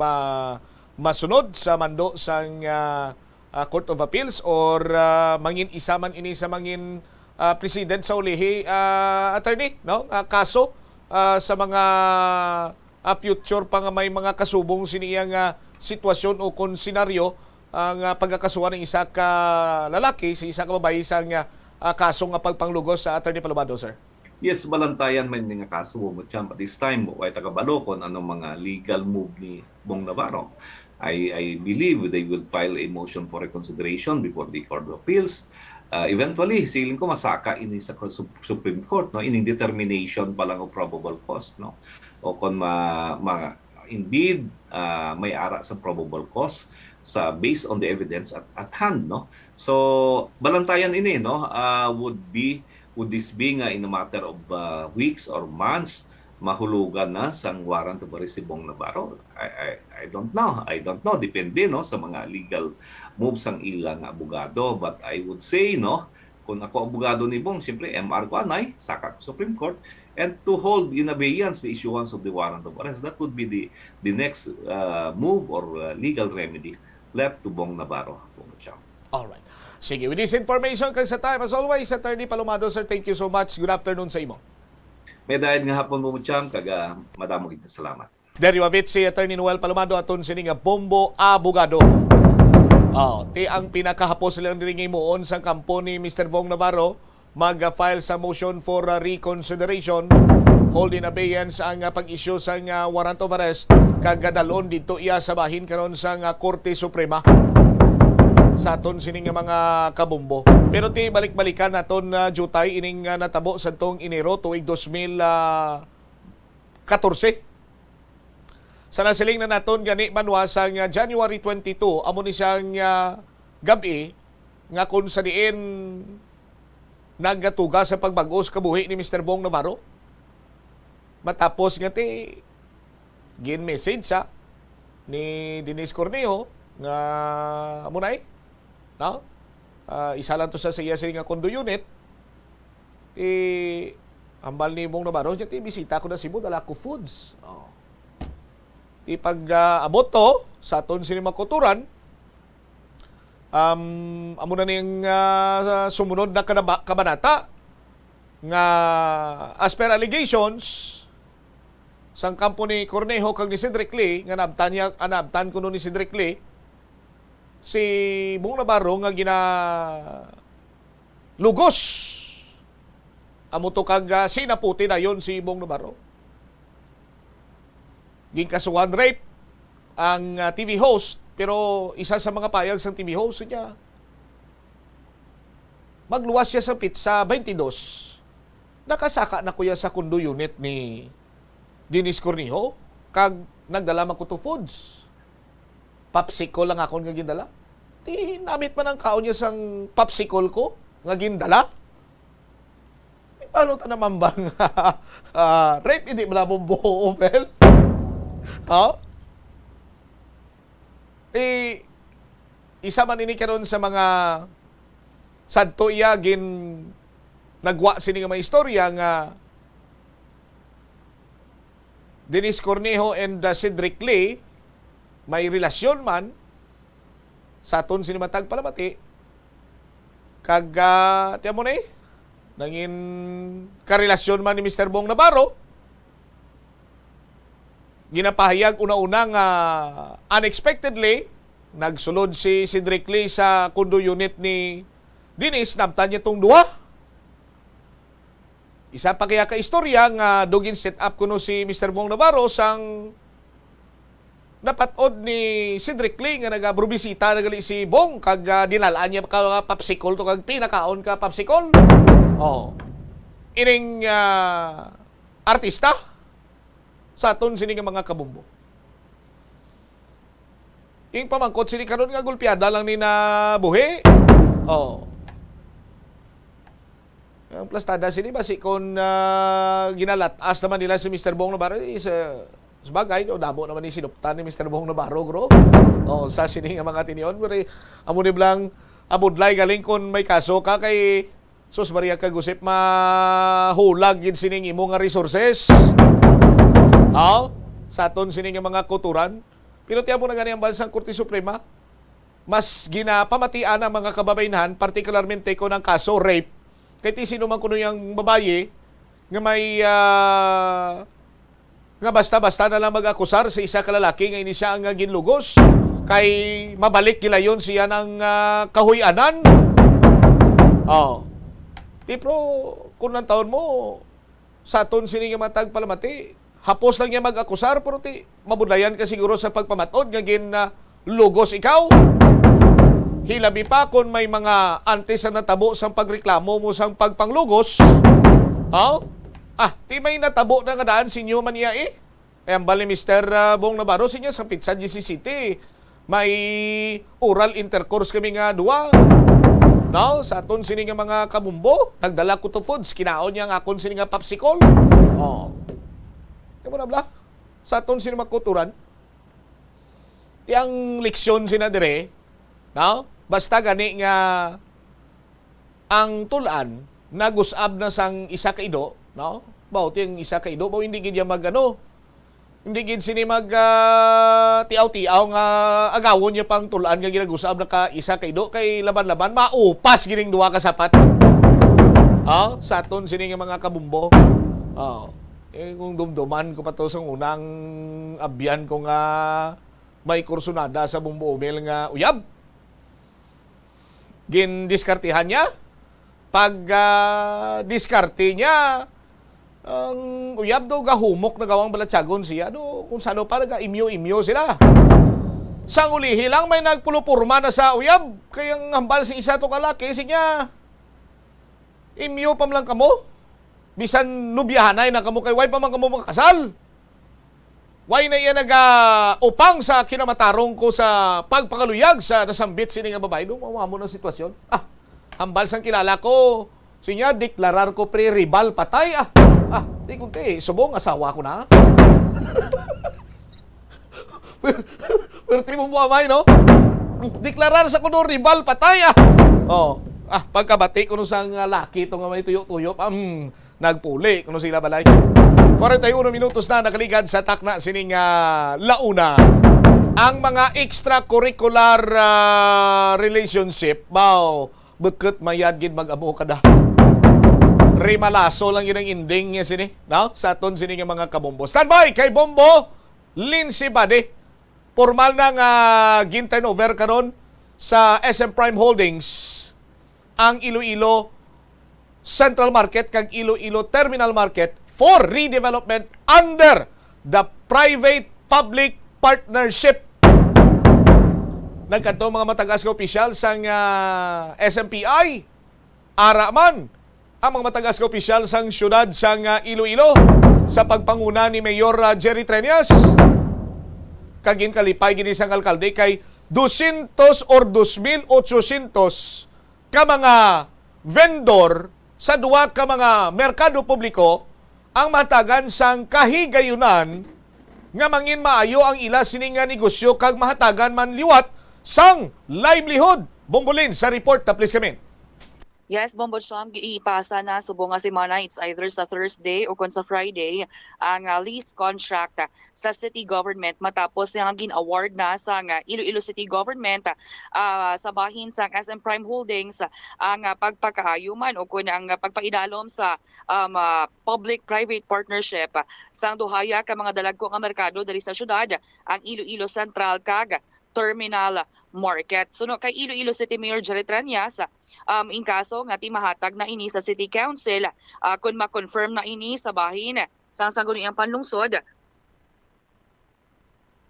ma- masunod sa mando sang, ah, ah, Court of Appeals or, ah, mangin isa man ini sa mangin, ah, precedent sa ulihi, ah, attorney, no? Ah, kaso, ah, sa mga ah, future pa nga may mga kasubong sini iya nga sitwasyon o kon senaryo ang, ah, pagkakasuhan ng isa ka lalaki sa isa ka babayi sa nga, ah, kaso nga pagpanglugos sa Attorney Palomado, sir? Yes, balantayan man ni nga kaso, Bombo Champ. At this time, way ta kabalo kung ano mga legal move ni Bong Navarro. I, I believe they will file a motion for reconsideration before the Court of Appeals. Uh, eventually, siling ko masaka ini sa Supreme Court, no, ining determination pa lang of probable cause, no, o kung ma, ma, indeed uh, may ara sa probable cause sa based on the evidence at, at hand, no. So balantayan ini, no, uh, would be would this be nga in a matter of uh, weeks or months mahulugan na sang warrant of arrest si Bong Navarro? I, I, I don't know. I don't know. Depende, no, sa mga legal moves sang ila nga abogado. But I would say, no, kung ako abogado ni Bong, siyempre, M R ko anay, saka ko Supreme Court, and to hold in abeyance the issuance of the warrant of arrest. That would be the the next uh, move or uh, legal remedy left to Bong Navarro, Bong Champ. Alright. Sige, with this information, kag sa time, as always, Attorney Palomado, sir, thank you so much. Good afternoon sa imo. May dayad nga hapon, Bong Champ, kag ah, madamo gid nga salamat. Diri wa vit si Attorney Noel Palomado aton sini nga Bombo Abogado. Oh, ti ang pinakahapos lang diri nga himuon sa kampo ni Mister Bong Navarro, mag-file sa motion for uh, reconsideration, hold in abeyance ang uh, pag-issue sa uh, warrant of arrest, kag dalon didto iya sa bahin karon sa uh, Korte Suprema. sa aton sini nga mga kabombo. Pero ti balik-balikan naton, ah, Jutay, ining, ah, natabo sadtong Enero tuig dos mil, ah, katorse. Sa nasiling na naton gani, Banwa, sang, ah, January twenty-two, amo ni siyang, ah, gab-i nga kung sa diin nagatuga sa pagbag-o sa kabuhi ni Mister Bong Navarro. Matapos nga ti gin-message sa ni Denise Cornejo nga amo na eh, no? Ah, isa lang to sa, sa iya sini nga condo unit. Ti hambal ni Bong Navarro, ti bisita ko na Cebu, dala ko foods. Oh. Ti pag, ah, abot to sa aton sini mga kauturan, um, amo na ning, ah, sumunod na kanaba-, kabanata nga, as per allegations, sang kampo ni Cornejo kag ni Cedric Lee, nga naabtan niya, ah, naabtan kuno ni Cedric Lee, si Bong Navarro nga ginalugos. Amo to kag, ah, sinaputi dayon si Bong Navarro. Ginkasuhan rape ang, ah, T V host, pero isa sa mga payag sang T V host niya, magluwas siya sa petsa twenty-two. Nakasaka na kuya sa condo unit ni Denise Cornejo, kag nagdala man ko to foods. Popsicle lang akon nga gindala. Ti namit man ang kaon niya sang popsicle ko nga gindala. Ti paano ta naman ba nga, ah, rape, hindi man namon buo, Mel? Oh? Eh, isa man ini karon sa mga sadto iya gin-, nagwa sini nga mga istorya nga Denise Cornejo and, uh, Cedric Lee may relasyon man sa aton sini matag palamati. Kag, ah, tiyan mo na eh, nangin karelasyon man ni Mister Bong Navarro. Ginapahayag una-una nga unexpectedly, nagsulod si Cedric Lee sa condo unit ni Denise, nabtan niya tong duha. Isa pa kaya ka istorya nga daw gin-set up kuno si Mister Bong Navarro sang napat-od ni Cedric Lee nga nagabrubisita na gali si Bong kag, ah, dinalaan niya ka popsicle to kag pinakaon ka popsicle. Oh. Ining, ah, artista sa aton sini nga mga kabombo. King pamangkot sini karon nga gulpiada lang ni nabuhi. Oh. Ang plastada sini, basi kon, ah, ginalat-as naman nila si Mister Bong Navarro, is, ah, sabagay, no, damo naman ni sinuptan ni Mister Bong Navarro, bro. Oh, sa sini nga mga tinion, pero, eh, amo ni blang abudlay galing kon may kaso ka kay Sus Maria kag Josep, mahulag gid sining imo nga resources. Oh, sa aton sini nga mga kuturan. Pero tiyan mo na gani ang bansang Korte Suprema, mas ginapamatian ang mga kababaynhan, partikularmente kon ang kaso rape. Kay ti sino man kuno yang babayi nga may, ah, nga basta-basta na lang mag-akusar sa isa ka lalaki nga ini siya ang, ah, ginlugos, kay mabalik gilayon siya ng, ah, kahuy-anan. Oh. Ti, pero kung ang taon mo, sa aton sini nga matag palamati, hapos lang niya mag-akusar, pero ti, mabudlayan ka siguro sa pagpamatod nga gin, ah, lugos ikaw. Hilabi pa kon may mga antes sa natabo sang pagreklamo mo sang pagpanglugos. Ha? Ah, ti may natabo na nga daan sinyo man iya eh. Ay, ang bali, Mister, ah, Bong Navarro, sinya sa pitsa diyesisete, may oral intercourse kami nga duwa. No? Sa aton sini nga mga kabumbo, nagdala ko to foods, kinaon niya ang akon sini nga popsicle. Oh. Di mo na bla? Sa aton sini mga kuturan, ti ang leksyon sina dire, no? Basta gani nga ang tul-an nagus-ab na sang isa ka ido, no? Baw, ti ang isa ka ido, baw, hindi gid niya mag, ano, hindi gid sini mag, ah, tiaw-tiaw nga agawon niya pang tul-an nga ginagus-ab na ka isa ka ido, kay laban-laban, maupas gining duha ka sapat. Ah, sa aton sini nga mga kabumbo. Ah, eh, kung dumduman ko pa to sa unang abyan ko nga may kursunada sa Bumbo Umil nga uyab. Gindiskartihan niya. Pag, ah, diskarte niya, ang uyab daw gahumok na gawang balatsagon siya. Ano, kung sano pa, naga-imyo-imyo sila. Sang ulihi lang may nagpuluporma na sa uyab, kay ang hambal sing isa to ka laki, siya, "Imyo pa man lang kamo? Bisan nobyahanay na kamo, kay why pa man kamo makasal? Why na iya nagaupang sa kinamatarong ko sa pagpangaluyag sa nasambit sini nga babayi?" Do, mao mo ang sitwasyon. Ah, hambal sang kilala ko, siya, "Deklarar ko pre rival patay, ah." Ah, di ko, "Te, subong asawa ko na." Perti mo mo amay, no? "Deklarar sa kuno rival patay, ah." Oh, ah, pagkabati kuno sang, ah, laki to nga may tuyo-tuyo pa, mm, nagpuli kuno sila balay. Forty-one minutos na nakaligad sa takna sining, ah, launa. Ang mga extracurricular, ah, relationship, baw, bukut mayad gid mag-amo kada. Rimalaso lang gid ang ending niya sini, no? Sa aton sini nga mga kabombo. Standby kay Bombo Lindsay Bade. Formal na nga gin-turnover karon sa S M Prime Holdings ang Iloilo Central Market kag Iloilo Terminal Market for redevelopment under the private-public partnership. Nagkadto mga matagas nga opisyal sang, ah, S M P I, ara man ang mga matagas nga opisyal sang siyudad sang, ah, Iloilo sa pagpanguna ni Mayor, ah, Jerry Treñas. Kag ginkalipay gid sang alkalde kay dosyentos or dos mil ochosyentos ka mga vendor sa duha ka mga merkado publiko ang mahatagan sang kahigayunan nga mangin maayo ang ila sini nga negosyo kag mahatagan man liwat sang livelihood. Bombolin sa report na, please, kami. Yes, Bombo Chom, ipasa na subong nga semana, it's either sa Thursday o kon sa Friday, ang, ah, lease contract sa city government matapos nga gin-award na sang Iloilo City Government, ah, sa bahin sang S M Prime Holdings ang, ah, pagpakaayo man o kon ang, ah, pagpaidalom sa, um, ah, public-private partnership sang duhaya ka mga dalagko nga merkado diri sa syudad, ang Iloilo Central kag Terminal Market. Suno kay Iloilo City Mayor Jerry Treñas, um, in kaso nga ti mahatag na ini sa City Council, ah, kon ma-confirm na ini sa bahin sang Sangguniang Panlungsod,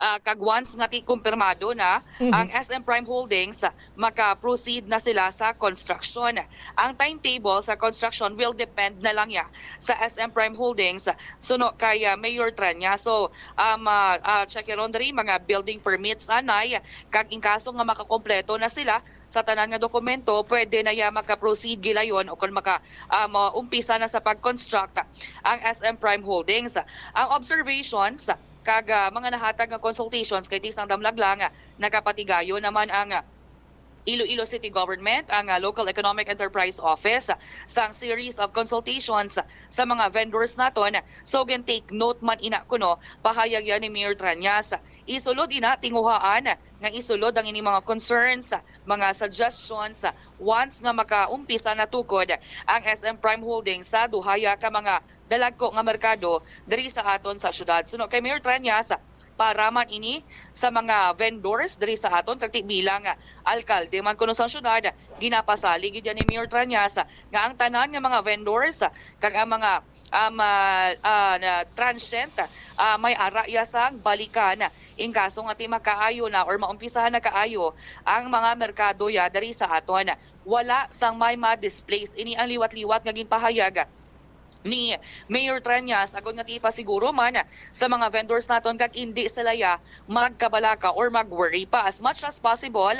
ah, kag once nga ti kumpirmado na, mhm, ang S M Prime Holdings, maka-proceed na sila sa construction. Ang timetable sa construction will depend na lang ya sa S M Prime Holdings, suno kay, ah, Mayor Treñas. So, um, ah, ah, check ron diri, mga building permits anay, kag in kaso nga makakompleto na sila sa tanan nga dokumento, pwede na ya maka-proceed gilayon o kon maka, ah, maumpisa na sa pag-construct ang S M Prime Holdings. Ang observations kag, ah, mga nahatag nga consultations kay ti sang damlag lang, ah, nagapatigayon naman ang, ah, Iloilo City Government, ang, ah, Local Economic Enterprise Office, ah, sang series of consultations, ah, sa mga vendors naton. So, gin-take note man ina kuno, pahayag yan ni Mayor Treñas. Isulod ina, tinguhaan nga isulod ang ini mga concerns, mga suggestions, once nga makaumpisa na tukod ang S M Prime Holdings sa duhaya ka mga dalagko nga merkado diri sa aton sa syudad. Suno kay Mayor Treñas, para man ini sa mga vendors diri sa aton, kag ti bilang alkalde man kuno sang syudad, ginapasalig gid yan ni Mayor Treñas nga ang tanan nga mga vendors kag ang mga, um, ah, ah, na transient, ah, may ara ya sang balikan in kaso nga ti makaayo na or maumpisahan na kaayo ang mga merkado ya diri sa aton. Wala sang may ma-displace, ini ang liwat-liwat nga ginpahayag ni Mayor Treñas, agod nga ti ipasiguro man sa mga vendors naton kag indi sila ya magkabalaka or mag-worry pa. As much as possible,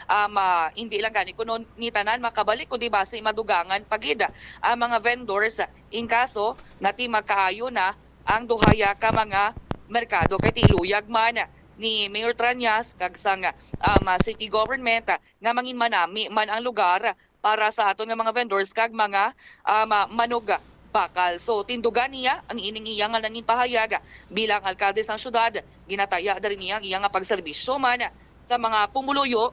um, ah, indi lang gani kuno ni tanan makabalik, kundi basi madugangan pa gid ang mga vendors in kaso nga ti magkaayo na ang duhaya ka mga merkado. Kay ti iluyag man ni Mayor Treñas kag sang, um, city government nga mangin manami man ang lugar para sa aton nga mga vendors kag mga, ah, ma-, manugbakal. So, tindugan niya ang ining iya nga nangin pahayag bilang alkalde sang syudad. Ginataya diri niya ang iya nga pagserbisyo man sa mga pumuluyo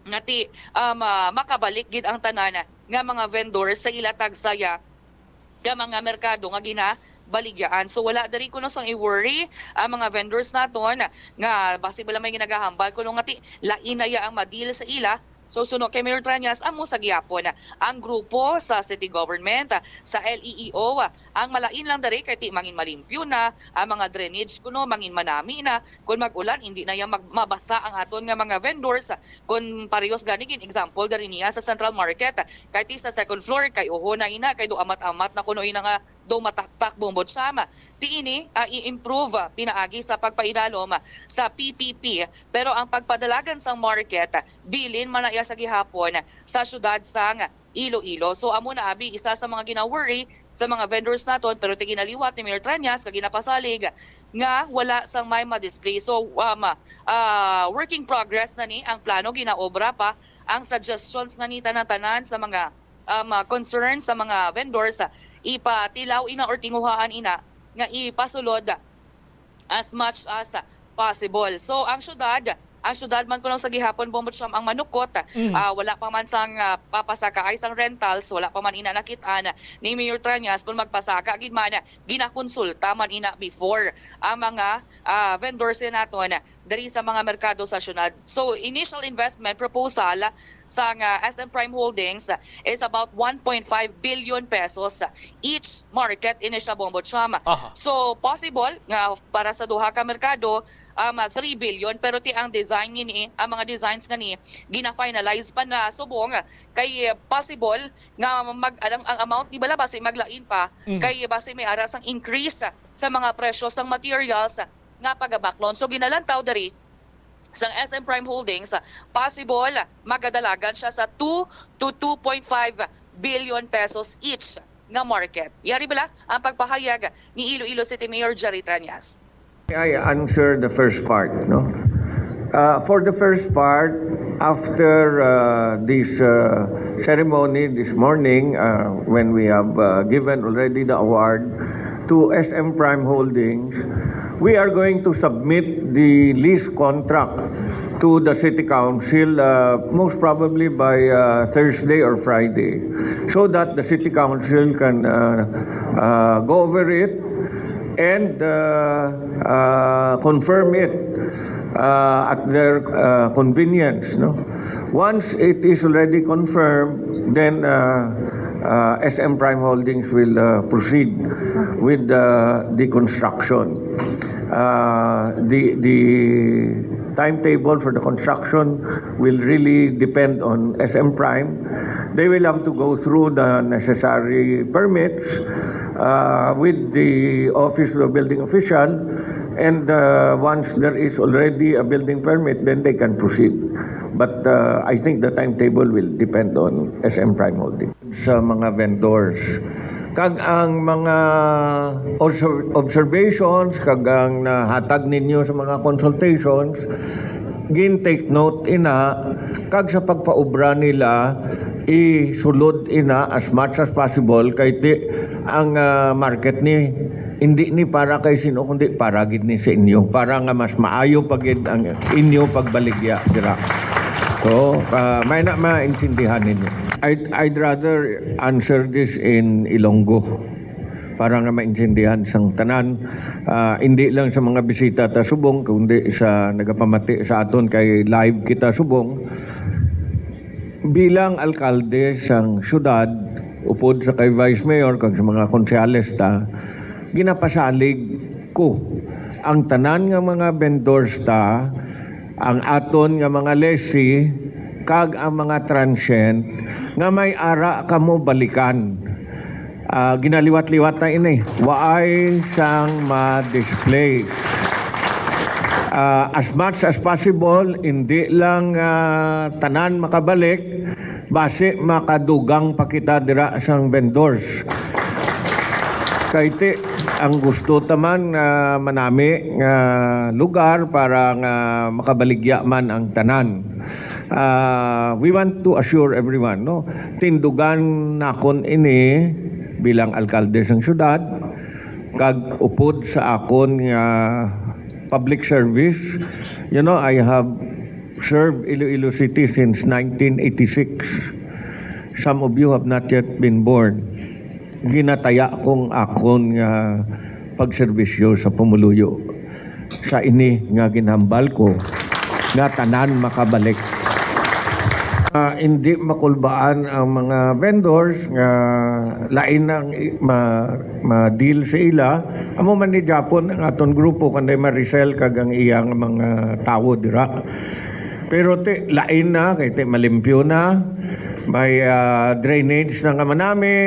nga ti, ah, ma-, makabalik gid ang tanan nga mga vendors sa ila tagsaya nga mga merkado nga ginabaligyaan. So, wala diri kuno sang i-worry ang mga vendors naton nga basi bala may ginagahambal kuno nga ti lain na ya ang ma-deal sa ila So, suno kay Mayor Treñas, amo sa gihapon ang grupo sa city government, sa L E E O, ang malain lang diri kay ti mangin malimpyo na, ang mga drainage kuno mangin manami na, kun mag-ulan, hindi na yang mag-, mabasa ang aton nga mga vendors. Kun parehos gani gin example diri niya sa Central Market, kay ti sa second floor, kay uho na ina, kay do amat-amat na kuno ina nga do mataktak, Bongbong Sam. Ti ini, ah, i-improve, ah, pinaagi sa pagpaidalom, ah, sa P P P. Pero ang pagpadalagan sang market, ah, bilin man na iya sa gihapon sa siyudad sang Iloilo. So, amo na abi isa sa mga gina-worry sa mga vendors naton, pero ti ginaliwat ni Mayor Treñas kag ginapasalig nga wala sang may ma-display. So, um, ah, work in progress na ni ang plano, ginaobra pa ang suggestions nga ni tanan-tanan sa mga, um, ah, concerns sa mga vendors, ah, ipatilaw ina or tinguhaan ina nga ipasulod as much as possible. So, ang syudad, ang syudad man kuno sa gihapon, Bongbong Sam, ang manukot, Mm. ah, wala pa man sang, ah, papasakaay sang rentals, wala pa man ina nakit-an ni Mayor Treñas kung magpasaka gid man, ginakonsulta man ina before ang mga, ah, vendors naton diri sa mga merkado sa syudad. So, initial investment proposal sang, ah, S M Prime Holdings is about one point five billion pesos each market ini siya, Bongbong Sam. Aha. So, possible nga para sa duha ka merkado, um, three billion, pero ti ang design nini, ang mga designs nga ni gina-finalize pa na subong, kay possible nga mag-, ang, ang amount ni bala basi maglain pa, Mm. kay basi may ara sang increase sa mga presyo sang materials nga pagabaklon. So, ginalantaw diri sang S M Prime Holdings, possible magadalagan siya sa two to two point five billion pesos each nga market. Yari bala ang pagpahayag ni Iloilo City Mayor Jerry Treñas. I answer the first part, no? Uh, for the first part, after, uh, this, uh, ceremony this morning, uh, when we have, uh, given already the award to S M Prime Holdings, we are going to submit the lease contract to the city council, uh, most probably by, uh, Thursday or Friday, so that the city council can, uh, uh, go over it and, uh, uh, confirm it, uh, at their, uh, convenience, no? Once it is already confirmed, then, uh, uh, S M Prime Holdings will, uh, proceed with the, the construction. Uh, the, the timetable for the construction will really depend on S M Prime. They will have to go through the necessary permits, uh, with the Office of the Building Official, and, uh, once there is already a building permit, then they can proceed. But, uh, I think the timetable will depend on S M Prime Holding. Sa mga vendors, kag ang mga obser-, observations kag ang nahatag ninyo sa mga consultations, gin-take note ina, kag sa pagpaubra nila, isulod ina as much as possible, kay ti ang, ah, market ni, hindi ni para kay sino, kundi para gid ni sa inyo, para nga mas maayo pa gid ang inyo pagbaligya dira. So, ah, may na maintindihan ninyo. I'd, I'd rather answer this in Ilonggo para nga maintindihan sang tanan, ah, hindi lang sa mga bisita ta subong, kundi sa nagapamati sa aton, kay live kita subong. Bilang alkalde sang syudad, upod sa kay Vice Mayor kag sa mga konsehales ta, ginapasalig ko ang tanan nga mga vendors ta, ang aton nga mga lessee, kag ang mga transient nga may ara kamo balikan. Ah, ginaliwat-liwat na ini. Waay sang ma-display. Ah, as much as possible, hindi lang, ah, tanan makabalik, basi makadugang pa kita dira sang vendors. Kay ti, ang gusto ta man nga manami nga lugar para nga makabaligya man ang tanan. Ah, we want to assure everyone, no? Tindugan nakon ini bilang alkalde sang syudad, kag upod sa akon nga public service. You know, I have served Iloilo City since nineteen eighty-six. Some of you have not yet been born. Ginataya kong akon nga pagserbisyo sa pumuluyo sa ini nga ginhambal ko nga tanan makabalik. Ah, hindi makulbaan ang mga vendors nga lain ang i-, ma-, ma-deal sa ila. Amo man ni Japon ang aton grupo, kanday Maricel kag ang iyang mga tawo dira. Pero ti, lain na, kay ti malimpyo na. May, ah, drainage na nga manami.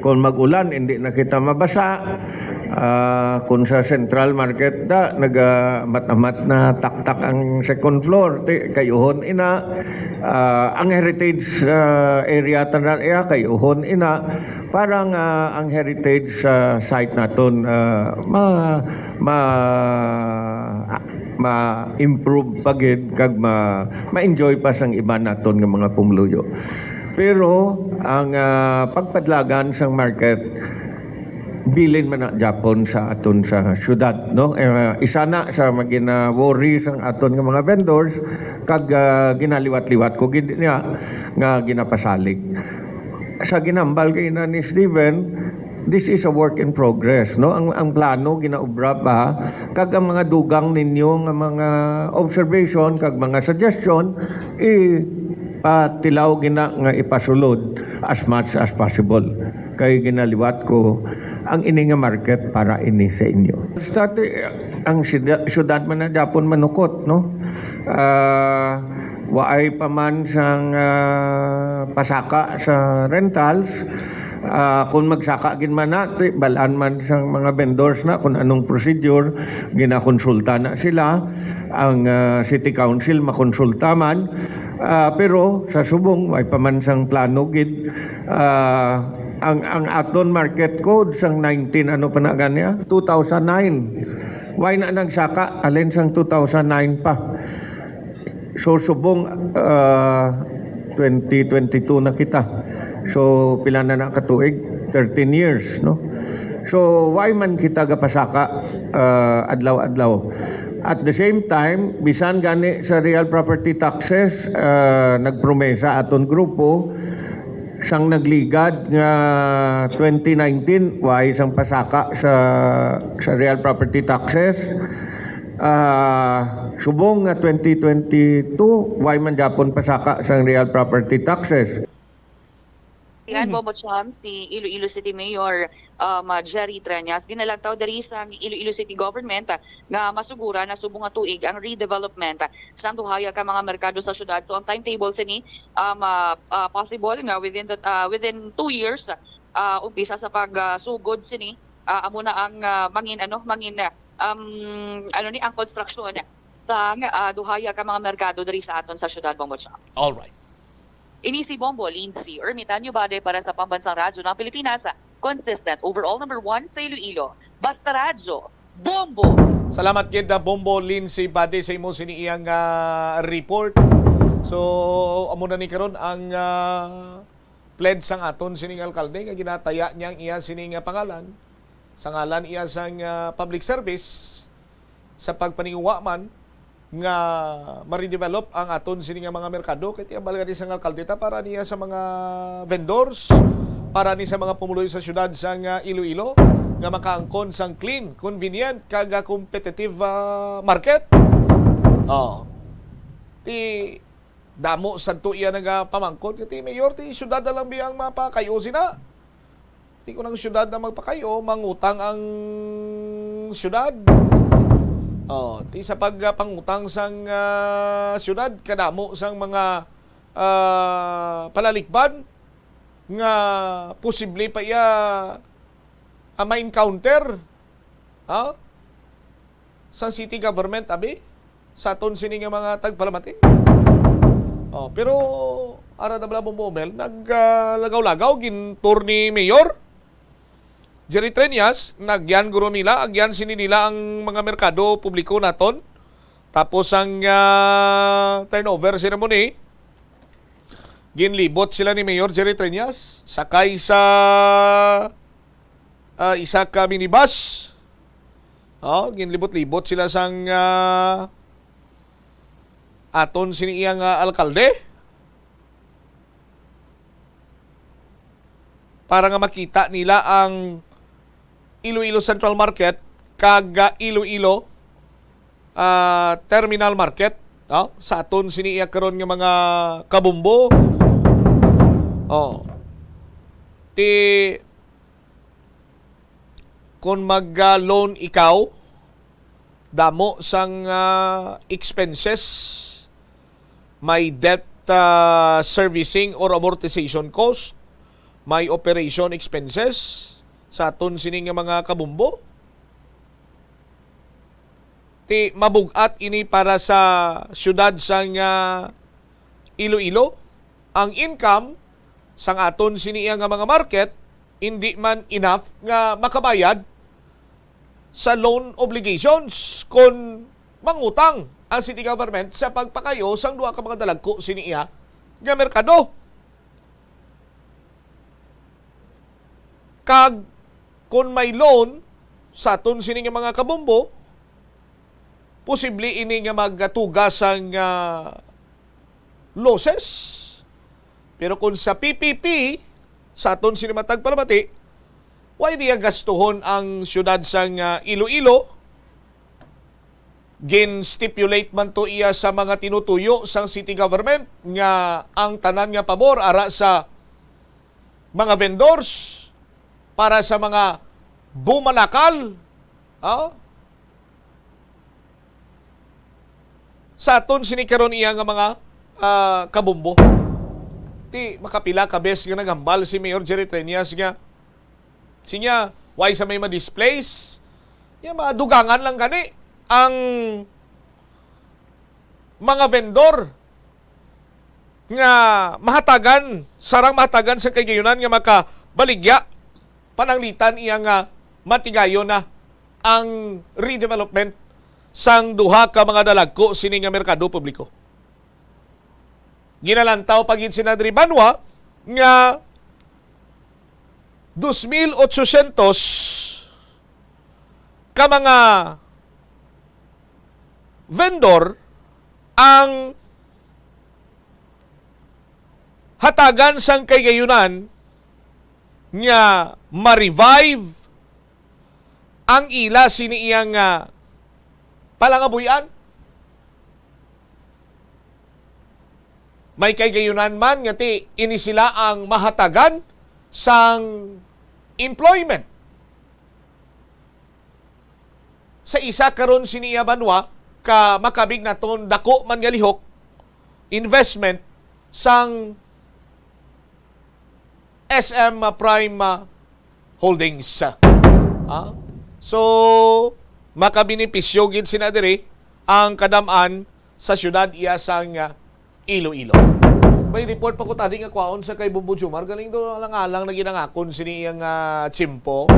Kung mag-ulan, hindi na kita mabasa. Ah, kung sa Central Market da, nagamat-amat na taktak ang second floor, ti, kayuhon ina. Ah, ang heritage, ah, area tanan iya, kayuhon ina. Para nga ang heritage, ah, site naton, ah, ma-, ma-, ma-improve pa gid kag ma-, ma-enjoy pa sang iban naton nga mga pumuluyo. Pero ang, ah, pagpadlagan sang market, bilin man na Japon sa aton sa syudad, no? Eh, isa na sa magina-worry sang aton nga mga vendors, kag, ah, ginaliwat-liwat ko gid niya nga ginapasalig. Sa ginambal kay na ni Steven, this is a work in progress, no? Ang, ang plano ginaobra pa, kag ang mga dugang ninyo nga mga observation kag mga suggestion, ipatilaw gina nga ipasulod as much as possible. Kay ginaliwat ko ang ini nga market para ini sa inyo. Sa ti-, ang sida-, syudad man na Japon manukot, no? Ah, waay pa man sang, ah, pasaka sa rentals. Ah, kung magsaka gid man na, ti-, balaan man sang mga vendors na kung anong procedure, ginakonsulta na sila. Ang, ah, city council makonsulta man. Ah, pero sa subong, way pa man sang plano gid. Ah, ang, ang aton market code sang nineteen, ano pa na gani, ah? Two thousand nine. Way na nagsaka, alin sang two thousand nine pa. So, subong, ah, twenty twenty-two na kita. So, pila na na ka tuig? Thirteen years, no? So, way man kita gapasaka, ah, adlaw-adlaw. At the same time, bisan gani sa real property taxes, ah, nagpromesa aton grupo, sang nagligad nga twenty nineteen, way sang pasaka sa, sa real property taxes. Ah, subong nga twenty twenty-two, way man gyapon pasaka sang real property taxes. Yan, Mhm. Bombo Cham, si Iloilo City Mayor, um, uh, Jerry Treñas, ginalagtaw diri sang Iloilo City Government, uh, nga masugura na subong nga tuig ang redevelopment, uh, sang duhaya ka mga merkado sa syudad. So, ang timetable sini, um, uh, uh, possible nga within the, uh, within two years, uh, umpisa sa pag, uh, sugod sini, uh, amo na ang, uh, mangin, ano, mangin, uh, um, ano ni, ang konstruksyon sang, uh, duhaya ka mga merkado diri sa aton sa syudad, Bombo Cham. All right. Ini si Bombo Lindsay Ermitanyo Bade para sa Pambansang Radyo ng Pilipinas, consistent overall number one sa Iloilo. Basta Radyo, Bombo! Salamat gid, ah, Bombo Lindsay Bade, sa imo sini iyang, ah, report. So, amo na ni karon ang, ah, pledge sang aton sining alkalde nga ginataya niya ang iya sining, ah, pangalan. Sa ngalan iya sang, ah, public service, sa pagpaninguha man nga ma-redevelop ang aton sini nga mga merkado, kay ti hambal gani sang alkalde ta para niya sa mga vendors, para ni sa mga pumuluyo sa syudad sang, ah, Iloilo nga makaangkon sang clean, convenient, kag, ah, competitive, ah, market. Oh. Ti damo sadto iya nagapamangkon, kay ti mayor, ti syudad na lang biyang mapakayo sina. Ti kun ang syudad na magpakayo, mangutang ang syudad. Oh, ti sa pagpangutang sang, ah, syudad, kadamo sang mga, ah, palalikban nga posible pa iya, ah, ma-encounter. Ha? Sang city government, abi? Sa aton sini nga mga tagpalamati? Oh, pero ara na bala, Bombo Mel, nag, ah, lagaw-lagaw, gintour ni Mayor Jerry Treñas, nagyan guro nila, agyan sini nila ang mga merkado publiko naton. Tapos ang, ah, turnover ceremony, ginlibot sila ni Mayor Jerry Treñas, sakay sa, ah, isa ka minibus. Oh, ginlibot-libot sila sang, ah, aton sini iya nga alkalde para nga makita nila ang Iloilo Central Market kag, ah, Iloilo, ah, Terminal Market. Oh, sa aton sini iya karon nga mga kabumbo. Oh. Ti kon mag-loan ikaw, damo sang, ah, expenses, may debt, ah, servicing or amortization cost, may operation expenses sa aton sini nga mga kabumbo. Ti mabug-at ini para sa siyudad sang, ah, Iloilo. Ang income sang aton sini nga mga market indi man enough nga makabayad sa loan obligations kon mangutang ang city government sa pagpakayo sang duha ka mga dalagko sini iya nga merkado. Kag kon may loan sa aton sini nga mga kabumbo, posible ini nga magatuga sang, ah, losses. Pero kung sa P P P, sa aton sini matag palamati, why diya gastuhon ang siyudad sang, ah, Iloilo? Gin-stipulate man to iya sa mga tinutuyo sang city government nga ang tanan nga pabor ara sa mga vendors para sa mga bumalakal, ah, sa aton sini karon iya nga mga, ah, kabumbo. Ti makapila ka bes nga naghambal si Mayor Jerry Treñas nga sinya, why sa may ma-displace? Ya, madugangan lang gani ang mga vendor nga mahatagan, sarang mahatagan sa kagayunan nga makabaligya pananglitan iya nga matigayon na ang redevelopment sang duha ka mga dalagko sini nga merkado publiko. Ginalantaw pa gid sina diri banwa nga dos mil otsosyentos ka mga vendor ang hatagan sang kaygayunan nga ma-revive ang ila sini iyang, ah, palangabuy-an. May kaygayunan man nga ti ini sila ang mahatagan sang employment sa isa karon sini iya banwa ka makabig naton dako man nga lihok investment sang S M Prime, ah, Holdings. Ah, so, makabenepisyo gid sina diri ang kadam-an sa siyudad iya sang, ah, Iloilo. May report pa ko tadi nga kwaon sa kay Bombo Jomar. Galing do alang-alang na ginangakon sini iyang, ah, tsimpo.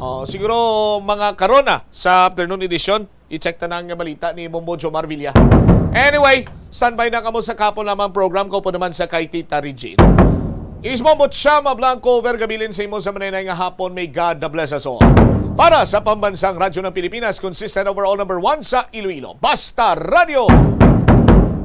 Oh, siguro mga karon na sa afternoon edition, i-check ta na ang balita ni Bombo Jomar Villa. Anyway, standby na kamo sa kapon lamang program ko po naman sa kay Tita Regine. Inis mo, Butchama Blanco, Vergabilin sa imo sa manenay nga hapon. May God bless us all. Para sa Pambansang Radyo ng Pilipinas, consistent overall number one sa Iloilo. Basta Radyo,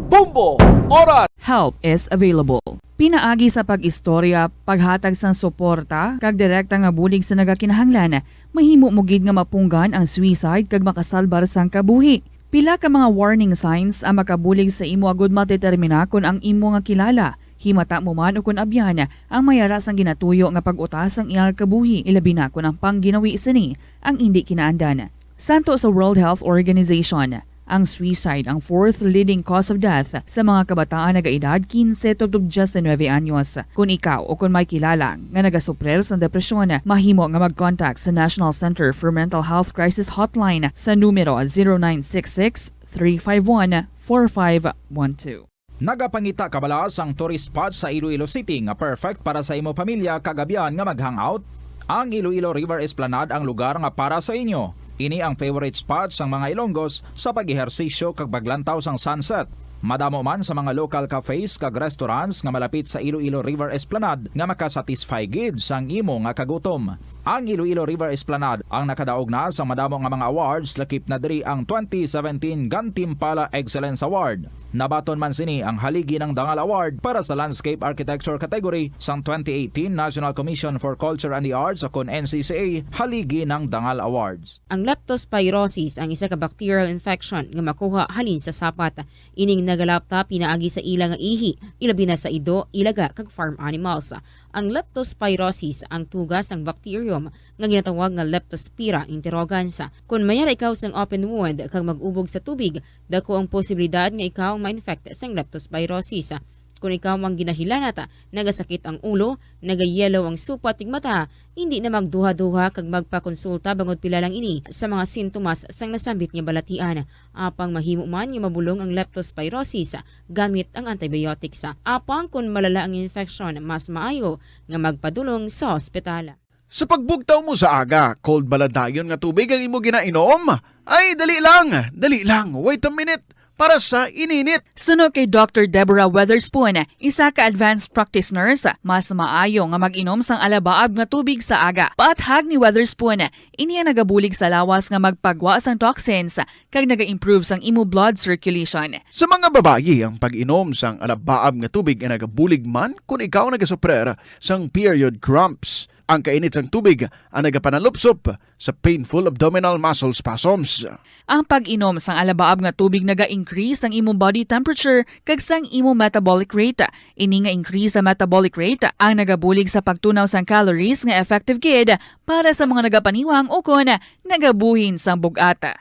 Bombo, Oras. Help is available. Pinaagi sa pag-istorya, paghatag sang suporta, kag direkta nga bulig sa nagakinahanglan, mahimo mo gid nga mapunggan ang suicide kag makasalbar sang kabuhi. Pila ka mga warning signs ang makabulig sa imo agud madetermina kon ang imo nga kilala, himata mo man ukon abyan, ang may ara sang ginatuyo nga pag-uta sang iya nga kabuhi, ilabi na kon ang pangginawi sini ang indi kinaandan. Santo sa World Health Organization, ang suicide ang fourth leading cause of death sa mga kabataan nagaedad kinse tubtob diyes nuebe anyos. Kon ikaw o kon may kilala nga nagasuprir sa depresyon, mahimo nga mag-contact sa National Center for Mental Health Crisis Hotline sa numero zero nine six six, three five one, four five one two. Nagapangita ka bala sang tourist spot sa Iloilo City nga perfect para sa imo pamilya kag abyan nga mag-hangout? Ang Iloilo River Esplanade ang lugar nga para sa inyo. Ini ang favorite spot sang mga Ilonggos sa pag-ehersisyo kag paglantaw sang sunset. Madamo man sa mga local cafes kag restaurants nga malapit sa Iloilo River Esplanade nga makasatisfy gid sang imo nga kagutom. Ang Iloilo River Esplanade ang nakadaog na sa madamo nga mga awards, lakip na diri ang twenty seventeen Gantimpala Excellence Award. Nabaton man sini ang Haligi ng Dangal Award para sa Landscape Architecture category sang twenty eighteen National Commission for Culture and the Arts, o kon N C C A Haligi ng Dangal Awards. Ang leptospirosis ang isa ka bacterial infection nga makuha halin sa sapat. Ining nagalapta pinaagi sa ila nga ihi, ilabi na sa ido, ilaga, kag farm animals. Ang leptospirosis ang tuga sang bacterium nga ginatawag nga Leptospira interrogans. Kon mayara ikaw sang open wound kag mag-ubog sa tubig, dako ang posibilidad nga ikaw ang ma-infect sang leptospirosis. Kon ikaw ang ginahilanat, nagasakit ang ulo, nagayelo ang supat tig mata, hindi na magduha-duha kag magpakonsulta bangod pila lang ini sa mga sintomas sang nasambit nga balatian. Apang mahimo man nga mabulong ang leptospirosis gamit ang antibiotics. Apang kon malala ang infection, mas maayo nga magpadulong sa ospital. Sa pagbugtaw mo sa aga, cold bala dayon nga tubig ang imo ginainom? Ay, dali lang, dali lang, wait a minute, para sa ininit. Suno kay Doctor Deborah Weatherspoon, isa ka advanced practice nurse, mas maayo nga mag-inom sang alabaab nga tubig sa aga. Paathag ni Weatherspoon, ini ang nagabulig sa lawas nga magpagwa sang toxins kag naga-improve sang imo blood circulation. Sa mga babayi, ang pag-inom sang alabaab nga tubig ay nagabulig man kon ikaw nagasuprer sang period cramps. Ang kainit sang tubig ang nagapanalupsop sa painful abdominal muscle spasms. Ang pag-inom sang alabaab nga tubig naga-increase sang imong body temperature kag sang imong metabolic rate. Ini nga increase sa metabolic rate ang nagabulig sa pagtunaw sang calories nga effective gid para sa mga nagapaniwang ukon nagabuhin sang bug-at.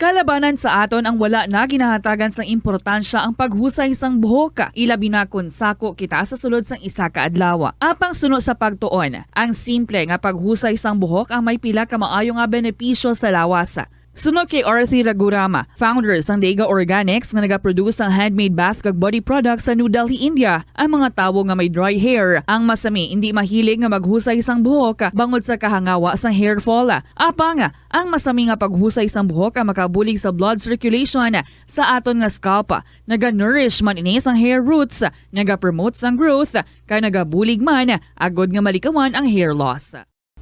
Kalabanan sa aton ang wala na ginahatagan sang importansya ang paghusay sang buhok, ilabi na kon sako kita sa sulod sang isa ka adlaw. Apang suno sa pagtuon, ang simple nga paghusay sang buhok ang may pila ka maayo nga benepisyo sa lawas. Suno kay Arthi Ragurama, founder sang Dega Organics nga nagaproduce sang handmade bath kag body products sa New Delhi, India, ang mga tawo nga may dry hair ang masami indi mahilig nga maghusay sang buhok bangod sa kahangawa sang hair fall. Apang ang masami nga paghusay sang buhok ang makabulig sa blood circulation sa aton nga scalp. Naga-nourish man ini sang hair roots, naga-promote sang growth, kag nagabulig man agod nga malikawan ang hair loss.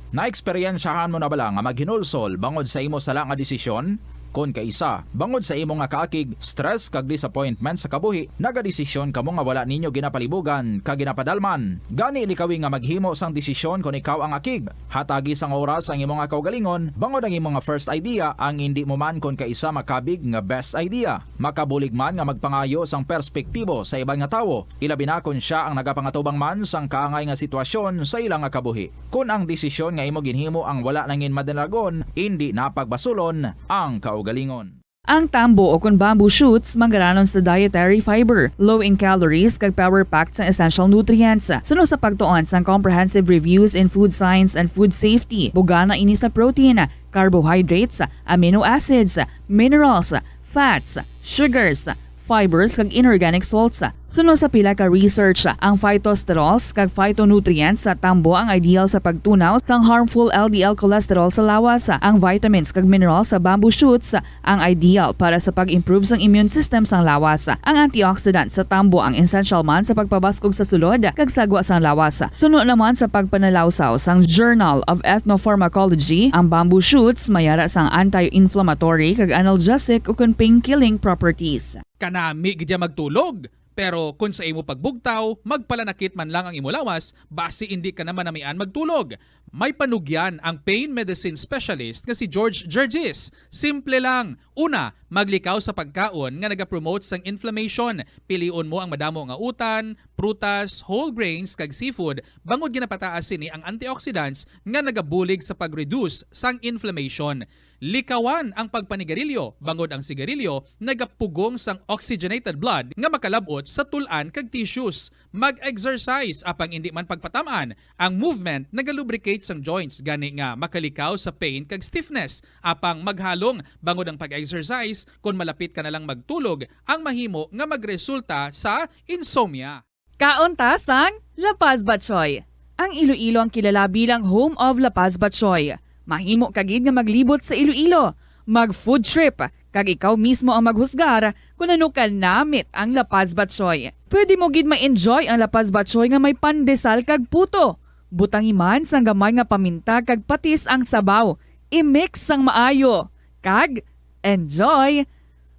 Naeksperyensyahan mo na bala nga maghinulsol bangod sa imo sala nga desisyon? Kon kaisa, bangod sa imo nga kaakig, stress, kag disappointment sa kabuhi, nagadesisyon kamo nga wala ninyo ginapalibugan kag ginapadalman. Gani, likawi nga maghimo sang desisyon kon ikaw ang akig. Hatagi sang oras ang imo nga kaugalingon, bangod ang imo nga first idea ang indi mo man kon kaisa makabig nga best idea. Makabulig man nga magpangayo sang perspektibo sa iban nga tawo, ilabi na kon sia ang nagapangatubang man sang kaangay nga sitwasyon sa ila nga kabuhi. Kon ang desisyon nga imo ginhimo ang wala nangin madalagon, indi na pagbasulon ang kaugalingon. Ang tambo o kon bamboo shoots manggaranon sa dietary fiber, low in calories, kag power-packed sang essential nutrients. Suno sa pagtuon sang Comprehensive Reviews in Food Science and Food Safety, bugana ini sa protein, carbohydrates, amino acids, minerals, fats, sugars, fibers, kag inorganic salts. Suno sa pila ka research, ang phytosterols kag phytonutrients sa tambo ang ideal sa pagtunaw sang harmful L D L cholesterol sa lawas. Ang vitamins kag minerals sa bamboo shoots ang ideal para sa pag-improve sang immune system sang lawas. Ang antioxidant sa tambo ang essential man sa pagpabaskog sa sulod kag sagwa sang lawas. Suno naman sa pagpanalawsaw sang Journal of Ethnopharmacology, ang bamboo shoots mayara sang anti-inflammatory kag analgesic ukon pain-killing properties. Kanami gid ya magtulog, pero kon sa imo pagbugtaw, magpalanakit man lang ang imo lawas, basi indi ka na manamian magtulog. May panugyan ang pain medicine specialist nga si George Gergis. Simple lang. Una, maglikaw sa pagkaon nga nagapromote sang inflammation. Pilion mo ang madamo nga utan, prutas, whole grains, kag seafood, bangod ginapataas sini ang antioxidants nga nagabulig sa pag-reduce sang inflammation. Likawan ang pagpanigarilyo, bangod ang sigarilyo nagapugong sang oxygenated blood nga makalab-ot sa tul-an kag tissues. Mag-exercise, apang indi man pagpatam-an. Ang movement nagalubricate sang joints, gani nga makalikaw sa pain kag stiffness. Apang maghalong, bangod ang pag-exercise, kon malapit ka na lang magtulog, ang mahimo nga magresulta sa insomnia. Kaon ta sang La Paz Batchoy. Ang Iloilo ang kilala bilang home of La Paz Batchoy. Mahimo ka gid nga maglibot sa Iloilo, mag-food trip, kag ikaw mismo ang maghusgar kon ano kanamit ang La Paz Batchoy. Pwede mo gid ma-enjoy ang La Paz Batchoy nga may pandesal kag puto. Butangi man sang gamay nga paminta kag patis ang sabaw. I-mix sang maayo. Kag enjoy!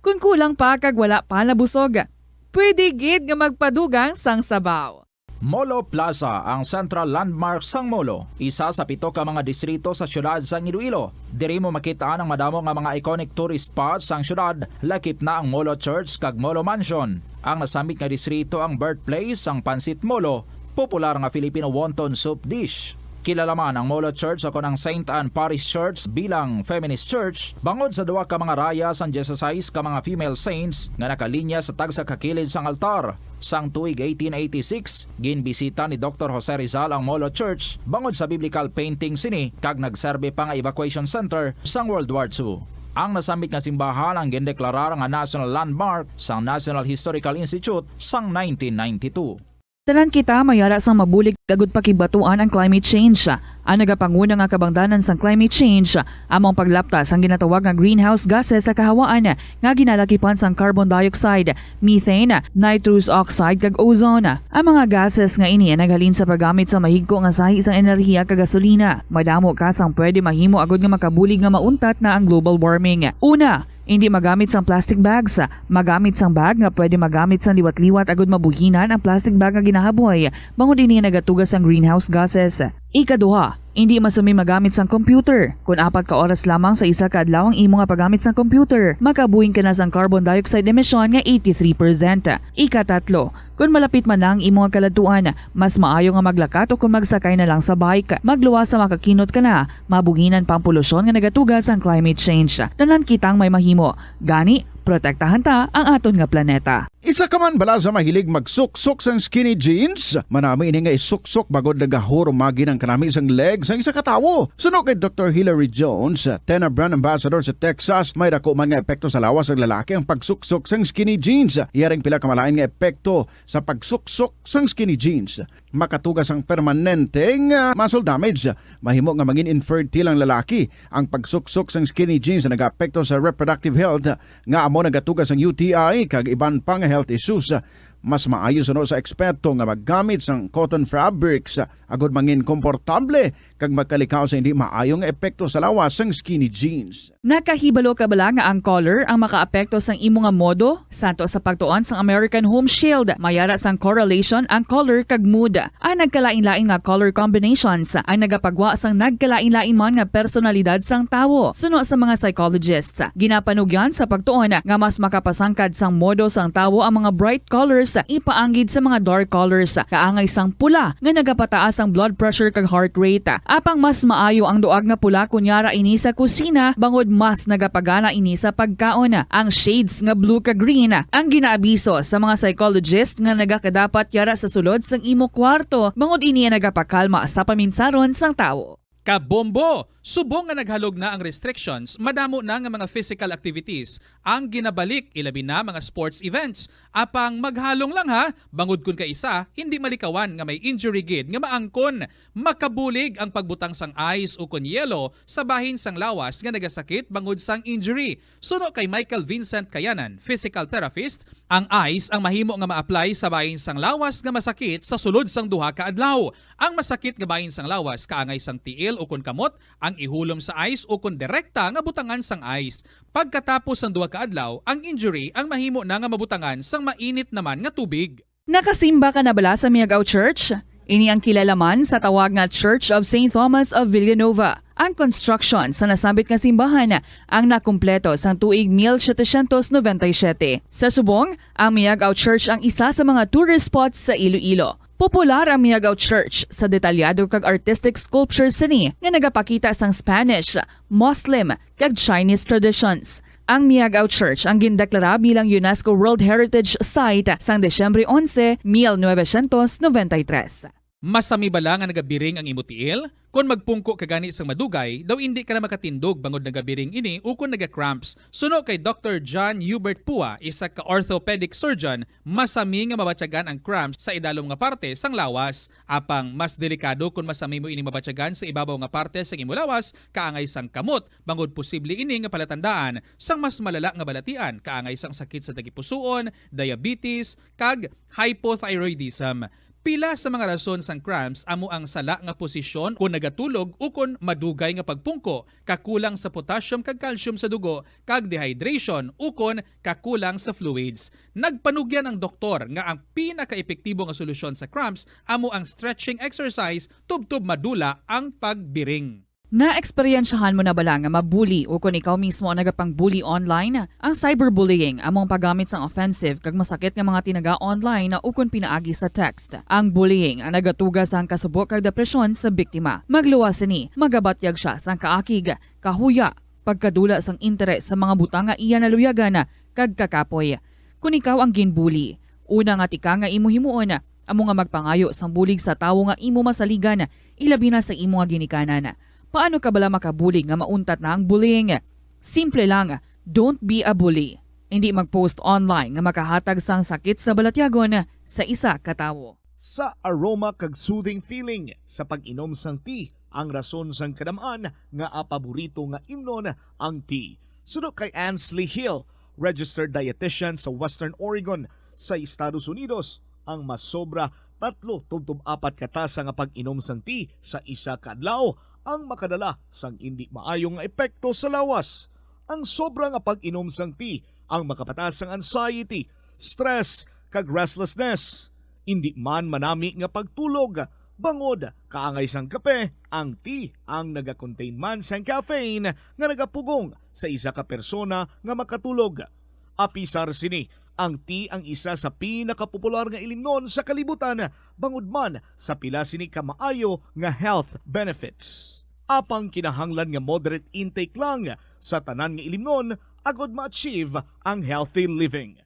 Kon kulang pa kag wala pa nabusog, pwede gid nga magpadugang sang sabaw. Molo Plaza, ang central landmark sang Molo, isa sa pito ka mga distrito sa siyudad sang Iloilo. Diri mo makit-an ang madamo nga mga iconic tourist spots sang siyudad, lakip na ang Molo Church kag Molo Mansion. Ang nasambit nga distrito ang birthplace sang Pancit Molo, popular nga Filipino wonton soup dish. Kilala man ang Molo Church ukon ang Saint Anne Parish Church bilang feminist church bangod sa duha ka mga raya sang dieciséis ka mga female saints nga nakalinya sa tagsa ka kilid sang altar. Sang tuig eighteen eighty-six, ginbisita ni Doktor Jose Rizal ang Molo Church bangod sa biblical painting sini kag nagserbi pa nga evacuation center sang World War Two. Ang nasambit nga simbahan ang gindeklarar nga national landmark sang National Historical Institute sang nineteen ninety-two. Tanan kita may ara sang mabulig agud pakigbatuan ang climate change. Ang nagapanguna nga kabangdanan sang climate change amo ang paglapta sang ginatawag nga greenhouse gases sa kahawaan nga ginalakipan sang carbon dioxide, methane, nitrous oxide, kag ozone. Ang mga gases nga ini ang naghalin sa paggamit sa mahigko nga sahi sang enerhiya kag gasolina. Madamo ka sang pwede mahimo agud nga makabulig nga mauntat na ang global warming. Una, indi magamit sang plastic bags. Magamit sang bag nga pwede magamit sang liwat-liwat agud mabuhinan ang plastic bag nga ginahaboy, bangod ini nagatuga sang greenhouse gases. Ikaduha, indi masami magamit sang computer. Kon apat ka oras lamang sa isa ka adlaw ang imo nga paggamit sang computer, makabuhing ka na sang carbon dioxide emission nga eighty-three percent. Ikatatlo, kon malapit man na ang imo nga kaladtuan, mas maayo nga maglakat o kon magsakay na lang sa bike. Magluwas sa makakinot ka na, mabuhinan pa ang polusyon nga nagatuga sang climate change. Tanan kitang may mahimo. Gani, protektahan ta ang aton nga planeta. Isa ka man bala sa mahilig magsuksok sang skinny jeans? Manami ini nga isuksok bangod nagahurumagi ang kanami sang leg sang isa ka tawo. Suno kay Doktor Hilary Jones, Tena brand ambassador sa Texas, may dako man nga epekto sa lawas sang lalaki ang pagsuksok sang skinny jeans. Iya ring pila ka malain nga epekto sa pagsuksok sang skinny jeans. Makatuga sang permanente nga muscle damage. Mahimo nga mangin infertile ang lalaki. Ang pagsuksok sang skinny jeans nagaapekto sa reproductive health, nga amo nagatuga sang U T I kag iban pa nga health issues. Mas maayo suno sa eksperto nga maggamit sang cotton fabrics agud mangin komportable kag magkalikaw sa hindi maayo nga epekto sa lawas sang skinny jeans. Nakahibalo ka bala nga ang color ang makaapekto sang imo nga modo? Santo sa pagtuon sang American Home Shield, may ara sang correlation ang color kag mood. Ang nagkalain-lain nga color combinations ang nagapagwa sang nagkalain-lain man nga personalidad sang tawo. Suno sa mga psychologists, ginapanugyan sa pagtuon nga mas makapasangkad sang modo sang tawo ang mga bright colors ipaanggid sa mga dark colors, kaangay sang pula nga nagapataas ang blood pressure kag heart rate. Apang mas maayo ang duag nga pula kon yara ini sa kusina, bangod mas nagapagana ini sa pagkaon. Ang shades nga blue kag green ang ginaabiso sa mga psychologist nga nagakadapat yara sa sulod sang imo kwarto, bangod ini ang nagapakalma sa paminsaron sang tawo. Kabombo! Subong nga naghalog na ang restrictions, madamo na nga mga physical activities ang ginabalik, ilabi na mga sports events. Apang maghalong lang ha, bangod kon kaisa, hindi malikawan nga may injury gid nga maangkon. Makabulig ang pagbutang sang ice ukon yelo sa bahin sang lawas nga nagasakit bangod sang injury. Suno kay Michael Vincent Kayanan, physical therapist, ang ice ang mahimo nga ma-apply sa bahin sang lawas nga masakit sa sulod sang duha ka adlaw. Ang masakit nga bahin sang lawas kaangay sang tiil ukon kamot ang ihulom sa ice ukon direkta nga butangan sang ice. Pagkatapos sang duha ka adlaw, ang injury ang mahimo na nga mabutangan sang mainit naman nga tubig. Nakasimba ka na bala sa Miag-ao Church? Ini ang kilala man sa tawag nga Church of Saint Thomas of Villanova. Ang construction sa nasambit nga simbahan ang nakumpleto sang tuig mil setecientos noventa y siete. Sa subong, ang Miag-ao Church ang isa sa mga tourist spots sa Iloilo. Popular ang Miag-ao Church sa detalyado kag artistic sculpture sini nga nagapakita sang Spanish, Muslim, kag Chinese traditions. Ang Miag-ao Church ang gindeklara bilang UNESCO World Heritage Site sang Disyembre onse, mil novecientos noventa y tres. Masami bala nga nagabiring ang imo tiil? Kon magpungko ka gani sang madugay, daw indi ka na makatindog bangod nagabiring ini ukon naga-cramps. Suno kay Doktor John Hubert Pua, isa ka orthopedic surgeon, masami nga mabatyagan ang cramps sa idalom nga parte sang lawas. Apang mas delikado kon masami mo ini mabatyagan sa ibabaw nga parte sang imo lawas, kaangay sang kamot, bangod posible ini nga palatandaan sang mas malala nga balatian, kaangay sang sakit sa tagipusoon, diabetes, kag hypothyroidism. Pila sa mga rason sang cramps amo ang sala nga posisyon kon nagatulog ukon madugay nga pagpungko, kakulang sa potassium kag calcium sa dugo, kag dehydration ukon kakulang sa fluids. Nagpanugyan ang doktor nga ang pinakaepektibo nga solusyon sa cramps amo ang stretching exercise tubtob madula ang pagbiring. Naeksperyensyahan mo na bala nga mabuli ukon ikaw mismo ang nagapang-bully online? Ang cyberbullying amo ang paggamit sang offensive kag masakit nga mga tinaga online ukon pinaagi sa text. Ang bullying ang nagatuga sang kasubo kag depresyon sa biktima. Magluwas sini, magabatyag sia sang kaakig, kahuya, pagkadula sang interes sa mga butang nga iya naluyagan kag kakapoy. Kon ikaw ang ginbuli, una nga tikang nga imo himuon amo nga magpangayo sang bulig sa tawo nga imo masaligan, ilabi na sa imo nga ginikanan. Paano ka bala makabulig nga mauntat na ang bullying? Simple lang, don't be a bully. Indi mag-post online nga makahatag sang sakit sa balatyagon sa isa ka tawo. Sa aroma kag soothing feeling sa pag-inom sang tea ang rason sang kadam-an nga paborito nga imnon ang tea. Suno kay Ansley Hill, registered dietitian sa Western Oregon sa Estados Unidos, ang masobra tatlo tubtob apat ka tasa nga pag-inom sang tea sa isa ka adlaw ang makadala sang indi maayo nga epekto sa lawas. Ang sobra nga pag-inom sang tea ang makapataas sang anxiety, stress, kag restlessness. Indi man manami nga pagtulog, bangod kaangay sang kape, ang tea ang nagakontain man sang caffeine nga nagapugong sa isa ka persona nga makatulog. Apisar sini, ang tea ang isa sa pinakapopular nga ilimnon sa kalibutan, bangod man sa pila sini ka maayo nga health benefits. Apang kinahanglan nga moderate intake lang sa tanan nga ilimnon agod ma-achieve ang healthy living.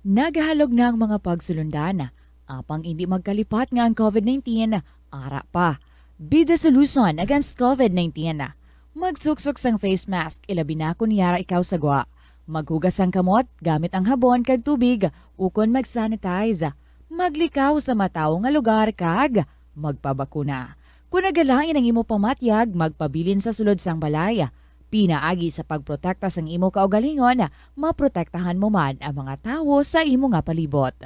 Nagahalog na ang mga pagsulundan, apang indi magkalipat nga ang covid nineteen ara pa. Be the solution against covid nineteen. Magsuksok sang face mask, ilabi na kon yara ikaw sa gwa. Maghugas sang kamot gamit ang habon kag tubig, ukon mag-sanitize. Maglikaw sa matawo nga lugar kag magpabakuna. Kon nagalain ang imo pamatyag, magpabilin sa sulod sang balay. Pinaagi sa pagprotekta sang imo kaugalingon, maprotektahan mo man ang mga tawo sa imo nga palibot.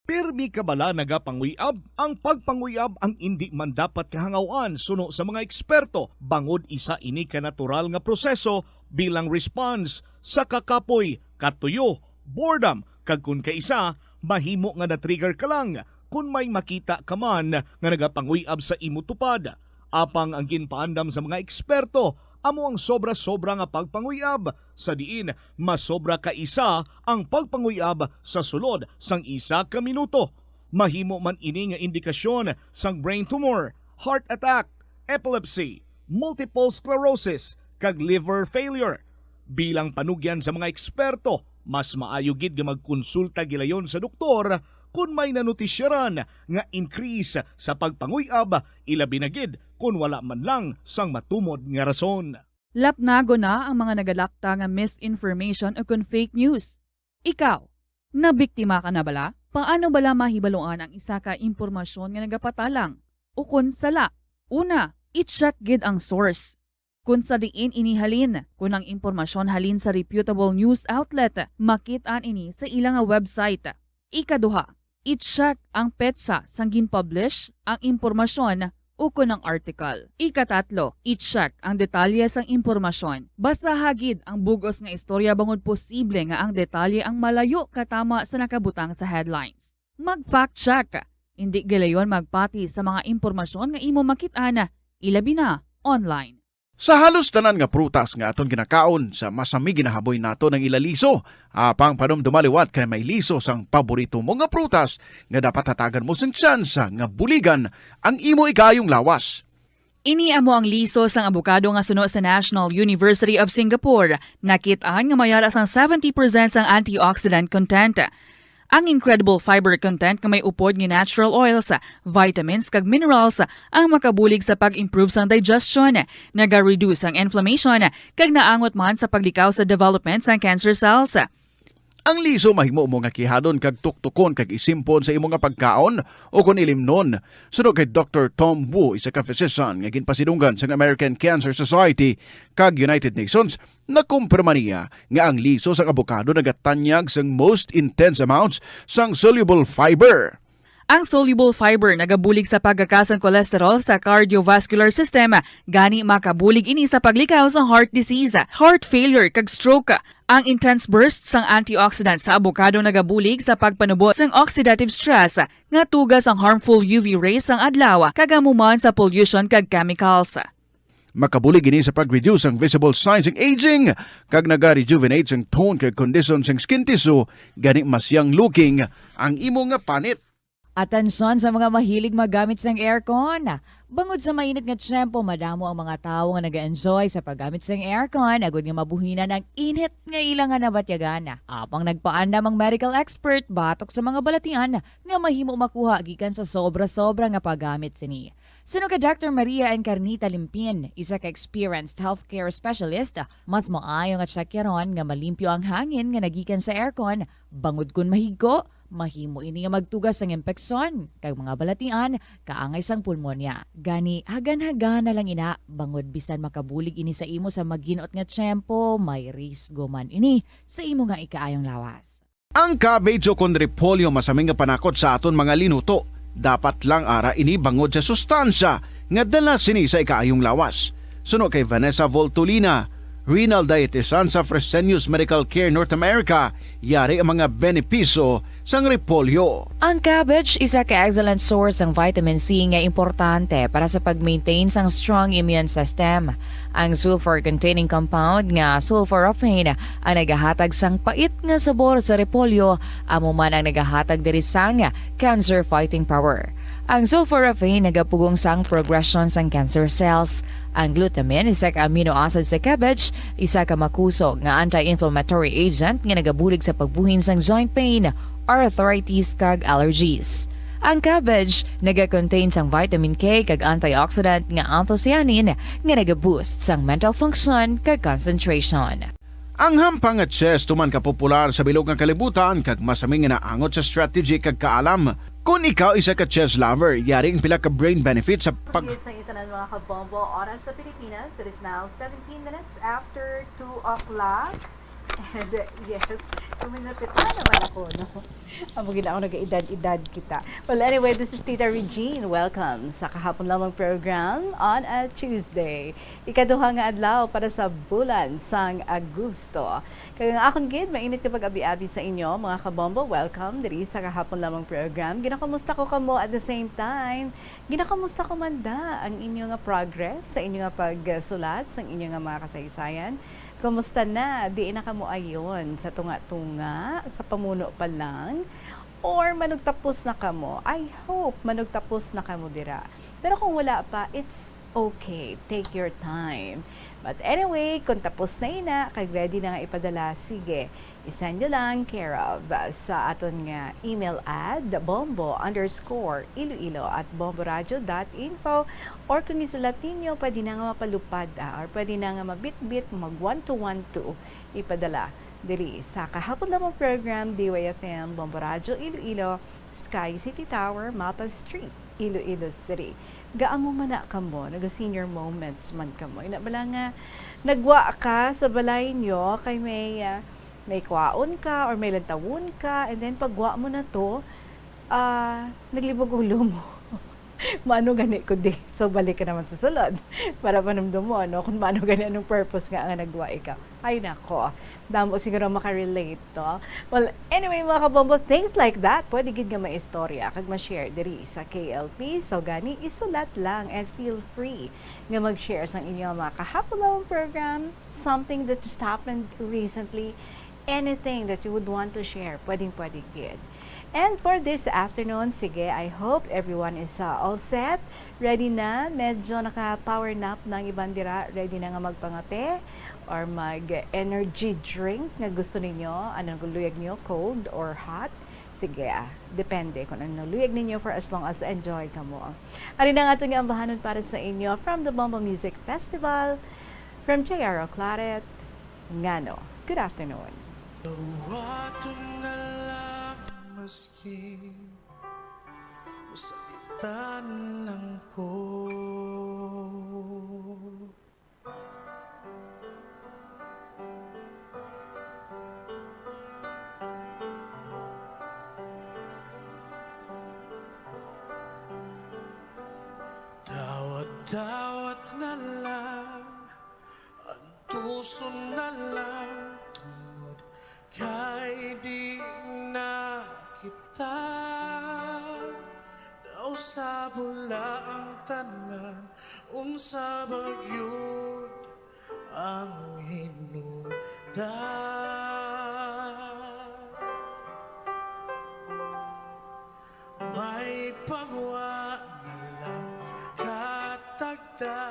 Pirmi ka bala nagapanguy-ab? Ang pagpanguy-ab ang indi man dapat kahangaw-an suno sa mga eksperto, bangod isa ini ka natural nga proseso bilang response sa kakapoy, katuyo, boredom, kag kon kaisa, mahimo nga na-trigger ka lang kon may makita ka man nga nagapanguy-ab sa imo tupad. Apang ang ginpaandam sa mga eksperto amo ang sobra-sobra nga pagpanguy-ab, sa diin masobra ka isa ang pagpanguy-ab sa sulod sang isa ka minuto. Mahimo man ini nga indikasyon sang brain tumor, heart attack, epilepsy, multiple sclerosis, kag liver failure. Bilang panugyan sa mga eksperto, mas maayo gid nga magkonsulta gilayon sa doktor kon may nanutisyaran nga increase sa pagpanguy-ab, ilabi na gid kon wala man lang sang matumod nga rason. Lapnagon na ang mga nagalakta nga misinformation ukon fake news. Ikaw, nabiktima ka na bala? Paano bala mahibaluan ang isa ka impormasyon nga nagapatalang ukon sala? Una, i-check gid ang source. Kon sa diin ini halin, kon ang impormasyon halin sa reputable news outlet, makit-an ini sa ila nga website. Ikaduha, i-check ang petsa sang gin-publish ang impormasyon ukon ang article. Ikatatlo, i-check ang detalye sang impormasyon. Basaha gid ang bug-os nga istorya bangod posible nga ang detalye ang malayo katama sa nakabutang sa headlines. Mag-fact check. Indi gilayon magpati sa mga impormasyon nga imo makit-an, ilabi na online. Sa halos tanan nga prutas nga aton ginakaon, sa masami ginahaboy naton ang ila liso. Apang panumduma liwat kay may liso sang paborito mo nga prutas nga dapat hatagan mo sing tsansa nga buligan ang imo ikaayong lawas. Ini amo ang liso sang abokado nga suno sa National University of Singapore. Nakit-an nga may ara sang seventy percent sang antioxidant content. Ang incredible fiber content nga may upod nga natural oils, vitamins, kag minerals ang makabulig sa pag-improve sang digestion, naga-reduce ang inflammation, kag naangot man sa paglikaw sa development sang cancer cells. Ang liso mahimo mo nga kihadon kag tuktukon kag isimpon sa imo nga pagkaon o kon ilimnon. Suno kay Doktor Tom Wu, isa ka physician nga ginpasidunggan sang American Cancer Society kag United Nations, nakumpirma niya nga ang liso sang abokado nagatanyag sang most intense amounts sang soluble fiber. Ang soluble fiber nagabulig sa paggakas sang cholesterol sa cardiovascular system, gani makabulig ini sa paglikaw sa heart disease, heart failure, kag stroke. Ang intense burst sang antioxidant sa avocado nagabulig sa pagpanubo sang oxidative stress nga tuga sang harmful U V rays sang adlaw kag amo man sa pollution kag chemicals. Makabulig ini sa pag-reduce sang visible signs sang aging kag naga-rejuvenate sang tone kag kondisyon sang skin tissue, gani mas young looking ang imo nga panit. Atensyon sa mga mahilig maggamit sang aircon. Bangod sa mainit nga tiyempo, madamo ang mga tawo nga nag-enjoy sa paggamit sang aircon agod nga mabuhinan ang init nga ila nga nabatyagan. Apang nagpaandam ang medical expert batok sa mga balatian nga mahimo makuha gikan sa sobra-sobra nga paggamit sini. Suno kay Doctor Maria Encarnita Limpin, isa ka experienced healthcare specialist, mas maayo nga tsakyaron nga malimpyo ang hangin nga nagikan sa aircon, bangod kon mahigko, mahimo ini nga magtuga sang impeksyon kag mga balatian kaangay sang pulmonya. Gani, hagan-hagana lang ina, bangod bisan makabulig ini sa imo sa maginot nga tiyempo, may risgo man ini sa imo nga ikaayong lawas. Ang cabbage o kon repolyo masami nga panakot sa aton mga linuto. Dapat lang ara ini bangod sa sustansya nga dala sini sa ikaayong lawas. Suno kay Vanessa Voltolina, renal dietitian sa Fresenius Medical Care North America, yari ang mga benepisyo sang repolyo. Ang cabbage isa ka excellent source sang vitamin C nga importante para sa pag-maintain sang strong immune system. Ang sulfur-containing compound nga sulforaphane ang nagahatag sang pait nga sabor sa repolyo, amo man ang nagahatag diri sang cancer fighting power. Ang sulforaphane nagapugong sang progression sang cancer cells. Ang glutamine, isa ka amino acid sa cabbage, isa ka makusog nga anti-inflammatory agent nga nagabulig sa pagbuhin sang joint pain, arthritis, kag allergies. Ang cabbage naga-contain sang vitamin K kag antioxidant nga anthocyanin nga naga-boost sang mental function kag concentration. Ang hampang nga chess tuman ka popular sa bilog nga kalibutan kag masami nga naangot sa strategy kag kaalam. Kon ikaw isa ka chess lover, yari ang pila ka brain benefits sa pag- Pagkit sa itanan, mga kabombo, oras sa Pilipinas, it is now seventeen minutes after two o'clock. And, uh, yes, kuminapit na naman ako, no? Amo gid ako, nag-edad-edad kita. Well, anyway, this is Tita Regine. Welcome sa Kahapon Lamang program on a Tuesday. Ikaduha nga adlaw para sa bulan sang Agosto. Kag ang akon gid mainit nga pag-abi-abi sa inyo, mga kabombo. Welcome diri sa Kahapon Lamang program. Ginakamusta ko kamo at the same time? Ginakamusta ko man da ang inyo nga progress sa inyo nga pagsulat sang inyo nga mga kasaysayan? Kumusta na? Diin na kamo ayon sa tunga-tunga, sa pamuno pa lang? Or manugtapos na kamo? I hope manugtapos na kamo dira. Pero kung wala pa, it's okay. Take your time. But anyway, kung tapos na ina, kag ready na nga ipadala, sige, i-send nyo lang care of, uh, sa aton nga email ad, bombo underscore iloilo at bomboradio dot info, or kung isulat ninyo, pwede na nga mapalupad, ah, or pwede na nga mabitbit, mag one two one two, ipadala diri sa Kahapon Lamang Program, D Y F M, Bombo Radyo Iloilo, Sky City Tower, Mapa Street, Iloilo City. Gaamo man na kamo, naga-senior moments man kamo. Ina bala nga, nagwa ka sa balay nyo, kay may, ah, may kwaon ka or may lantawon ka, and then pagwa mo na to, ah, naglibog ulo mo. Maano gani ko di? So, balik ka naman sa sulod para panumdum mo, ano, kung maano gani, anong purpose nga nga nagwa ikaw. Ay, nako. Damo siguro makarelate to. Well, anyway, mga kabombo, things like that, pwede gid nga maistorya kag ma-share diri sa K L P. So, gani, isulat lang and feel free nga mag-share sang inyo mga kahapon nga program, something that just happened recently, anything that you would want to share, pwedeng-pwede gid. And for this afternoon, sige, I hope everyone is, uh, all set. Ready na, medyo naka-power nap na ang iban dira, ready na nga magpangape or mag-energy drink nga gusto ninyo. Anong luyag niyo, cold or hot? Sige, ah, depende kung ano luyag ninyo, for as long as enjoy kamo. Ari na nga aton nga ambahanon para sa inyo from the Bombo Music Festival, from J R O Claret, Ngano. Good afternoon. Dawaton na lang maski masakitan lang ko. Puso na lang tungod kay di na kita. Daw sa bula ang tanan, unsa ba gyud ang hinungdan? May pagwa na lang katagda,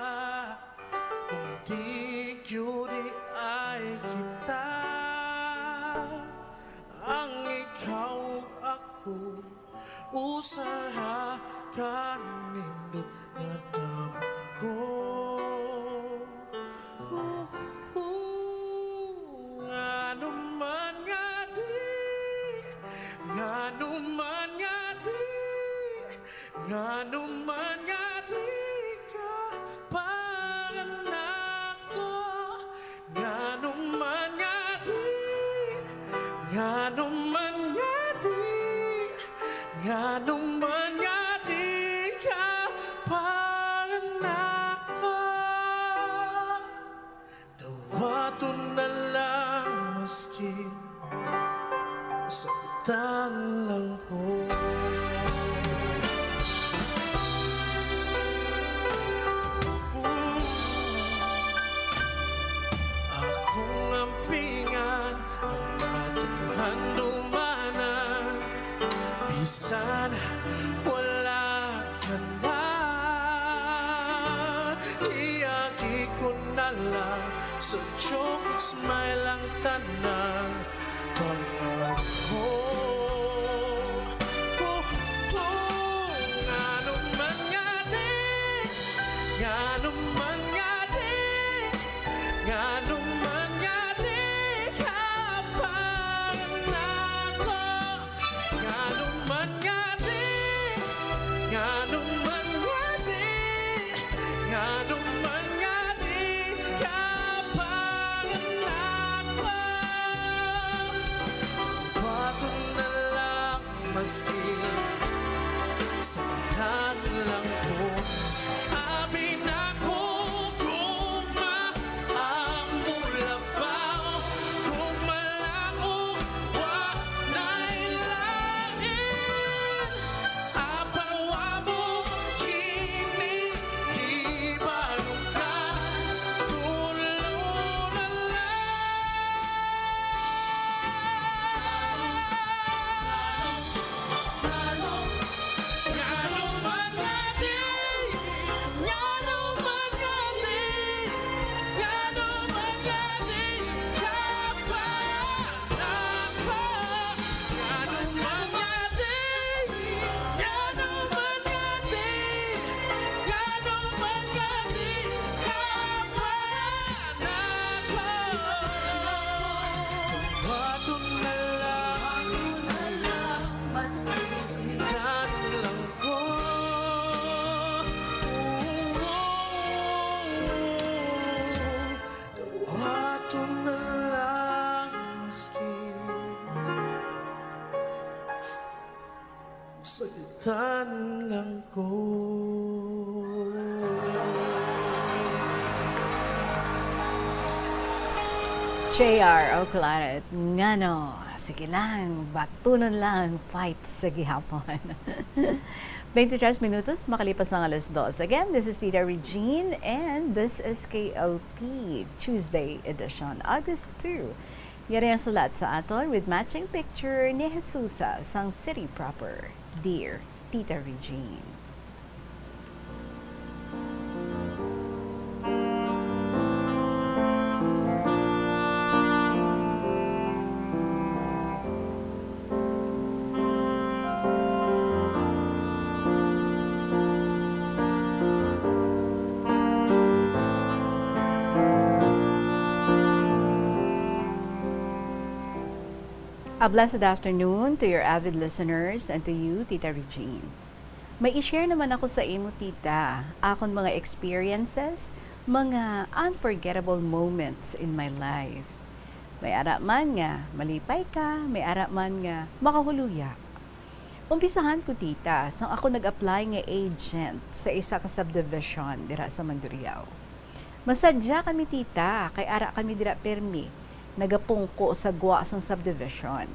kung di gyud ay kita, ang ikaw ug ako, usaha ka nindot nga damgo. Ngano man nga di, ngano man nga di, ngano man nga di ka panganako, ngano man nga di, ngano man nga di, ngano man nga di ka panganako. Dawaton na lang maski saktan lang ko. Akong ampingan ang atong handumanan, bisan wala ka na. Iagi ko na lang sa joke ug smile ang tanan. Pangako. Oh, oh, ngano man nga di, ngano man nga di, ngano man nga di ka panganako. Ngano man nga di, ngano man nga di, ngano man nga di ka panganako. Bato na lang maski sa lang ko. Abi na ko kung maamo labaw, kung malango wa na'y lain. Apan wa mo kini, gibalo ka, tulo na lang. Dawaton na lang maski saktan lang ko. J R Oclaret, ngano? Sige lang, batunon lang, fight sa gihapon. Twenty-three minutos makalipas ang alas dos. Again, this is Tita Regine, and this is K L P Tuesday Edition, August two. Yari ang sulat sa aton with matching picture ni Jesusa sang City Proper. Dear Tita Regine. A blessed afternoon to your avid listeners and to you, Tita Regine. May i-share naman ako sa imo, tita, akon mga experiences, mga unforgettable moments in my life. May ara man nga malipay ka, may ara man nga makahuluya. Umpisahan ko, tita, sang ako nag-apply nga agent sa isa ka subdivision dira sa Mandurriao. Masadya kami, tita, kay ara kami dira pirmi, nagapungko sa gwa sang subdivision.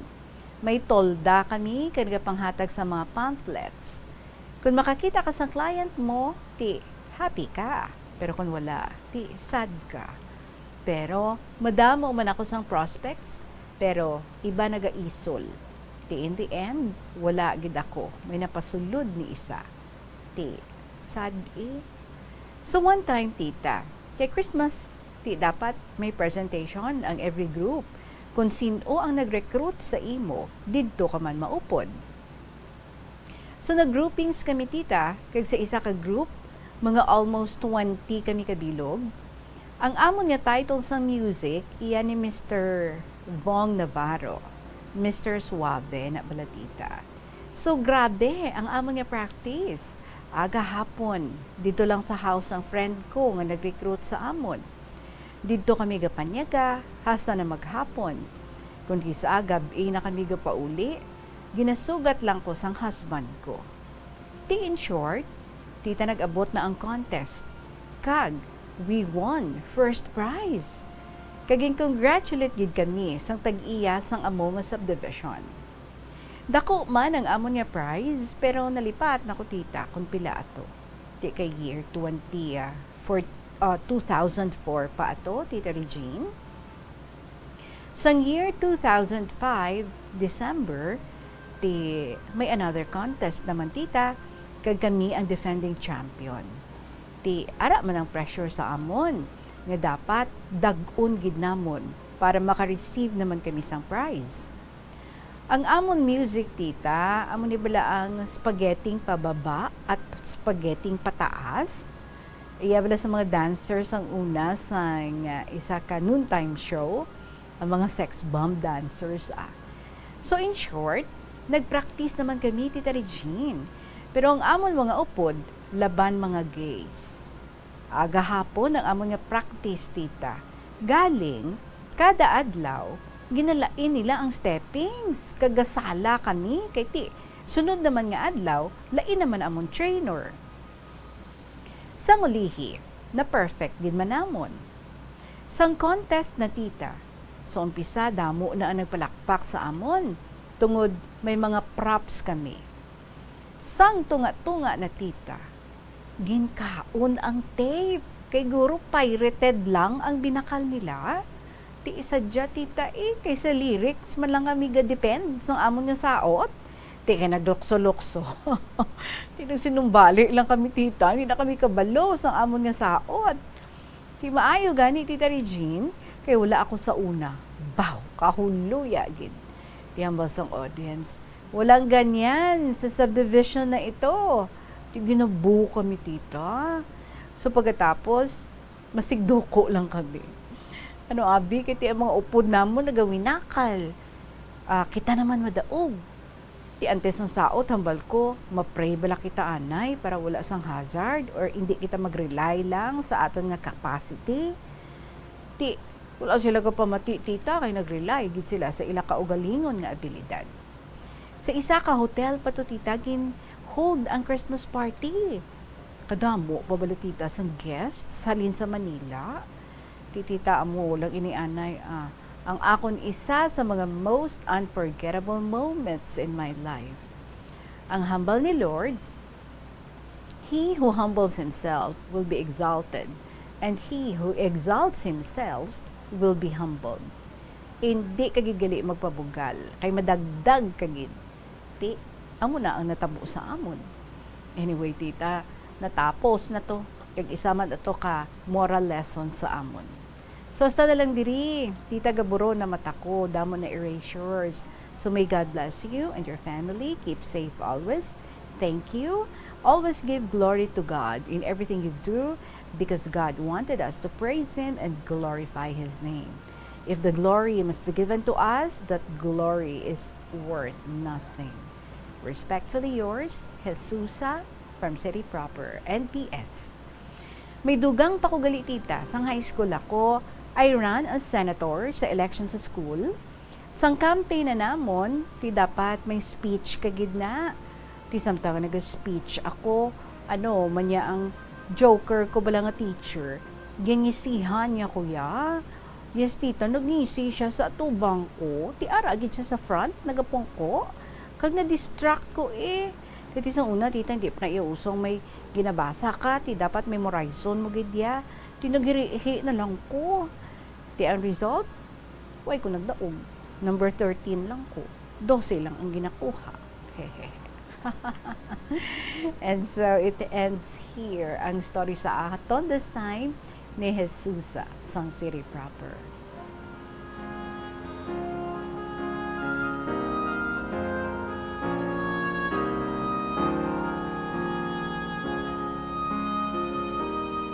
May tolda kami kag nagapanghatag sa mga pamphlets. Kon makakita ka sang client mo, ti happy ka. Pero kon wala, ti sad ka. Pero madamo man ako sang prospects, pero iba nagaisol. Ti in the end, wala gid ako may napasulod ni isa. Ti sad, eh. So one time, tita, kay Christmas, ti dapat may presentation ang every group. Kon sin-o ang nag-recruit sa imo, didto ka man maupod. So nag-groupings kami, tita, kag sa isa ka group, mga almost twenty kami kabilog. Ang amon nga title sang music, iya ni Mister Vong Navarro. Mister Suave na bala, tita. So grabe ang amon nga practice. Aga hapon, dito lang sa house ang friend ko nga nag-recruit sa amon. Didto kami gapanyaga hasta na maghapon. Kon kis-a gab-i na kami gapauli, ginasugat lang ko sang husband ko. Ti in short, tita, nag-abot na ang contest. Kag we won first prize. Kag gin-congratulate gid kami sang tag-iya sang amo nga subdivision. Dako man ang amon nga prize, pero nalipat na ko, tita, kon pila ato. Ti kay year twenty, ah, for, ah, two thousand four pa ato, Tita Regine. Sang year two thousand five, December, ti may another contest naman, tita, kag kami ang defending champion. Ti ara man ang pressure sa amon nga dapat dag-on gid namon para maka-receive naman kami sang prize. Ang amon music, tita, amo ni bala ang spaghetti pababa at spaghetti pataas. Iya bala sa mga dancers ang una sang, ah, isa ka noontime show, ang mga sex bomb dancers, ah. So, in short, nag-practice naman kami, Tita Regine. Pero ang amon mga upod, laban mga gays. Aga hapon ang amon nga practice, tita. Galing, kada adlaw, ginalain nila ang steppings, kag gasala kami, kay ti, sunod naman nga adlaw, lain naman amon trainer. Sang ulihi, na-perfect gid man namon. Sang contest na, tita, sa umpisa, damo na ang nagpalakpak sa amon, tungod may mga props kami. Sang tunga-tunga na, tita, ginkaon ang tape. Kay guro pirated lang ang binakal nila. Ti sadya, tita, eh, kay sa lyrics man lang kami ga-depend sang amon nga saot. Ti kay naglukso-lukso. Ti nagsinumbali lang kami, tita, hindi na kami kabalo sang amon nga saot. Ti maayo gani, Tita Regine, kay wala ako sa una. Baw, kahuloya gid. Ti hambal sang audience, "Walang ganyan sa subdivision na ito." Ti ginabuo kami, tita. So pagkatapos, masigduko lang kami. Ano, abi, kay ti ang mga upod namon nagawinakal. Ah, kita naman madaog. Ti antes sang saot, hambal ko, ma-pray bala kita anay para wala sang hazard or indi kita mag-rely lang sa aton nga capacity. Ti wala sila gapamati, tita, kay nag-rely gid sila sa ila kaugalingon nga abilidad. Sa isa ka hotel pa to, tita, gin-hold ang Christmas party. Kadamo pa bala, tita, sang guests halin sa Manila. Ti tita, amo lang ini anay, ah, ang akon isa sa mga most unforgettable moments in my life. Ang hambal ni Lord, "He who humbles himself will be exalted, and he who exalts himself will be humbled." Indi ka gid gali magpabugal, kay madagdag ka gid. Ti, amo na ang natabo sa amon. Anyway, tita, natapos na to. Kag isa man ato ka moral lesson sa amon. So, hasta na lang diri, tita, gaburo na mata ko, damo na erasures. So, may God bless you and your family. Keep safe always. Thank you. Always give glory to God in everything you do, because God wanted us to praise Him and glorify His name. If the glory must be given to us, that glory is worth nothing. Respectfully yours, Jesusa, from City Proper, N P S. May dugang pa ko gali, tita. Sang high school ako, I ran as senator sa election sa school. Sang campaign na namon, ti dapat may speech ka gid na. Ti samtang nag-speech ako, ano, manya ang joker ko bala nga teacher, Gingisihan niya, kuya. Yes, tita, nagngisi siya sa atubang ko. Ti ara gid siya sa front, nagapungko. Kag na-distract ko eh. Kay ti sa una, tita, hindi pa na iya uso ang may ginabasa ka. Ti dapat memorizon mo gid ya. Ti nagirihi na lang ko. Ti ang result, way ko nagdaog. Number thirteen lang ko. Dose lang ang ginakuha. And so it ends here ang story sa aton this time ni Jesusa sang City Proper.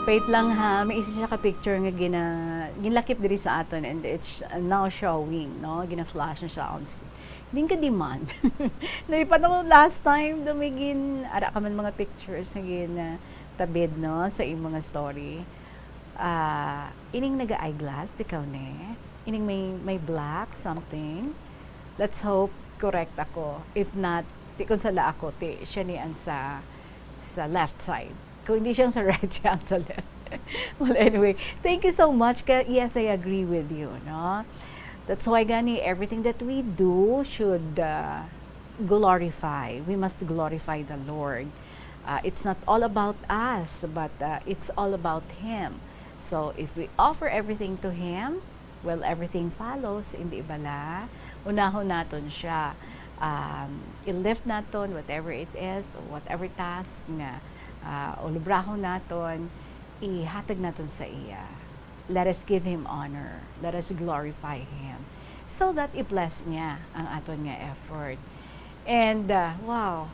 Wait lang ha, may isa siya ka picture nga gina ginlakip diri sa aton, and it's now showing, no? Gina-flash na siya on screen. Hindi ka demand. Nalipat ako last time, dumigin, ara ka man mga pictures nga gin, ah, tabid, no? Sa iyong mga story. Ah, ining naga-eyeglass, ikaw ne? Ining may, may black something? Let's hope correct ako. If not, ti kung sala ako, ti siya ni ang sa, sa left side. Kung hindi siya sa right, siya ang sa left. Well, anyway, thank you so much. Ka yes, I agree with you, no? That's why gani everything that we do should, uh, glorify. We must glorify the Lord. Uh, it's not all about us, but, uh, it's all about Him. So if we offer everything to Him, well, everything follows, hindi bala? Unahon naton siya. Um, i-lift naton whatever it is, whatever task nga, ah, ulubrahon naton, ihatag naton sa iya. Let us give Him honor. Let us glorify Him. So that i-bless niya ang aton nga effort. And, ah, wow,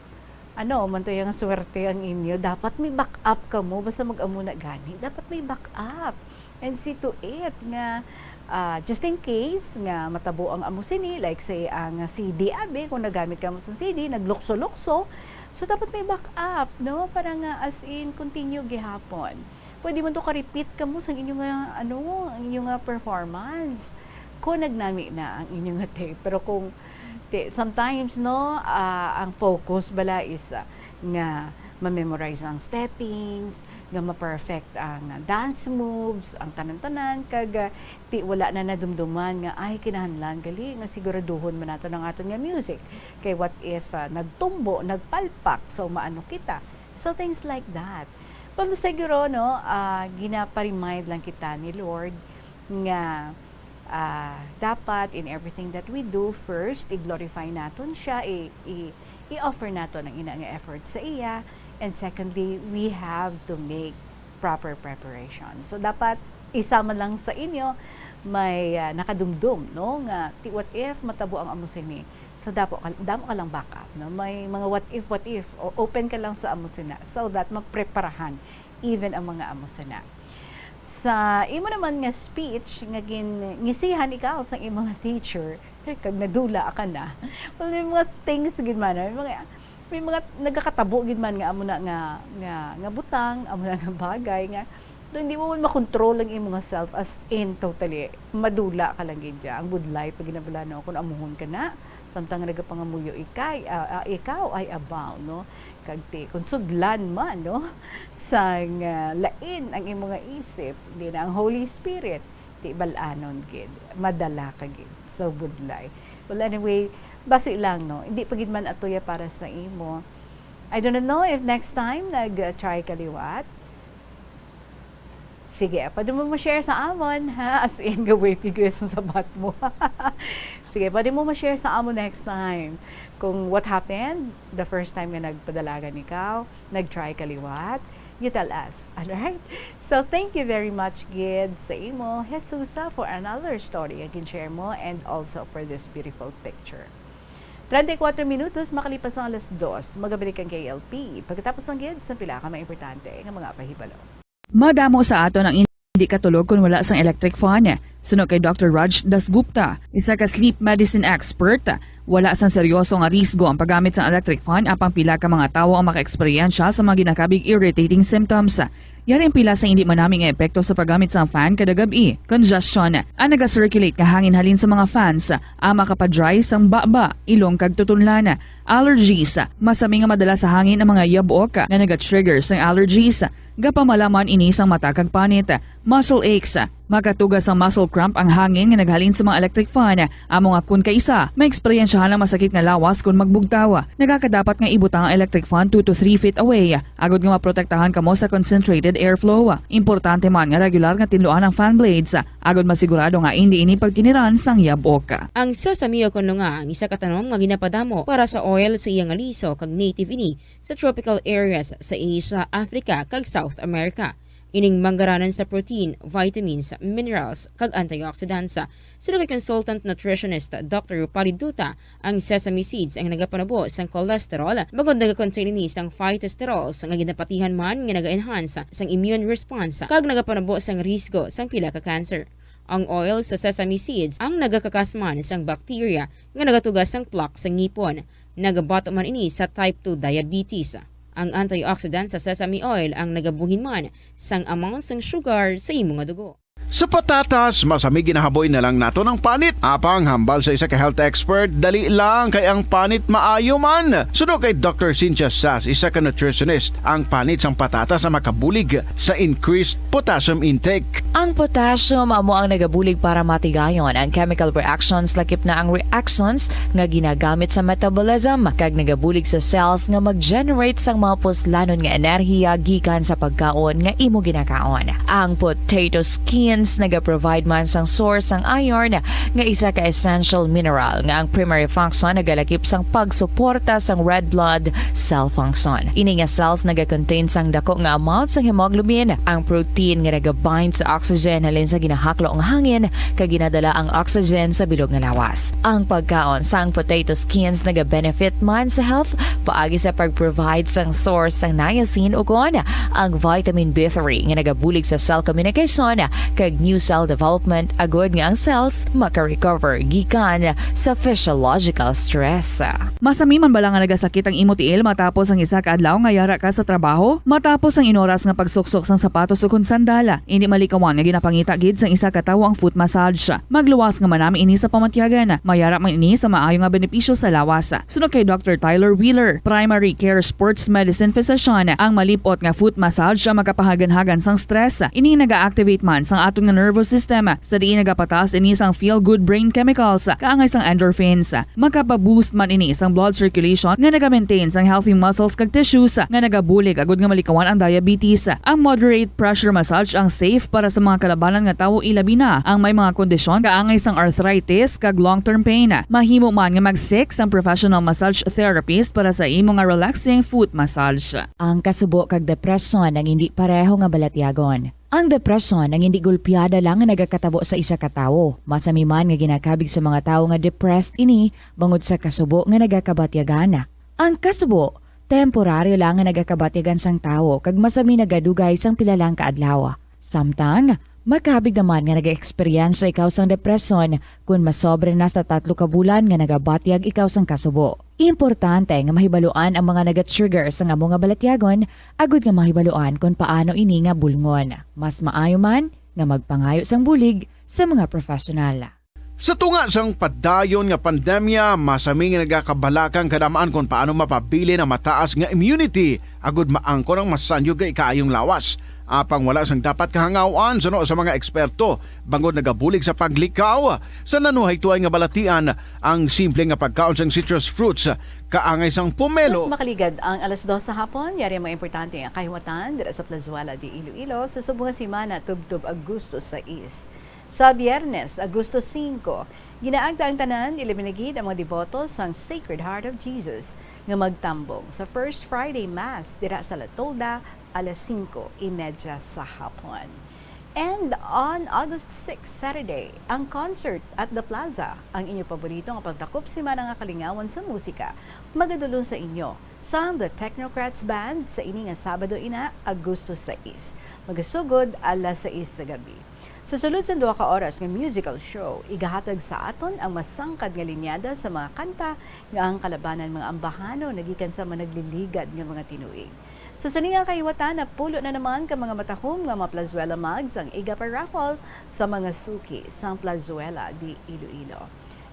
ano man to yung swerte ang inyo. Dapat may backup kamo. Basta mag-amo na gani. Dapat may backup. And see to it nga, ah, just in case nga matabo ang amo sini, like say ang C D, abi, kung nagamit ka mo sa C D, naglukso-lukso, so dapat may backup, no? Para nga as in continue gihapon. Pwede man to ka-repeat ka mo sa inyo nga, ano, ang inyo nga performance. Kung nagnami na ang inyo nga tape, pero kung ti- sometimes, no, ah, ang focus bala is, ah, nga ma-memorize ang steppings, nga ma-perfect ang dance moves, ang tanan-tanan, kag, ah, ti wala na nadumduman nga, ay, kinahanglan gali nga siguraduhon man nato ang aton nga music. Kay what if, ah, nagtumbo, nagpalpak, so maano kita? So things like that. Pero siguro, no, ah, ginapa-remind lang kita ni Lord nga, ah, dapat in everything that we do, first, i-glorify naton siya, i- i- i-offer naton ang ina nga effort sa iya, and secondly, we have to make proper preparation. So dapat isa man lang sa inyo may, ah, nakadumdom, no, nga ti what if matabo ang amo sini. So dapo ka, damo ka lang backup, no? May mga what if, what if, o open ka lang sa amo sina, so that mapreparahan even ang mga amo sina. Sa imo naman nga speech nga gin ngisihan ikaw sang imong teacher, kag nadula ka na. Well, may mga things gid man, may mga, may mga nagakatabo gid man nga amo na nga, nga, nga butang, amo na nga bagay nga, do hindi mo man makontrol ang imo nga self, as in totally madula ka lang gid dya. Ang budlay pag ginabala, no, kung amuhon ka na, samtang nagapangamuyo ikay, ah, ah, ikaw ay abaw, no? Kag ti, kung sudlan man, no? Sang, ah, lain ang imo nga isip, di na ang Holy Spirit, ti bal-anon gid, madala ka gid sa budlay. Well, anyway, basi lang, no? Hindi pa gid man atoya para sa imo. I don't know if next time nag-try ka liwat. Sige, pwede mo ma-share sa amon, ha? As in, gaway figures sa sabat mo. Sige, pwede mo ma-share sa amon next time kung what happened the first time nga nagpadalagan ikaw, nag-try ka liwat. You tell us, alright? So, thank you very much, gid, sa imo, Jesusa, for another story nga gin-share mo and also for this beautiful picture. Treinta y cuatro minutos makalipas ang alas dos, magabalik ang K L P. Pagkatapos ng gid, sa pila ka mga importante nga mga pahibalo. Madamo sa aton ang hindi katulog kon wala sang electric fan. Suno kay Doctor Raj Dasgupta, isa ka sleep medicine expert, wala sang seryoso nga risgo ang paggamit sang electric fan, apang pila ka mga tawo ang makaeksperyensya sa mga ginakabig irritating symptoms. Yari ang pila sa hindi manami nga epekto sa paggamit sang fan kada gab-i. Congestion. Ang naga-circulate nga hangin halin sa mga fans, ang makapadry sang baba, ilong kag tutunlan. Allergies. Masami nga madala sa hangin ang mga yabok nga naga-trigger sang allergies. Gapamalaman ini sang mata kag panit, muscle aches. Makatuga sang muscle cramp ang hangin nga naghalin sa mga electric fan. Amo nga kun kaisa, maeksperiensyahan ang masakit nga lawas kun magbugtaw. Nagakadapat nga ibutang ang electric fan two to three feet away, agod nga maprotektahan kamo sa concentrated airflow. Importante man nga regular nga tinluan ang fan blades, agod masigurado nga indi ini pagkiniran sang yabok. Ang sesame o kon nga ang isa ka tanom nga ginapadamo para sa oil sa iya nga liso kag native ini sa tropical areas sa Asia, Africa, kag South America. Ining manggaranan sa protein, vitamins, minerals, kag antioxidants. Suno kay consultant nutritionist Doctor Rupali Duta, ang sesame seeds ang nagapanubo sang cholesterol, bangod nagakontain ini sang phytosterols nga ginapatihan man nga naga-enhance sang immune response kag nagapanubo sang risgo sang pila ka cancer. Ang oil sa sesame seeds ang nagakakas man sang bacteria nga nagatuga sang plaque sa ngipon. Nagabato man ini sa type two diabetes. Ang antioxidant sa sesame oil ang nagabuhin man sang amount sang sugar sa imo nga dugo. Sa patatas, masami ginahaboy na lang naton ang panit. Apang hambal sa isa ka health expert, dali lang kay ang panit maayo man. Suno kay Doctor Cynthia Sass, isa ka nutritionist, ang panit sang patatas ang makabulig sa increased potassium intake. Ang potassium amo ang nagabulig para matigayon ang chemical reactions, lakip na ang reactions nga ginagamit sa metabolism, kag nagabulig sa cells nga mag-generate sang mga puslanon nga enerhiya gikan sa pagkaon nga imo ginakaon. Ang potato skins nagaprovide man sang source sang iron, nga isa ka essential mineral nga ang primary function nagalakip sang pagsuporta sang red blood cell function. Ini nga cells nagakontain sang dako nga amount sang hemoglobin, ang protein nga nagabind sa oxygen halin sa ginahaklo nga hangin kag ginadala ang oxygen sa bilog nga lawas. Ang pagkaon sang potato skins nagabenefit man sa health paagi sa pag-provide sang source sang niacin ukon ang vitamin B three nga nagabulig sa cell communication kag new cell development, agod nga ang cells maka-recover gikan sa physiological stress. Masami man bala nga nagasakit ang imo tiil matapos ang isa ka adlaw nga yara ka sa trabaho? Matapos ang inoras nga pagsuksok sang sapatos ukon sandal, indi malikawan nga ginapangita gid sang isa ka tawo ang foot massage. Magluwas nga manami ini sa pamatyagan. Mayara man ini sa maayo nga benepisyo sa lawas. Suno kay Doctor Tyler Wheeler, primary care sports medicine physician, ang malip-ot nga foot massage ang makapahaganhagan sang stress. Ini naga-activate man sang aton nga nervous system, sa diin nagapataas ini sang feel-good brain chemicals, kaangay sang endorphins. Makapa-boost man ini sang blood circulation nga naga-maintain sang healthy muscles kag tissues nga nagabulig agud nga malikawan ang diabetes. Ang moderate pressure massage ang safe para sa mga kalabanan nga tawo, ilabi na ang may mga kondisyon kaangay sang arthritis kag long-term pain. Mahimo man nga mag-seek sang professional massage therapist para sa imo nga relaxing foot massage. Ang kasubo kag depresyon ang indi pareho nga balatyagon. Ang depresyon ang indi gulpiada lang nga nagakatabo sa isa ka tawo. Masami man nga ginakabig sa mga tawo nga depressed ini bangod sa kasubo nga nagakabatyagan. Ang kasubo, temporaryo lang nga nagakabatyagan sang tawo kag masami nagadugay sang pila lang ka adlaw. Samtang, makabig naman nga nag-eksperyensya ikaw sang depresyon kon masobra na sa tatlo ka bulan nga nagabatyag ikaw sang kasubo. Importante nga mahibaluan ang mga naga-trigger sang amo nga balatyagon agud nga mahibaluan kon paano ini nga bulngon. Mas maayo man nga magpangayo sang bulig sa mga professional. Sa tunga sang padayon nga pandemya, masami nga nagakabalakang kadam-an kon paano mapabilin ang mataas nga immunity agud maangkon ang masanyog nga ikaayong lawas. Apang wala sang dapat kahangaw-an suno sa mga eksperto, bangod nagabulig sa paglikaw sa nanuhay tuay nga balatian ang simple nga pagkaon sang citrus fruits, kaangay sang pomelo. Mas makaligad ang alas dos sa hapon, yari ang mga importante nga kahiwatan dira sa Plazuela de Iloilo sa subong nga semana, tubtob Agosto sais. Sa Biyernes, Agosto singko, ginaagda ang tanan, ilabi na gid ang mga deboto sang Sacred Heart of Jesus, nga magtambong sa First Friday Mass dira sa La Tolda, alas singko y media sa hapon. And on August six, Saturday, ang concert at The Plaza, ang inyo paborito nga pagdakop semana nga kalingawan sa musika, magadulong sa inyo sang The Technocrats Band sa ini nga Sabado ina, Agosto sais. Magasugod alas sais sa gabi. Sa sulod sang duha ka oras nga musical show, igahatag sa aton ang masangkad nga linyada sa mga kanta nga ang kalabanan mga ambahanon nagikan sa managliligad nga mga tinuig. Sa sini nga kahiwatan, napulo na naman ka mga matahom nga mga Plazuela mugs ang iga pa-raffle sa mga suki sang Plazuela de Iloilo.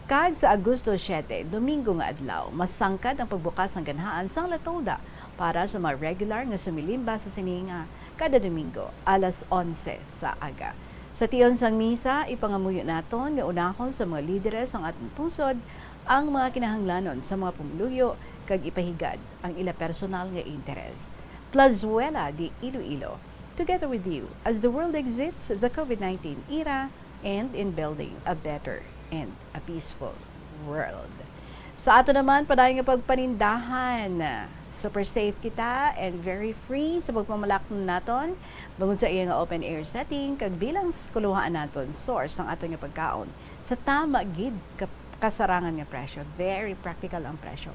Kag sa Agosto siete, Domingo nga adlaw, masangkad ang pagbukas sang ganhaan sang La Tolda para sa mga regular nga sumilimba sa sini nga kada Domingo, alas onse sa aga. Sa tion sang misa, ipangamuyo naton nga unahon sa mga lideres sang aton pungsod ang mga kinahanglanon sa mga pumuluyo kag ipahigad ang ila personal nga interes. Plazuela de Iloilo, together with you as the world exits the COVID nineteen era and in building a better and a peaceful world. Sa ato naman, padayon nga pagpanindahan, super safe kita and very free sa pagpamalaknon naton bangod sa iya nga open air setting, kag bilang s-, kuluhaan naton source ang aton nga pagkaon sa tama gid ka-, kasarangan nga presyo. Very practical ang presyo.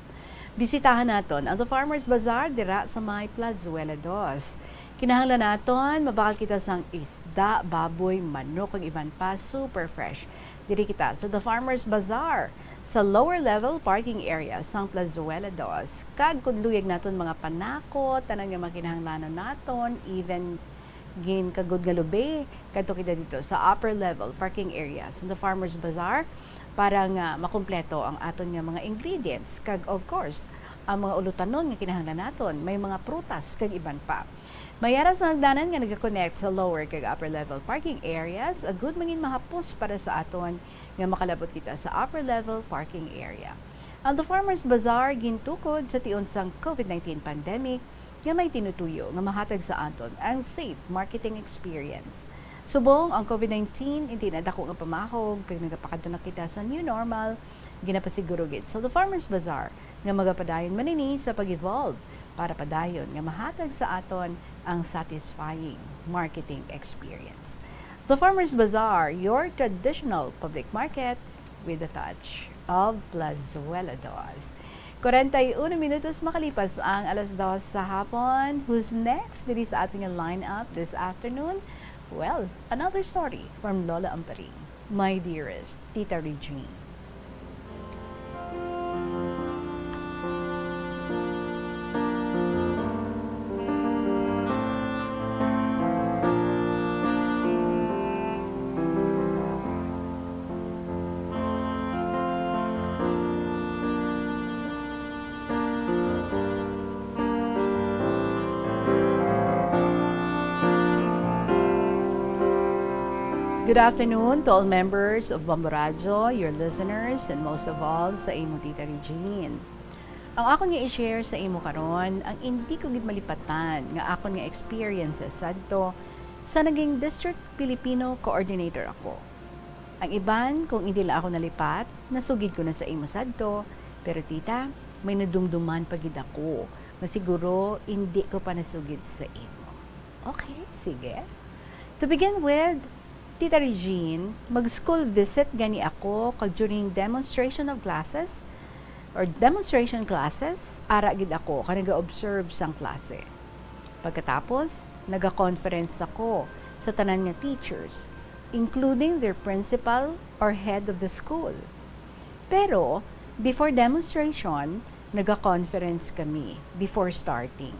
Bisitahan naton ang The Farmers Bazaar dira sa may Plazuela dos. Kinahanglan naton mabakal kita sang isda, baboy, manok, kag iban pa, super fresh. Diri kita sa The Farmers Bazaar, sa lower level parking area sang Plazuela dos. Kag kon luyag naton mga panakot, tanan nga mga kinahanglanon naton, even ginkagod nga lubi, kadto kita dito sa upper level parking area sa The Farmers Bazaar para nga makumpleto ang aton nga mga ingredients, kag of course, ang mga ulutanon nga kinahanglan naton, may mga prutas kag iban pa. May ara sa hagdanan nga naga-connect sa lower kag upper level parking areas, agud mangin mahapos para sa aton nga makalabot kita sa upper level parking area. Ang The Farmers Bazaar gintukod sa tion sang COVID nineteen pandemic nga may tinutuyo nga mahatag sa aton ang safe marketing experience. Subong ang COVID nineteen, hindi na dako nga pamahog kag nagapakadto na kita sa new normal, ginapasiguro gid sa The Farmers Bazaar nga magapadayon man ini sa pag-evolve para padayon nga mahatag sa aton ang satisfying marketing experience. The Farmers Bazaar, your traditional public market with a touch of Plazuela dos. Kwarenta y uno minutos makalipas ang alas dos sa hapon. Who's next diri sa ating lineup this afternoon? Well, another story from Lola Amparing. My dearest Tita Regine. Good afternoon to all members of Bombo Radyo, your listeners, and most of all, sa imo, Tita Regine. Ang akon nga i-share sa imo karon, ang indi ko gid malipatan nga akon nga experiences sadto sa naging District Filipino Coordinator ako. Ang iban, kung indi lang ako nalipat, nasugid ko na sa imo sadto, pero, Tita, may nadumduman pa gid ako nga siguro indi ko pa nasugid sa imo. Okay, sige. To begin with, Tita Regine, mag-school visit gani ako kag during demonstration of classes or demonstration classes, ara gid ako kag naga-observe sang klase. Pagkatapos, naga-conference ako sa tanan nga teachers, including their principal or head of the school. Pero, before demonstration, naga-conference kami before starting.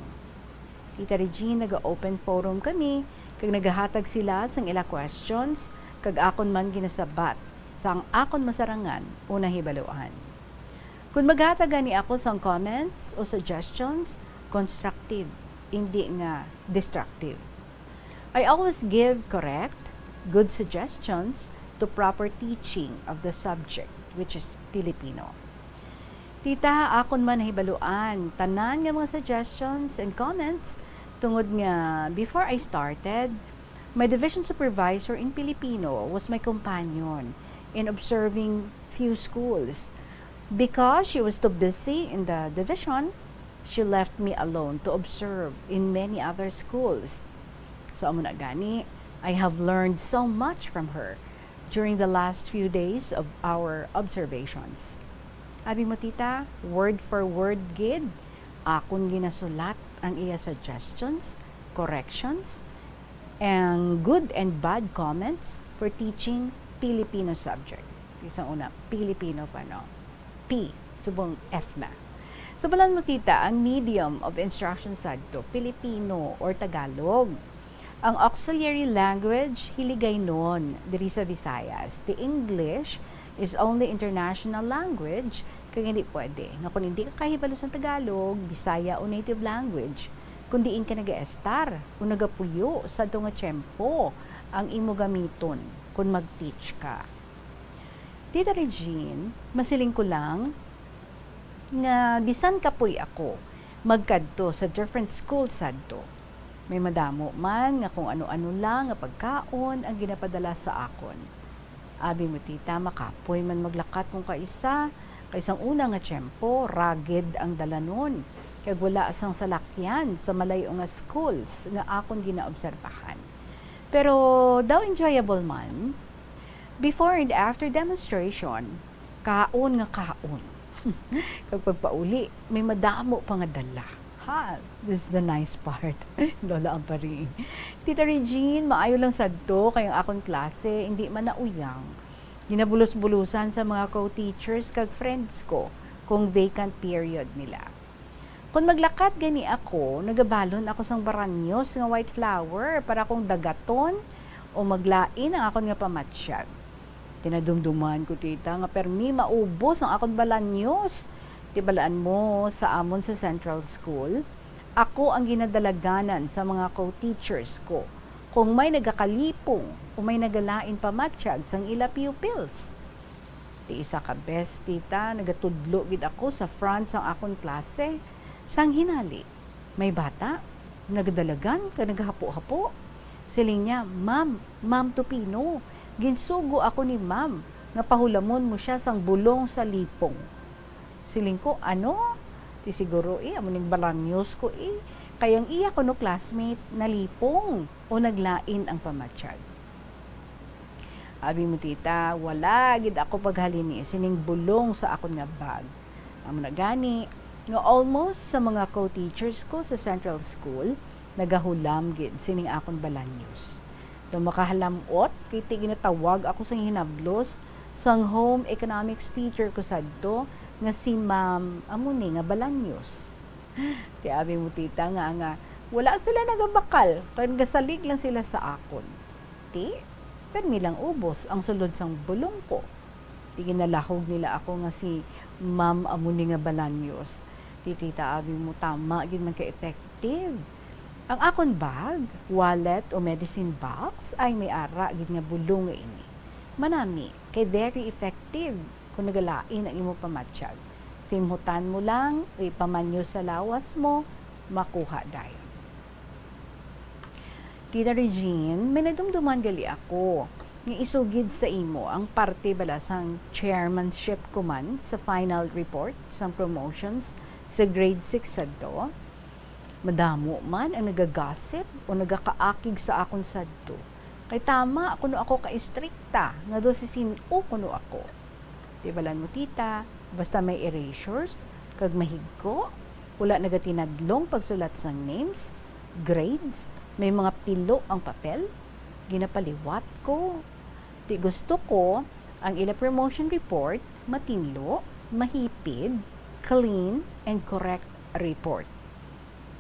Tita Regine, naga-open forum kami, kag nagahatag sila sang ila questions, kag akon man ginasabat sang akon masarangan o nahibaluan. Kon maghatag gani ako sang comments o suggestions, constructive, indi nga destructive. I always give correct, good suggestions to proper teaching of the subject, which is Filipino. Tita, akon man nahibaluan tanan nga mga suggestions and comments, tungod nga before I started, my division supervisor in Filipino was my companion in observing few schools. Because she was too busy in the division, she left me alone to observe in many other schools. So, amo na gani, I have learned so much from her during the last few days of our observations. Abi mo, Tita, word for word gid, akon ginasulat ang iya suggestions, corrections, and good and bad comments for teaching Filipino subject. Isang una, Filipino pa, no? P, subong F na. Subalan mo, Tita, ang medium of instruction sadto, Filipino or Tagalog. Ang auxiliary language, Hiligaynon, diri sa Visayas. The English is only international language, kag hindi pwede nga kon hindi ka kahibalo sa Tagalog, Bisaya, o native language, Kon diin ka nagaestar o nagapuyo sadto nga tiyempo ang imo gamiton kon mag-teach ka. Tita Regine, masiling ko lang nga bisan kapoy ako magkadto sa different school sadto, may madamo man nga kung ano-ano lang nga pagkaon ang ginapadala sa akon. Abi mo, tita, makapoy man maglakat kung kaisa, kay sang una nga tiyempo, rugged ang dalanon, kag wala sang salakyan sa malayo nga schools nga akon ginaobserbahan. Pero daw enjoyable man. Before and after demonstration, kaon nga kaon. Kag pagpauli, may madamo pa nga dala. Ha, this is the nice part. Lola Amparing. Tita Regine, maayo lang sadto kay ang akon klase indi man nauyang. Ginabulos-bulusan sa mga co-teachers kag friends ko kung vacant period nila. Kon maglakat gani ako, nagabalon ako sang baranyos nga white flour para kung dagaton o maglain ang akon nga pamatsyag. Tinadumduman ko, tita, nga permi maubos ang akon balanyos. Tibalaan mo, sa amon sa Central School, ako ang ginadalaganan sa mga co-teachers ko kung may nagakalipong o may nagalain pamatsyag sang ila pupils. Ti isa ka bes, tita, nagatudlo gid ako sa front sang akon klase. Sang hinali, may bata nagadalagan kag nagahapo-hapo. Siling niya, "Ma'am, Ma'am Tupino, ginsugo ako ni Ma'am nga pahulamon mo sia sang bulong sa lipong." Siling ko, "Ano?" Ti siguro, eh, amo ning balanyos ko, eh. Kay ang iya kuno classmate nalipong o naglain ang pamatsyag. Abi mo, tita, wala gid ako paghalini sining bulong sa akon nga bag. Amo na gani nga almost sa mga co-teachers ko sa Central School nagahulam gid sining akon balanyos. Daw makahalam-ot kay ti ginatawag ako sang hinablos sang home economics teacher ko sadto nga si Ma'am amo ni nga Balanyos. Ti abi mo, tita, nga, nga wala sila nagabakal, kay nagasalig lang sila sa akon. Ti, permi lang ubos ang sulod sang bulong ko. Ti ginalahog nila ako nga si Ma'am amo ni nga Balanyos. Ti, tita, abi mo, tama gid man ka effective. Ang akon bag, wallet o medicine box ay may ara gid nga bulong nga ini. Manami, kay very effective kung nagalain ang imo pamatsyag. Simhutan mo lang, ipamanyo sa lawas mo, makuha dayon. Tita Regine, may nadumduman gali ako nga isugid sa imo ang parte bala sang chairmanship ko man sa final report sang promotions sa grade six sadto. Madamo man ang nagagossip o nagakaakig sa akon sadto, kay tama kuno ako ka-istrikta nga daw si sin-o kuno ako. Tibalan mo, tita, basta may erasures kag mahigko, wala nagatinadlong pagsulat sang names, grades, may mga pilo ang papel, ginapaliwat ko. Ti gusto ko ang ila promotion report matinlo, mahipid, clean, and correct report.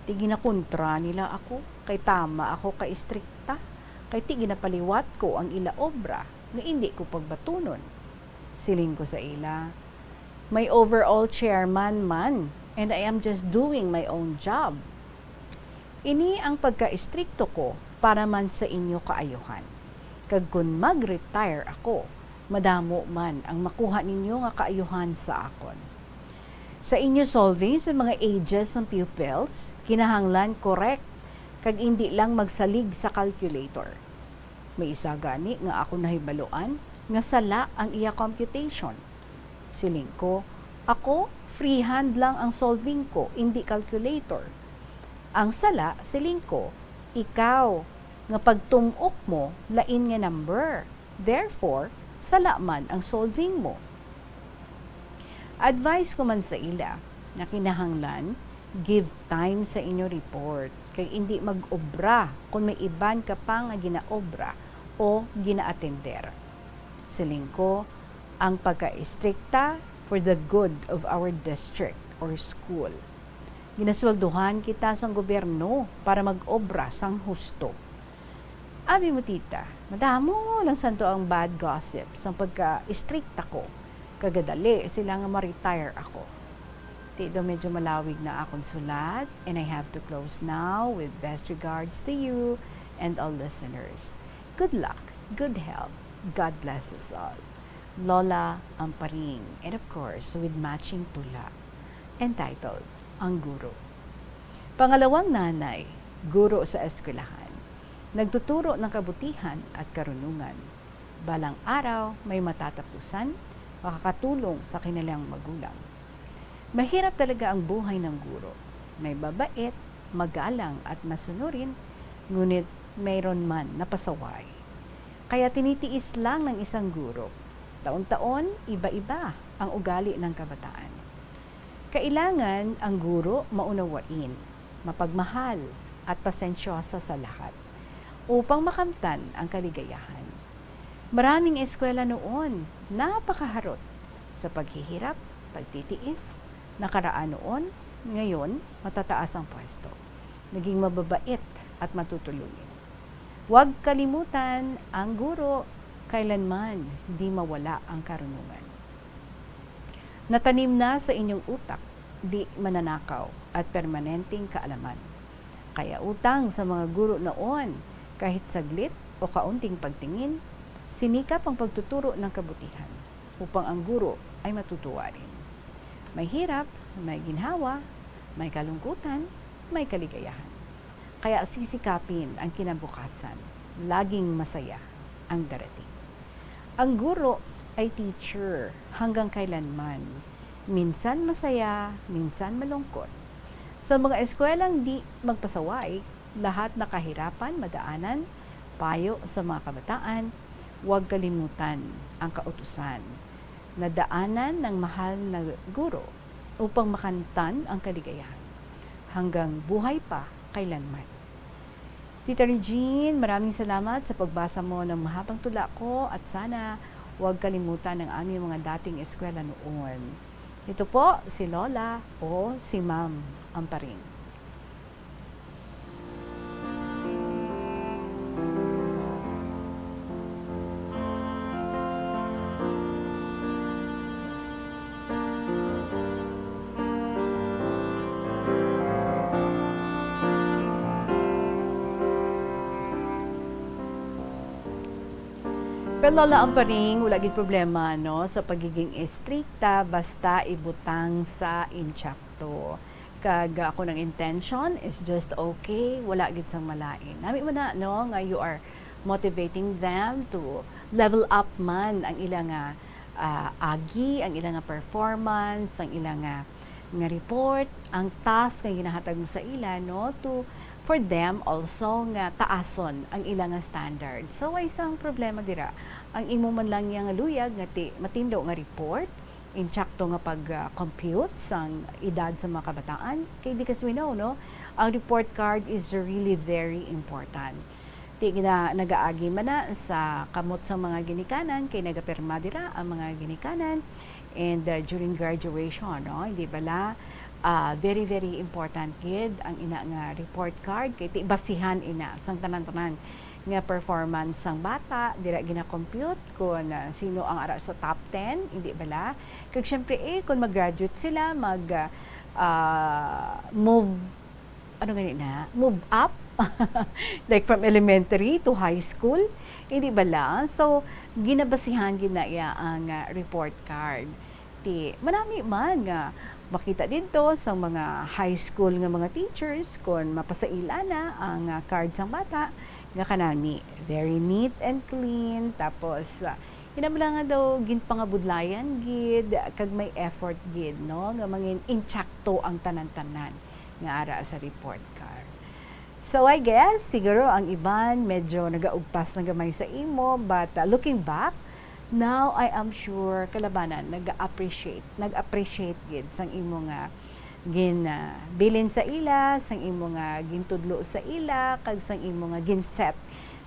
Ti ginakontra nila ako, kay tama ako ka-istrikta, kay ti ginapaliwat ko ang ila obra nga indi ko pagbatunon. Siling ko sa ila, "May overall chairman man, and I am just doing my own job." Ini ang pagka-istrikto ko para man sa inyo kaayuhan. Kag kon mag-retire ako, madamo man ang makuha ninyo nga kaayuhan sa akon. Sa inyo solving sa mga ages ng pupils, kinahanglan correct kag indi lang magsalig sa calculator. May isa gani nga ako nahibaluan nga sala ang iya computation. Siling ko, "Ako, freehand lang ang solving ko, indi calculator." Ang sala, siling ko, ikaw, nga pagtum-ok mo, lain nga number. Therefore, sala man ang solving mo. Advice ko man sa ila nga kinahanglan, give time sa inyo report, kay indi mag-obra kon may iban ka pa nga ginaobra o ginaatender. Siling ko, ang pagka-istrikta for the good of our district or school. Ginasweldohan kita sang gobyerno para mag-obra sang husto. Abi mo, tita, madamo lang santo ang bad gossip sang pagka-istrikta ko. Kagadali sila nga ma-retire ako. Daw medyo malawig na akong sulat, and I have to close now with best regards to you and all listeners. Good luck, good health, God bless us all. Lola Amparing, and of course, with matching pula, entitled Ang Guro. Pangalawang nanay, guro sa eskwelahan. Nagtuturo ng kabutihan at karunungan. Balang araw, may matatapusan, makakatulong sa kanilang magulang. Mahirap talaga ang buhay ng guro. May babait, magalang at masunurin, ngunit mayroon man napasaway. Kaya tinitiis lang ng isang guro. Taon-taon, iba-iba ang ugali ng kabataan. Kailangan ang guro maunawain, mapagmahal, at pasensyosa sa lahat upang makamtan ang kaligayahan. Maraming eskwela noon, napakaharot sa paghihirap, pagtitiis, nakaraan noon, ngayon matataas ang pwesto. Naging mababait at matutulungin. Huwag kalimutan, ang guro kailanman di mawala ang karunungan. Natanim na sa inyong utak, di mananakaw at permanenteng kaalaman. Kaya utang sa mga guro noon, kahit saglit o kaunting pagtingin, sinikap ang pagtuturo ng kabutihan upang ang guro ay matutuwa rin. May hirap, may ginhawa, may kalungkutan, may kaligayahan. Kaya sisikapin ang kinabukasan, laging masaya ang darating. Ang guro ay teacher hanggang kailanman. Minsan masaya, minsan malungkot. Sa mga eskwelang di magpasaway, lahat na kahirapan madaanan, payo sa mga kabataan, huwag kalimutan ang kautusan na daanan ng mahal na guro upang makamtan ang kaligayahan hanggang buhay pa kailanman. Tita Regine, maraming salamat sa pagbasa mo ng mahabang tula ko at sana huwag kalimutan ang aming mga dating eskwela noon. Ito po si Lola o si Ma'am Amparing. Pero Lola Amparing, wala gid problema, no, sa pagiging estrikta basta ibutang sa intsakto. Kag, ah, kung ang intention is just okay, wala gid sang malain. Nami man na, no, nga you are motivating them to level up man ang ila nga, ah, agi, ang ila nga performance, ang ila nga, nga report, ang task nga ginahatag mo sa ila, no, to, for them also nga taason ang ila nga standard. So, way sang problema dira. Ang imo man lang niya nga luyag nga ti-, matindo nga report, intsakto nga pag, ah, compute sang edad sa mga kabataan. Kay because we know, no, ang report card is really very important. Ti gina-, nagaagi man na sa kamot sang mga ginikanan, kay nagapirma dira ang mga ginikanan. And, ah, during graduation, no, hindi bala, ah, very, very important gid ang ina nga report card, kay ti basihan ina sang tanan-tanan nga performance sang bata, dira gina-compute kung, ah, sino ang ara sa top ten, hindi bala? Kag syempre, eh, kung mag-graduate sila, mag, ah, ah, move, ano gani na? Move up, like from elementary to high school, hindi bala? So, ginabasihan gid na iya ang, ah, report card. Ti, manami man nga makita didto sa mga high school nga mga teachers, kon mapasaila na ang, ah, card sang bata, nga kanami, very neat and clean, tapos, ah, kinahanglan nga daw ginpangabudlayan gid, kag may effort gid, no, nga mangin-, intsakto ang tanan-tanan nga ara sa report card. So, I guess, siguro ang iban medyo nagaugpas na gamay sa imo, but, uh, looking back, now I am sure kalabanan nag-appreciate, nag-appreciate gid sang imo nga gin, ah, bilin sa ila, sang imo nga gintudlo sa ila, kag sang imo nga ginset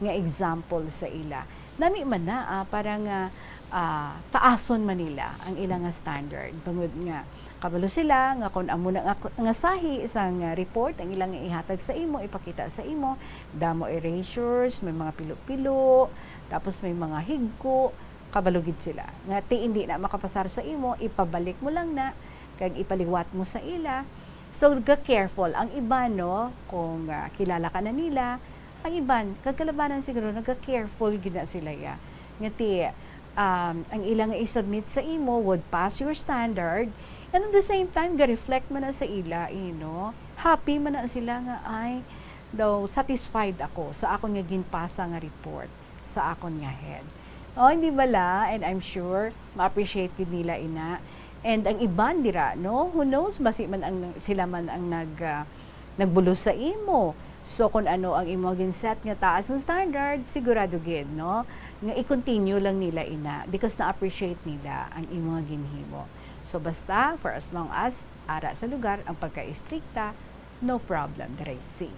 nga example sa ila. Nami man na, ah, para nga, ah, taason man nila ang ila nga standard. Bangod nga, kabalo sila nga kon amo na nga, nga sahi sang, ah, report ang ilang ihatag sa imo, ipakita sa imo, damo erasures, may mga pilo-pilo, tapos may mga higko, kabalo gid sila nga ti hindi na makapasar sa imo, ipabalik mo lang na, kag ipaliwat mo sa ila. So, ga-careful ang iban, no? Kung, ah, kilala ka na nila, ang iban, kag kalabanan siguro, naga-careful gid na sila, ya. Nga ti, um, ang ila nga i-submit sa imo would pass your standard, and at the same time, ga-reflect man na sa ila, you know, happy man na sila nga, "Ay, daw satisfied ako sa akon nga ginpasa nga report sa akon nga head." Oh, hindi bala? And I'm sure ma-appreciate gid nila ina. And ang iban dira, no? Who knows, basi man ang, sila man ang nag, ah, nagbulos sa imo. So, kung ano ang imo gin-set nga taas nga standard, sigurado gid, no, nga i-continue lang nila ina, because na-appreciate nila ang imo nga ginhimo. So, basta, for as long as ara sa lugar ang pagka-istrikta, no problem, Dre C.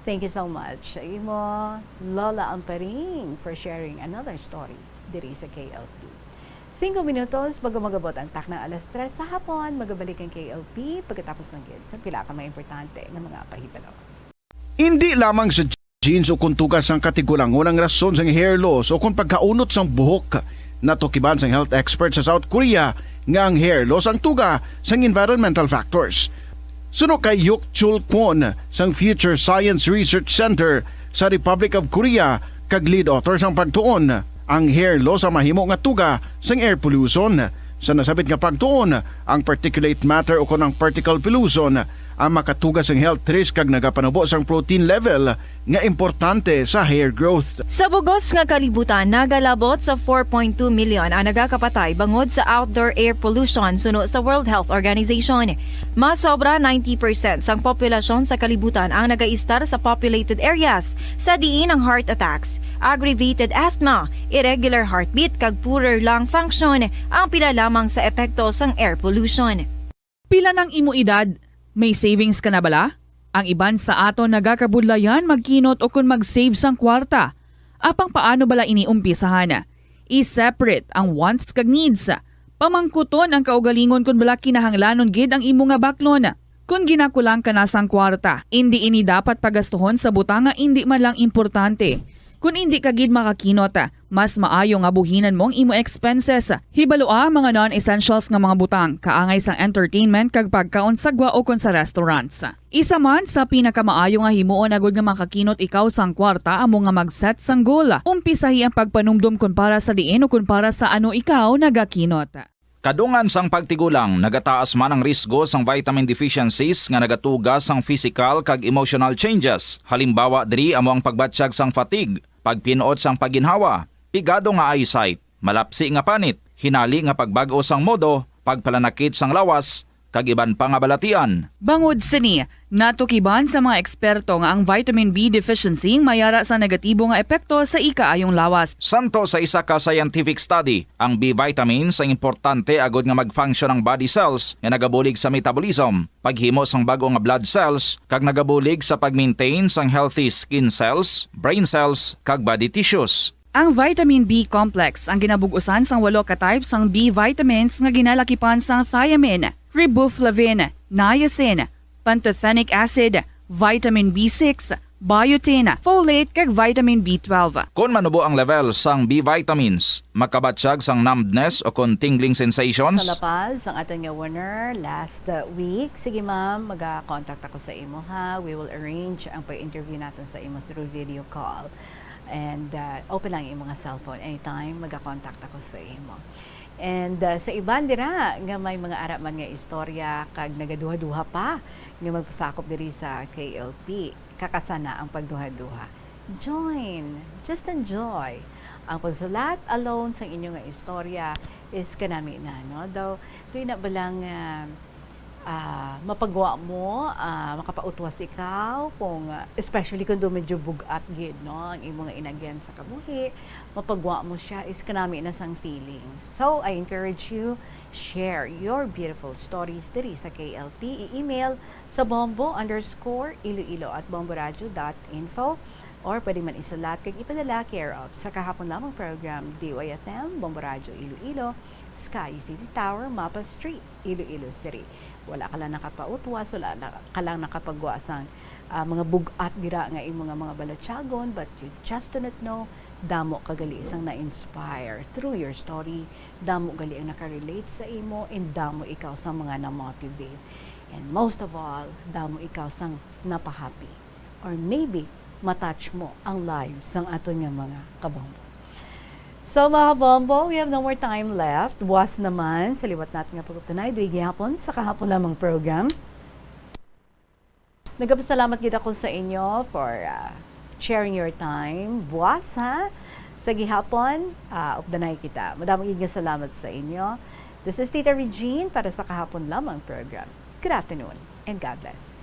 Thank you so much sa imo, Lola Amparing, for sharing another story diri sa K L P. Singko minutos bago mag-abot ang taknang alas tres sa hapon, magabalik ang K L P pagkatapos lang gid sa pila ka mga importante nga mga pahibalo. Indi lamang sa genes o kon tuga sang katigulangon ang rason sang hair loss o kon pagkaunot sang buhok. Natukiban sang health expert sa South Korea nga ang hair loss ang tuga sang environmental factors. Suno kay Hyuk Chul Kwon sang Future Science Research Center sa Republic of Korea kag lead author sang pagtuon, ang hair loss ang mahimo nga tuga sang air pollution. Sa nasabit nga pagtuon, ang particulate matter o kon ang particle pollution ang makatuga sang health risk kag nagapanubo sang protein level nga importante sa hair growth. Sa bugos nga kalibutan, nagalabot sa four point two million ang nagakapatay bangod sa outdoor air pollution suno sa World Health Organization. Mas sobra ninety percent sang populasyon sa kalibutan ang nagaistar sa populated areas, sa diin ang heart attacks, aggravated asthma, irregular heartbeat, kag poorer lung function ang pila lamang sa epekto sang air pollution. Pila nang imo edad? May savings ka na bala? Ang iban sa aton nagakabudlayan magkinot ukon mag-save sang kwarta. Apang paano bala ini umpisahan? I-separate ang wants kag needs. Pamangkuton ang kaugalingon kon bala kinahanglanon gid ang imo nga baklon. Kon ginakulang ka na sang kwarta, indi ini dapat pagastuhon sa butang nga indi man lang importante. Kon indi ka gid makakinot, mas maayo nga buhinan mo ang imo expenses. Hibalua ang mga non-essentials nga mga butang, kaangay sang entertainment kag pagkaon sa gwa ukon sa restaurants. Isa man sa pinakamaayo nga himuon agud nga makakinot ikaw sang kwarta amo nga mag-set sang goal. Umpisahi ang pagpanumdom kon para sa diin ukon para sa ano ikaw nagakinot. Kadungan sang pagtigulang, nagataas man ang risgo sang vitamin deficiencies nga nagatuga sang physical kag emotional changes. Halimbawa diri amo ang pagbatyag sang fatigue, pagpin-ot sang pagginhawa, pigado nga eyesight, malapsi nga panit, hinali nga pagbag-o sang modo, pagpalanakit sang lawas, kag iban pa nga balatian. Bangod sini, natukiban sa mga eksperto nga ang vitamin B deficiency may ara sa negatibo nga epekto sa ikaayong lawas. Santo sa isa ka scientific study, ang B vitamins ang importante agud nga mag-function ang body cells nga nagabulig sa metabolism, paghimo sang bag-o nga blood cells, kag nagabulig sa pag-maintain sang healthy skin cells, brain cells, kag body tissues. Ang vitamin B complex ang ginabug-usan sang walo ka type sang B vitamins nga ginalakipan sang thiamine, riboflavin, niacin, pantothenic acid, vitamin B six, biotin, folate, kag vitamin B twelve. Kon manubo ang level sang B vitamins, makabatyag sang numbness o kon tingling sensations. Sa La Paz, ang aton nga winner last, uh, week. Sige, ma'am, maga-contact ako sa imo, ha. We will arrange ang pag-interview natin sa imo through video call. And, uh, open lang yung mga cellphone. Anytime, maga-contact ako sa imo. And, uh, sa iban dira nga may mga ara man nga istorya kag nagaduha-duha pa nga magpasakop diri sa K L P, kakasana ang pagduha-duha. Join! Just enjoy! Ang pagsulat alone sang inyo nga istorya is kanami na, no? Daw, tuwi na ba lang, ah, ah, mapagwa mo, ah, makapautwas ikaw, kung, ah, especially kung daw medyo bug-at gid, no, ang imo nga inagyan sa kabuhi, mapagwa mo siya, is kanami na sang feelings. So, I encourage you, share your beautiful stories diri sa K L P. I-email sa bombo underscore iloilo at bomboradio dot info, or pwede man isulat kag ipadala care of sa kahapon lamang program, D Y F M, Bombo Radio Iloilo, Sky City Tower, Mapa Street, Iloilo City. Wala ka lang nakapautwas, wala na, ka lang nakapagwa sang, ah, mga bug-at dira nga imo nga mga balatyagon, but you just do not know Damo ka gali sang na-inspire through your story. Damo gali ang nakarelate sa imo, and damo ikaw sa mga na-motivate. And most of all, damo ikaw sang napahappy. Or maybe, matouch mo ang lives sang aton nga mga kabombo. So, mga kabombo, we have no more time left. Buwas naman, sa liwat natin nga pag-updanay, diri gihapon sa kahapon lamang program. Nagapasalamat gid ako sa inyo for, ah, sharing your time. Buwas, ha? Sa gihapon, ah, updanay kita. Madamo gid nga salamat sa inyo. This is Tita Regine para sa kahapon lamang program. Good afternoon and God bless.